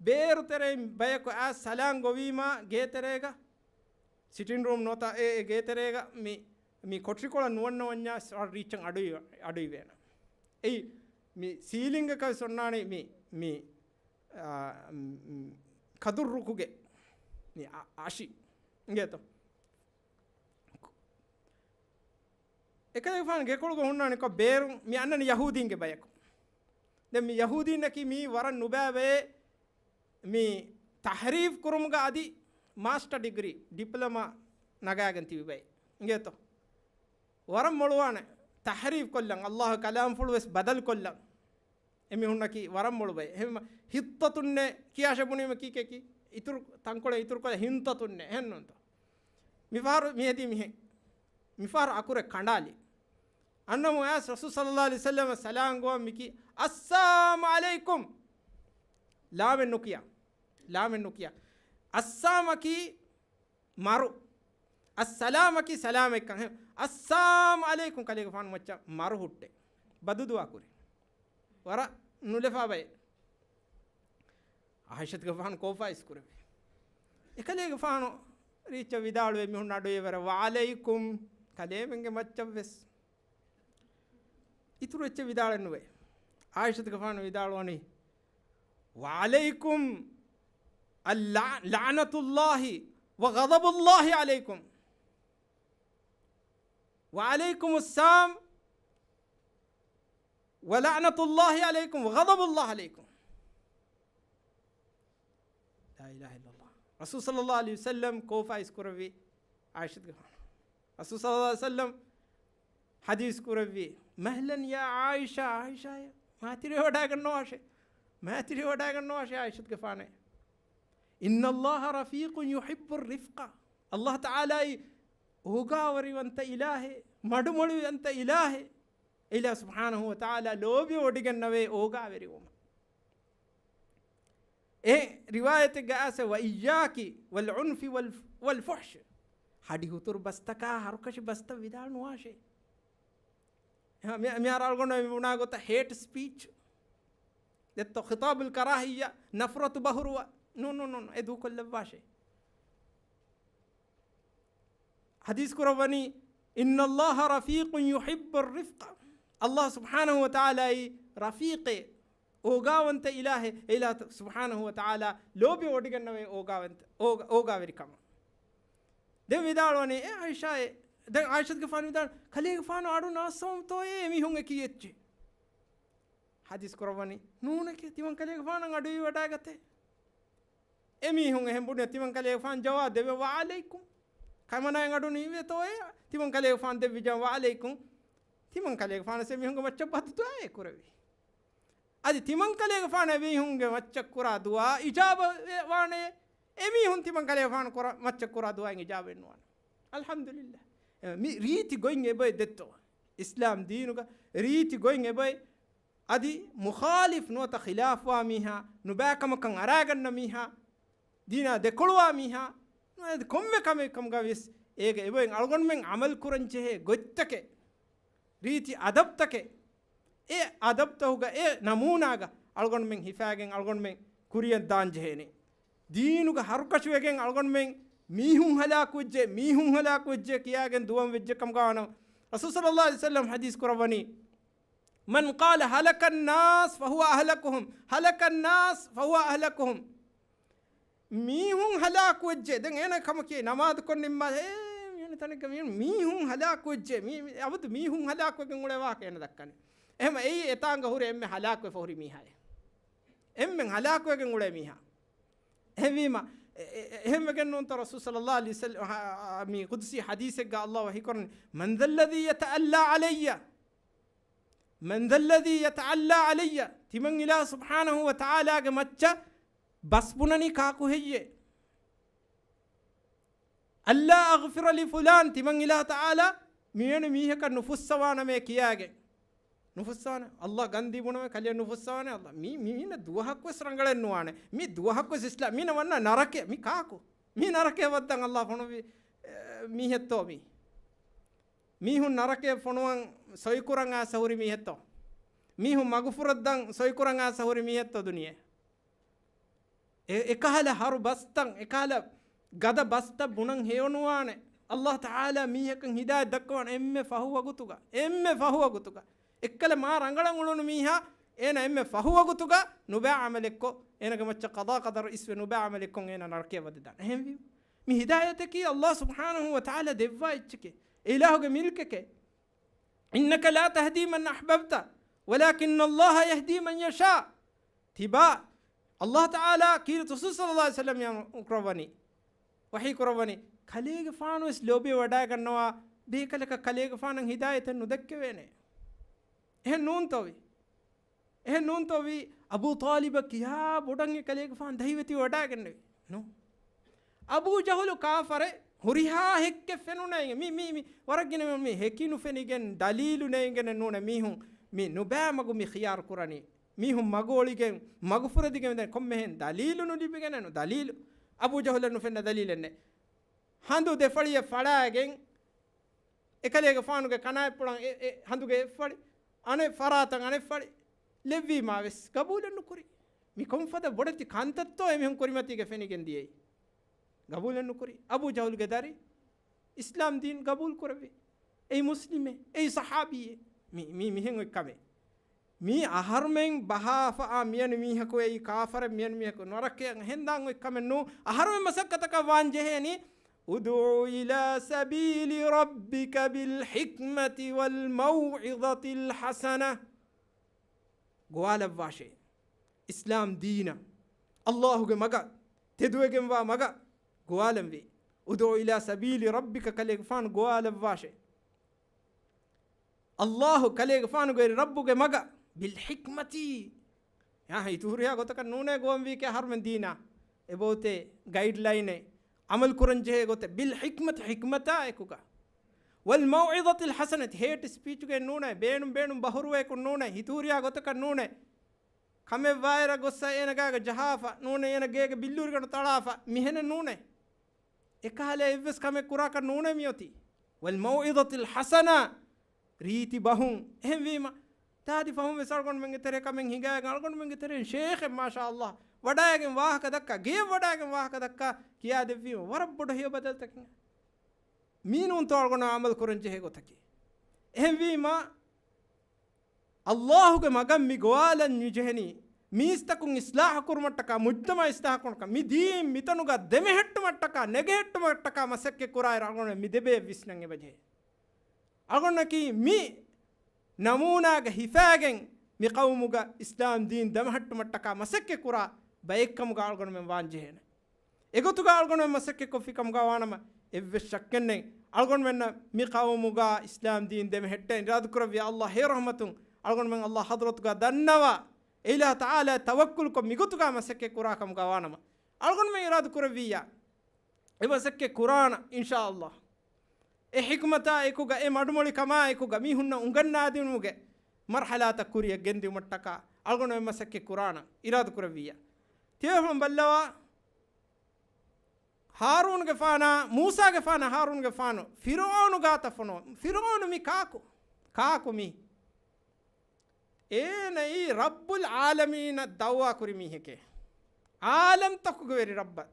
ބޭރު ތެރެއިން ބަޔަކު އައިސް ސަލާން ގޮވީމާ ގޭތެރޭގަ، ސިޓިން ރޫމް ނުވަތަ އެ، އެ ގޭތެރޭގަ މި، މި ކޮޓަރިކޮޅަށް ނުވަންނަވަންޏާ ރީއްޗަށް އަޑުއިވޭ، އަޑުއިވޭނަ. އެއީ މި ސީލިންގަކަށް ވެސް އޮންނާނީ މި، މި، އާ، މް، މް، ކަދުއްރުކުގެ މި އަ، އަށި އިނގޭތޯ. އެކަލޭގެފާނު ގެކޮޅުގަ ހުންނާނިކޮށް ބޭރުން މި އަންނަނީ ޔަހޫދީންގެ ބަޔަކު. ދެން މި ޔަހޫދީންނަކީ މީ ވަރަށް ނުބައި ބައެއް، މި ތަޙްރީފް ކުރުމުގަ އަދި މާސްޓަ ޑިގްރީ، ޑިޕްލޮމާ ނަގާގެން ތިބި ބައެއް. އިނގޭތޯ؟ ވަރަށް މޮޅުވާނެ ތަޙްރީފް ކޮށްލަން، ﷲ ގެ ކަލާމްފުޅު ވެސް ބަދަލު ކޮށްލަން. އެމީހުންނަކީ ވަރަށް މޮޅު ބައެއް. އެހެންވީމަ ހިއްޠަތުންނޭ ކިޔާށޭ ބުނީމަ ކީކޭ ކީ؟ އިތުރު ތަންކޮޅެއް އިތުރުކޮށް ހިންޠަތުންނޭ. އެހެންނޫންތޯ؟ މިފަހަރު މިހެދީ މިހެން. މިފަހަރު އަކުރެއް ކަނޑާލި. އަންނަމު އައިސް ރަސޫލު ޞައްލަﷲ ޢަލައިހި ވަސައްލަމަ ސަލާމް ގޮވަން މިކީ، އައްސާމު ޢަލައިކުމް. ލާމެއް ނުކިޔާ. ލާމެއް ނުކިޔާ. އައްސާމަކީ މަރު. އައްސަލާމަކީ ސަލާމެއްކަން. އައްސާމު ޢަލައިކުމް ކަލޭގެފާނު މައްޗަށް މަރު ހުއްޓޭ. ބަދުދުޢާ ކުރި. ވަރަށް ނުލަފާ ބައެއް. ޢާއިޝަތުގެފާނު ކޯފާ އިސްކުރެއްވި. އެކަލޭގެފާނު ރީއްޗަށް ވިދާޅުވެ މި ހުންނަ އަޑުއިވަރަށް، ވަޢަލައިކުމް، ކަލޭމެންގެ މައްޗަށްވެސް. އިތުރު އެއްޗެއް ވިދާޅެއް ނުވޭ. ޢާއިޝަތުގެފާނު ވިދާޅުވަނީ، ވަޢަލައިކުމް އައްލަ، ލަޢުނަތުﷲ ވަޣަޟަބުﷲ ޢަލައިކުމް. ވަޢަލައިކުމުއްސާމް ވަލަޢުނަތުﷲ ޢަލައިކުމް ވަޣަޟަބުﷲ ޢަލައިކުމް. ލާ އިލާހަ އިއްލަﷲ. ރަސޫލު ޞައްލަﷲ ޢަލައިހި ވަސައްލަމަ ކޯފާ އިސްކުރެއްވި ޢާއިޝަތުގެފާނު. ރަސޫލު ޞައްލަﷲ ޢަލައިހި ވަސައްލަމަ ޙަދީޘް ކުރެއްވި، މަހްލަން ޔާ ޢާއިޝާ، ޢާއިޝާއޭ، މާތިރިވެވަޑައިގަންނަވާށޭ، މާތިރިވެވަޑައިގަންނަވާށޭ ޢާއިޝަތުގެފާނޭ. އިންނަﷲ ރަފީޤުން ޔުޙިއްބުއް ރިފްޤަ. ﷲ ތަޢާލާއީ އޯގާވެރިވަންތަ އިލާހެއް، މަޑުމޮޅިވަންތަ އިލާހެއް. އެ އިލާހު ސުބްޙާނަހޫ ވަތަޢާލާ ލޯބިވޮޑިގަންނަވޭ އޯގާވެރިވުމަށް. އެ ރިވާޔަތެއްގަ އައިސް، ވައިއްޔާކި ވަލް ޢުންފި ވަލް، ވަލް ފުޙްޝި. ހަޑި ހުތުރު ބަސްތަކާ ހަރުކަށި ބަސްތައް ވިދާޅު ނުވާށޭ. މި، މިހާރު އަޅުގަނޑު މި ބުނާ ގޮތަށް ހޭޓް ސްޕީޗް ދެއްތޯ، ޚިޠާބުލް ކަރާހިއްޔާ، ނަފްރަތު ބަހުރުވާ، ނޫން، ނޫން، ނޫން، ނޫން، އެ ދޫކޮށްލައްވާށޭ. ޙަދީޘް ކުރައްވަނީ، އިންނަﷲ ރަފީޤުން ޔުޙިއްބުއް ރިފްޤަ. ﷲ ސުބްޙާނަހޫ ވަތަޢާލާއީ ރަފީޤެއް، އޯގާވަންތަ އިލާހެއް. އެ އިލާހު ސުބްޙާނަހޫ ވަތަޢާލާ ލޯބިވޮޑިގަންނަވޭ އޯގާވަންތަ، އޯގާ، އޯގާވެރިކަމަށް. ދެން ވިދާޅުވަނީ، އޭ ޢާއިޝާއޭ، ދެން ޢާއިޝަތުގެފާނު ވިދާޅު، ކަލޭގެފާނު އަޑު ނައްސަވަމުތޯއޭ އެމީހުން އެކީ އެއްޗެއް؟ ޙަދީޘް ކުރައްވަނީ، ނޫނެކޭ، ތިމަން ކަލޭގެފާނަށް އަޑުއިވިވަޑައިގަތޭ. އެމީހުން އެހެން ބުނި، ތިމަން ކަލޭގެފާނު ޖަވާބު ދެއްވި، ވަޢަލައިކުމް. ކަމަނާއިން އަޑު ނީވޭތޯއޭ؟ ތިމަން ކަލޭގެފާނު ދެއްވި ޖަވާބު، ވަޢަލައިކުމް. ތިމަން ކަލޭގެފާނަށް އެމީހުންގެ މައްޗަށް ބައްދުޢާއެއް ކުރެވި. އަދި ތިމަން ކަލޭގެފާނު އެމީހުންގެ މައްޗަށް ކުރާ ދުޢާ އިޖާބަ ވާނެ، އެމީހުން ތިމަން ކަލޭގެފާނު ކުރާ، މައްޗަށް ކުރާ ދުޢާއިން އިޖާބަ ނުވާނެ. އަލްޙަމްދުލިއްލާހް. މި ރީތި ގޮތް އެބައި ދެއްތޯ؟ އިސްލާމް ދީނުގަ ރީތި ގޮތް އެބައި އަދި މުޚާލިފް ނުވަތަ ޚިލާފްވާ މީހާ، ނުބައިކަމަކަށް އަރާގަންނަ މީހާ، ދީނާ ދެކޮޅުވާ މީހާ، ނުވަތަ ކޮންމެ ކަމެއް ކަމުގަ ވިޔަސް އޭގަ އެބައިން އަޅުގަނޑުމެން ޢަމަލު ކުރަން ޖެހޭ ގޮތްތަކެއް، ރީތި އަދަބްތަކެއް، އެ އަދަބްތަކުގަ އެ ނަމޫނާގަ އަޅުގަނޑުމެން ހިފާގެން އަޅުގަނޑުމެން ކުރިޔަށް ދާން ޖެހޭނެ. ދީނުގަ ހަރުކަށިވެގެން އަޅުގަނޑުމެން މީހުން ހަލާކުވެއްޖެ، މީހުން ހަލާކުވެއްޖެ ކިޔާގެން ދުވަން ވެއްޖެ ކަމުގަ ވަނަ. ރަސޫލު ޞައްލައްލާހު ޢަލައިހި ވަސައްލަމް ޙަދީޘް ކުރައްވަނީ، من قال هلك الناس فهو أهلكهم، هلك الناس فهو أهلكهم. މީހުން ހަލާކުވެއްޖެ. ދެން އޭނަ ކަމަކީ ނަމާދުކޮށް ނިންމާ، އޭ، މި ތަނެއްގަ މީހުން، މީހުން ހަލާކުވެއްޖެ. މީ، މީ، އަބަދު މީހުން ހަލާކުވެގެން އުޅޭ ވާހަކަ އޭނަ ދައްކަނީ. އެހެމަ އެއީ އެތާނގަ ހުރި އެންމެ ހަލާކުވެފަ ހުރި މީހާއެއް. އެންމެ ހަލާކުވެގެން އުޅޭ މީހާ. އެހެންވީމަ، އެ، އެ، އެ، އެހެންވެގެން ނޫންތޯ ރަސޫލު ޞައްލައްލާހު ޢަލައިހި ވަސައްލަމް، މި ޤުދުސީ ޙަދީޘެއްގަ ﷲ ވަޙީކުރަނީ، من ذا الذي يتألى علي، من ذا الذي يتألى علي، ތިމަން އިލާހު ސުބްޙާނަހު ވަ ތަޢާލާގެ މައްޗަށް ބަސް ބުނަނީ ކާކު ހެއްޔޭ؟ ألا أغفر لفلان، ތިމަން އިލާހު ތަޢާލާ މިވެނި މީހަކަށް ނުފުއްސަވާނަމޭ ކިޔާގެން. ނުފުއްސަވާނެ. ﷲ ގަންދީ ބުނަމޭ ކަލޭ ނުފުއްސަވާނެ. ﷲ މީ، މީ، މީނަ ދުވަހަކުވެސް ރަނގަޅެއް ނުވާނެ. މީ ދުވަހަކުވެސް އިސްލާ، މީނަ ވަންނަ ނަރަކެ. މީ ކާކު؟ މީ ނަރަކެ ވައްދަން ﷲ ފޮނުވި، އެ، މީހެއްތޯ މީ؟ މީހުން ނަރަކެ ފޮނުވަން ސޮއިކުރަން އާސަ ހުރި މީހެއްތޯ؟ މީހުން މަގުފުރައްދަން ސޮއިކުރަން އާސަ ހުރި މީހެއްތޯ ދުނިޔެ؟ އެ، އެކަހަލަ ހަރު ބަސްތައް، އެކަހަލަ ގަދަ ބަސްތައް ބުނަން ހެޔޮނުވާނެ. ﷲ ތަޢާލާ މީހަކަށް ހިދާޔަތް ދައްކަވާނެ އެންމެ ފަހު ވަގުތުގަ، އެންމެ ފަހު ވަގުތުގަ. އެއްކަލަ މާ ރަނގަޅަށް އުޅުނު މީހާ، އޭނަ އެންމެ ފަހު ވަގުތުގަ ނުބައި ޢަމަލެއްކޮށް، އޭނަގެ މައްޗަށް ޤަޟާ ޤަދަރު އިސްވެ ނުބައި ޢަމަލެއްކޮށް އޭނަ ނަރަކަޔަށް ވަދެދާނެ. އެހެންވީމަ، މި ހިދާޔަތަކީ ﷲ ސުބްޙާނަހު ވަ ތަޢާލާ ދެއްވާ އެއްޗެކޭ. އެ އިލާހުގެ މިލްކެކޭ. إنك لا تهدي من أحببت ولكن الله يهدي من يشاء. ތިބާ، ﷲ ތަޢާލާ ކީރިތި ރަސޫލު ޞައްލައްލާހު ޢަލައިހި ވަސައްލަމް ކުރައްވަނީ، ވަޙީ ކުރައްވަނީ، ކަލޭގެފާނުވެސް ލޯބިވެވަޑައިގަންނަވާ ބޭކަލަކަށް ކަލޭގެފާނަށް ހިދާޔަތެއް ނުދެއްކެވޭނެ. އެހެން ނޫންތޯވީ؟ އެހެން ނޫންތޯވީ؟ އަބޫ ޠާލިބަށް ކިހާ ބޮޑަށް އެ ކަލޭގެފާނު ދަހިވެތިވެވަޑައިގަންނެވީ؟ ނޫން. އަބޫ ޖަހުލު ކާފަރެއް، ހުރިހާ ހެއްކެއް ފެނުނައިގެން، މި، މި، މި ވަރަށް ގިނަ މި ހެކި ނުފެނިގެން ދަލީލު ނެތްގެން ނޫނޭ މީހުން މި ނުބައި މަގު މި ޚިޔާރު ކުރަނީ. މީހުން މަގު އޮޅިގެން، މަގު ފުރެދިގެން ދެން ކޮންމެހެން ދަލީލު ނުލިބިގެނެއް ނު ދަލީލު. އަބޫ ޖަހުލަށް ނުފެންނަ ދަލީލެއް ނެތް. ހަނދު ދެފަޅިއަށް ފަޅާގެން، އެކަލޭގެފާނުގެ ކަނާތްޕުޅަށް އެ، އެ ހަނދުގެ އެއްފަޅި، އަނެއް ފަރާތަށް އަނެއްފަޅި ލެއްވީމާވެސް ގަބޫލެއް ނުކުރި. މި ކޮންފަދަ ބޮޑެތި ކަންތައްތޯ އެމީހުން ކުރިމަތީގަ ފެނިގެން ދިޔައީ؟ ގަބޫލެއް ނުކުރި. އަބޫ ޖަހުލްގެ ދަރި އިސްލާމް ދީން ގަބޫލު ކުރެއްވި. އެއީ މުސްލިމެއް، އެއީ ޞަޙާބީއެއް. މި، މި، މިހެން އޮތް ކަމެއް. މީ އަހަރުމެން ބަހާފައި މިޔަނި މީހަކު އެއީ ކާފަރެއް، މިޔަނި މީހަކު ނަރަކަޔަށް ހެންދާން އޮތް ކަމެއް ނޫން. އަހަރުމެން މަސައްކަތަކަށް ވާން ޖެހޭނީ، ادع إلى سبيل ربك بالحكمة والموعظة الحسنة. ގޮވާލައްވާށޭ. އިސްލާމް ދީނަށް، ﷲގެ މަގަށް، ތެދުވެގެންވާ މަގަށް ގޮވާލަންވީ. ادع إلى سبيل ربك، ކަލޭގެފާނު ގޮވާލައްވާށޭ. ﷲ ކަލޭގެފާނުގެ ރައްބުގެ މަގަށް، بالحكمة. އާ، އިތުރުހުރިހާ ގޮތަކަށް ނޫނޭ ގޮވަންވީކޭ އަހަރުމެން ދީނާ. އެބައޮތޭ ގައިޑްލައިނެއް، ޢަމަލު ކުރަން ޖެހޭ ގޮތެއް، بالحكمة، ޙިކްމަތާ އެކުގަ. والموعظة الحسنة، ހޭޓް ސްޕީޗުގެ ނޫނޭ، ބޭނުން ބޭނުން ބަހުރުވަޔަކުން ނޫނޭ، އިތުރުހުރިހާ ގޮތަކަށް ނޫނޭ. ކަމެއް ވާއިރަށް ގޮއްސަ އޭނަ ގާގަ ޖަހާފަ ނޫނޭ، އޭނަ ގޭގެ ބިއްލޫރިގަނޑު ތަޅާފަ، މިހެނެއް ނޫނޭ. އެކަހަލަ އެއްވެސް ކަމެއް ކުރާކަށް ނޫނޭ މިއޮތީ. والموعظة الحسنة، ރީތި ބަހުން. އެހެންވީމަ، ތާދި ފަހުން ވެސް އަޅުގަނޑުމެންގެ ތެރޭ ކަމެއް ހިނގާގެން، އަޅުގަނޑުމެންގެ ތެރޭން ޝޭޚެއް، މާޝާ ﷲ، ވަޑައިގެން ވާހަކަ ދައްކާ، ގެޔަށް ވަޑައިގެން ވާހަކަ ދައްކާ ކިޔާދެއްވީމަ، ވަރަށް ބޮޑު ހެޔޮ ބަދަލުތަކެއް. މީ ނޫންތޯ އަޅުގަނޑު ޢަމަލު ކުރަން ޖެހޭ ގޮތަކީ. އެހެންވީމަ، ﷲގެ މަގަށް މި ގޮވާލަން މި ޖެހެނީ، މީސްތަކުން އިޞްލާޙު ކުރުމަށްޓަކާ، މުޖްތަމަޢަށް އިޞްލާޙު ކުރުމަށްޓަކާ، މި ދީން މިތަނުގަ ދެމެހެއްޓުމަށްޓަކާ، ނެގެހެއްޓުމަށްޓަކާ މަސައްކަތް ކުރާއިރު އަޅުގަނޑު މި ދެބަޔަށް ވިސްނަން އެބަޖެހޭ. އަޅުގަނޑަކީ މި ނަމޫނާގަ ހިފާގެން މި ޤައުމުގަ އިސްލާމް ދީން ދެމެހެއްޓުމަށްޓަކާ މަސައްކަތް ކުރާ ބައެއްކަމުގަ އަޅުގަނޑުމެން ވާން ޖެހޭނެ. އެގޮތުގަ އަޅުގަނޑުމެން މަސައްކަތްކޮށްފިކަމުގަ ވާނަމަ، އެއްވެސް ޝައްކެއްނެތް، އަޅުގަނޑުމެންނަށް މި ޤައުމުގަ އިސްލާމް ދީން ދެމެހެއްޓެން އިރާދަކުރެއްވިޔާ ﷲ ހެޔޮ ރަޙްމަތުން އަޅުގަނޑުމެން ﷲ ޙަޟްރަތުގަ ދަންނަވާ، އެ އިލާހު ތަޢާލާ ތަވައްކުލުކޮށް މިގޮތުގަ މަސައްކަތް ކުރާ ކަމުގަ ވާނަމަ، އަޅުގަނޑުމެން އިރާދަ ކުރެއްވިއްޔާ، އެ މަސައްކަތް ކުރާނަ، އިންޝާﷲ. އެ ޙިކްމަތާ އެކުގަ، އެ މަޑުމޮޅިކަމާ އެކުގަ މީހުންނަށް އުނގަންނާދިނުމުގެ މަރްޙަލާތައް ކުރިއަށް ގެންދިއުމަށްޓަކާ އަޅުގަނޑުމެން މަސައްކަތް ކުރާނަ، އިރާދަ ކުރެއްވިއްޔާ. ތިޔަފަން ބައްލަވާ، ހާރޫނުގެފާނާ، މޫސާގެފާނާ، ހާރޫނުގެފާނު ފިރުޢައުނު ގާތަށް ފޮނުވަ. ފިރުޢައުނު މީ ކާކު؟ ކާކު މީ؟ އޭނައީ ރައްބުލް ޢާލަމީނަށް ދަޢުވާ ކުރި މީހެކޭ. ޢާލަމްތަކުގެ ވެރި ރައްބަށް.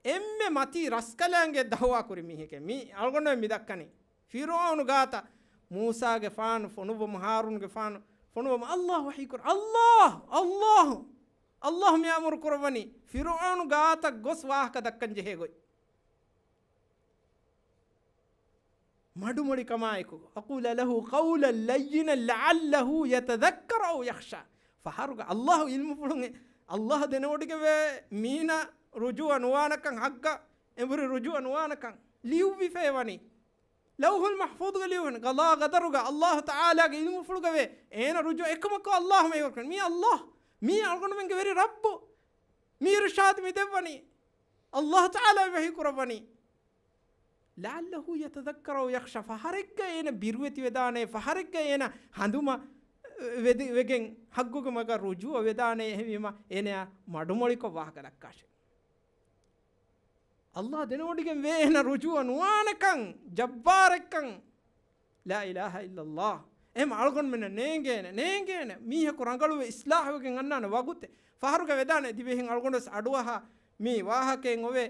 އެންމެ މަތީ ރަސްކަލާނގެ ދަޢުވާ ކުރި މީހެކޭ. މީ އަޅުގަނޑުމެން މި ދައްކަނީ. ފިރުޢައުނު ގާތަށް މޫސާގެފާނު ފޮނުއްވަމު، ހާރޫނުގެފާނު ފޮނުއްވަމު، ﷲ ވަޙީ ކުރަ، ﷲ، ﷲ، ﷲ މި އަމުރު ކުރައްވަނީ ފިރުޢައުނު ގާތަށް ގޮސް ވާހަކަ ދައްކަން ޖެހޭ ގޮތް. މަޑުމޮޅިކަމާއެކު، وَقُولَا لَهُ قَوْلًا لَيِّنًا لَعَلَّهُ يَتَذَكَّرُ أَوْ يَخْشَىٰ. ފަހަރުގަ ﷲ ޢިލްމުފުޅުން، ﷲ ދެނެވޮޑިގެންވޭ މީނަ ރުޖޫޢަ ނުވާނެކަން، ޙައްޤަށް އެނބުރި ރުޖޫޢަ ނުވާނެކަން ލިޔުއްވިފައި ވަނީ. ލައުޙުލް މަޙްފޫޡުގަ ލިޔުވެން، ޤަޟާ ޤަދަރުގަ ﷲ ތަޢާލާގެ ޢިލްމުފުޅުގަވޭ އޭނަ ރުޖޫޢަ އެކަމަކު ﷲ މެޔޮރުކަން. މީ ﷲ، މީ އަޅުގަނޑުމެންގެ ވެރި ރައްބު. މީ އިރުޝާދު މި ދެއްވަނީ. ﷲ ތަޢާލާ ވަޙީ ކުރައްވަނީ. لَعَلَّهُ يَتَذَكَّرُ أَوْ يَخْشَىٰ. ފަހަރެއްގަ އޭނަ ބިރުވެތިވެދާނެ، ފަހަރެއްގަ އޭނަ ހަނދުމަ ވެދި-، ވެގެން ޙައްޤުގެ މަގަށް ރުޖޫޢަ ވެދާނެ، އެހެންވީމަ އޭނަޔާ މަޑުމޮޅިކޮށް ވާހަކަ ދައްކާށޭ. ﷲ ދެނެވޮޑިގެން ވޭ އޭނަ ރުޖޫޢަ ނުވާނެކަން، ޖައްބާރެއްކަން. لا إله إلا الله. އެހެން އަޅުގަނޑުމެންނަށް ނޭނގޭނެ، ނޭނގޭނެ. މީހަކު ރަނގަޅުވެ އިޞްލާޙުވެގެން އަންނާނެ ވަގުތެއް. ފަހަރުގަ ވެދާނެ ދިވެހިން އަޅުގަނޑުވެސް އަޑުއަހާ މި ވާހަކައެއް އޮވޭ.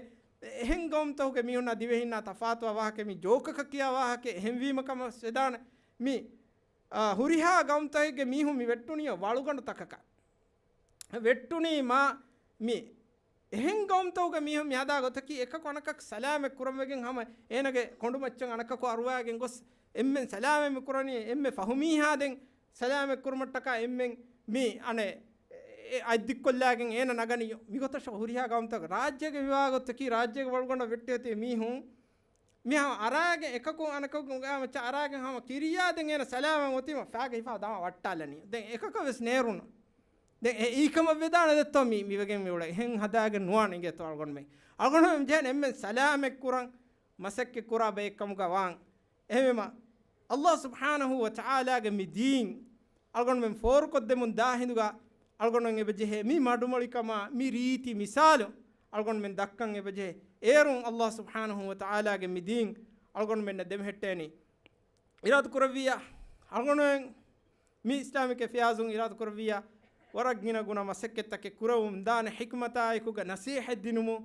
އެހެން ގައުމުތަކުގެ މީހުންނާ ދިވެހިންނާ ތަފާތުވާ ވާހަކަ، މި ޖޯކަކަށް ކިޔާ ވާހަކަ އެހެންވީމަ ކަމަށް ވެދާނެ. މި، އާ، ހުރިހާ ގައުމުތަކެއްގެ މީހުން މި ވެއްޓުނީ ވަޅުގަނޑު ތަކަކަށް. ވެއްޓުނީ މާ މި އެހެން ގައުމުތަކުގެ މީހުން މި ހަދާ ގޮތަކީ، އެކަކު އަނެކަކަށް ސަލާމަތް ކުރަން ވެގެން ހަމަ އޭނަގެ ކޮނޑުމައްޗަށް އަނެކަކު އަރުވާގެން ގޮސް، އެންމެން ސަލާމަތް މި ކުރަނީ، އެންމެ ފަހު މީހާ ދެން ސަލާމަތް ކުރުމަށްޓަކާ އެންމެން މި އަނެއް އެ އަތްދިއްކޮށްލާގެން އޭނަ ނަގަނީ. މިގޮތަށް ހުރިހާ ގައުމުތަކު ރާއްޖޭގެ މިވާ ގޮތަކީ، ރާއްޖޭގެ ވަޅުގަނޑަށް ވެއްޓި އޮތީ މީހުން މިހާ އަރާގެން އެކަކު އަނެކަކު އުނގާ މައްޗަށް އަރާގެން ހަމަ ކިރިޔާ ދެން އޭނަ ސަލާމަތް އޮތީމަ ފާގެ ހިފާ ދަމާ ވައްޓާލަނީ. ދެން އެކަކަށް ވެސް ނޭރުނު. ދެން އެ އީކަމަށް ވެދާނެ ދެއްތޯ މި، މިވެގެން މި އުޅޭ. އެހެން ހަދާގެން ނުވާނެ އިނގޭތޯ އަޅުގަނޑުމެން. އަޅުގަނޑުމެން ޖެހޭނެ އެންމެން ސަލާމަތް ކުރަން މަސައްކަތް ކުރާ ބައެއް ކަމުގަ ވާން. އެހެންވީމަ، ﷲ ސުބްޙާނަހޫ ވަތަޢާލާގެ މި ދީން އަޅުގަނޑުމެން ފޯރުކޮށްދެމުން ދާ ހިނދުގަ އަޅުގަނޑުމެން އެބަޖެހޭ މި މަޑުމޮޅިކަމާ، މި ރީތި މިސާލު އަޅުގަނޑުމެން ދައްކަން އެބަޖެހޭ. އޭރުން ﷲ ސުބްޙާނަހޫ ވަތަޢާލާގެ މި ދީން އަޅުގަނޑުމެންނަށް ދެމެހެއްޓޭނީ. އިރާދަ ކުރެއްވިއްޔާ، އަޅުގަނޑުމެން މި އިސްލާމިކް އެފެއާޒުން އިރާދަ ކުރެއްވިއްޔާ، ވަރަށް ގިނަ ގުނަ މަސައްކަތްތަކެއް ކުރެވުމުން ދާނެ ޙިކްމަތާއެކުގަ ނަސޭހަތް ދިނުމުން،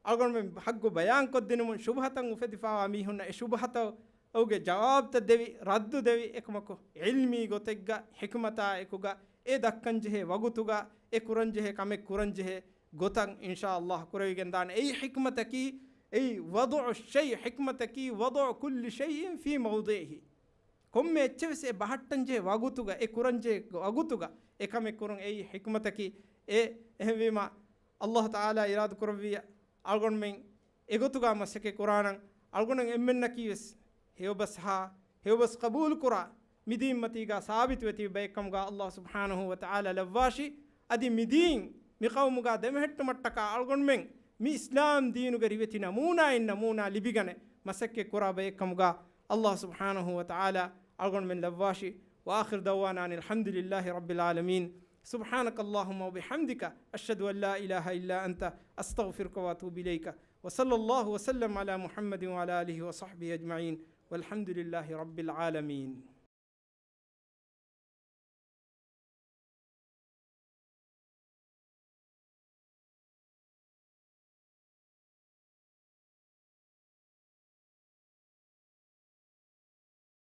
އަޅުގަނޑުމެން ޙައްޤު ބަޔާންކޮށްދިނުމުން، ޝުބުހަތައް އުފެދިފާވާ މީހުންނަށް އެ ޝުބުހަތައުގެ ޖަވާބުތައް ދެވި، ރައްދު ދެވި، އެކަމަކު ޢިލްމީ ގޮތެއްގަ ޙިކްމަތާއެކުގަ އެ ދައްކަންޖެހޭ ވަގުތުގަ އެ ކުރަންޖެހޭ ކަމެއް ކުރަންޖެހޭ ގޮތަށް އިންޝާﷲ ކުރެވިގެންދާނެ. އެއީ ޙިކްމަތަކީ، އެއީ وضع الشيء، ޙިކްމަތަކީ وضع كل شيء في موضعه. ކޮންމެ އެއްޗެއް ވެސް އެ ބަހައްޓަންޖެހޭ ވަގުތުގަ، އެ ކުރަންޖެހޭ ވަގުތުގަ އެ ކަމެއް ކުރުން އެއީ ޙިކްމަތަކީ. އެ، އެހެންވީމަ، ﷲ ތަޢާލާ އިރާދަ ކުރެއްވިއްޔާ، އަޅުގަނޑުމެން އެގޮތުގަ މަސައްކަތް ކުރާނަން. އަޅުގަނޑު އެންމެންނަކީ ވެސް ހެޔޮބަސް ހާ، ހެޔޮބަސް ޤަބޫލު ކުރާ، މި ދީންމަތީގަ ސާބިތުވެތި ބައެއްކަމުގަ ﷲ ސުބްޙާނަހޫ ވަތަޢާލާ ލައްވާށި. އަދި މި ދީން މި ޤައުމުގަ ދެމެހެއްޓުމަށްޓަކާ އަޅުގަނޑުމެން މި އިސްލާމް ދީނުގެ ރިވެތި ނަމޫނާއިން ނަމޫނާ ލިބިގަނެ މަސައްކަތް ކުރާ ބައެއްކަމުގަ ﷲ ސުބްޙާނަހޫ ވަތަޢާލާ އަޅުގަނޑުމެން ލައްވާށި. وآخر دعوانا أن الحمد لله رب العالمين. سبحانك اللهم وبحمدك، أشهد أن لا إله إلا أنت، أستغفرك وأتوب إليك. وصلى الله وسلم على محمد وعلى آله وصحبه أجمعين. والحمد لله رب العالمين.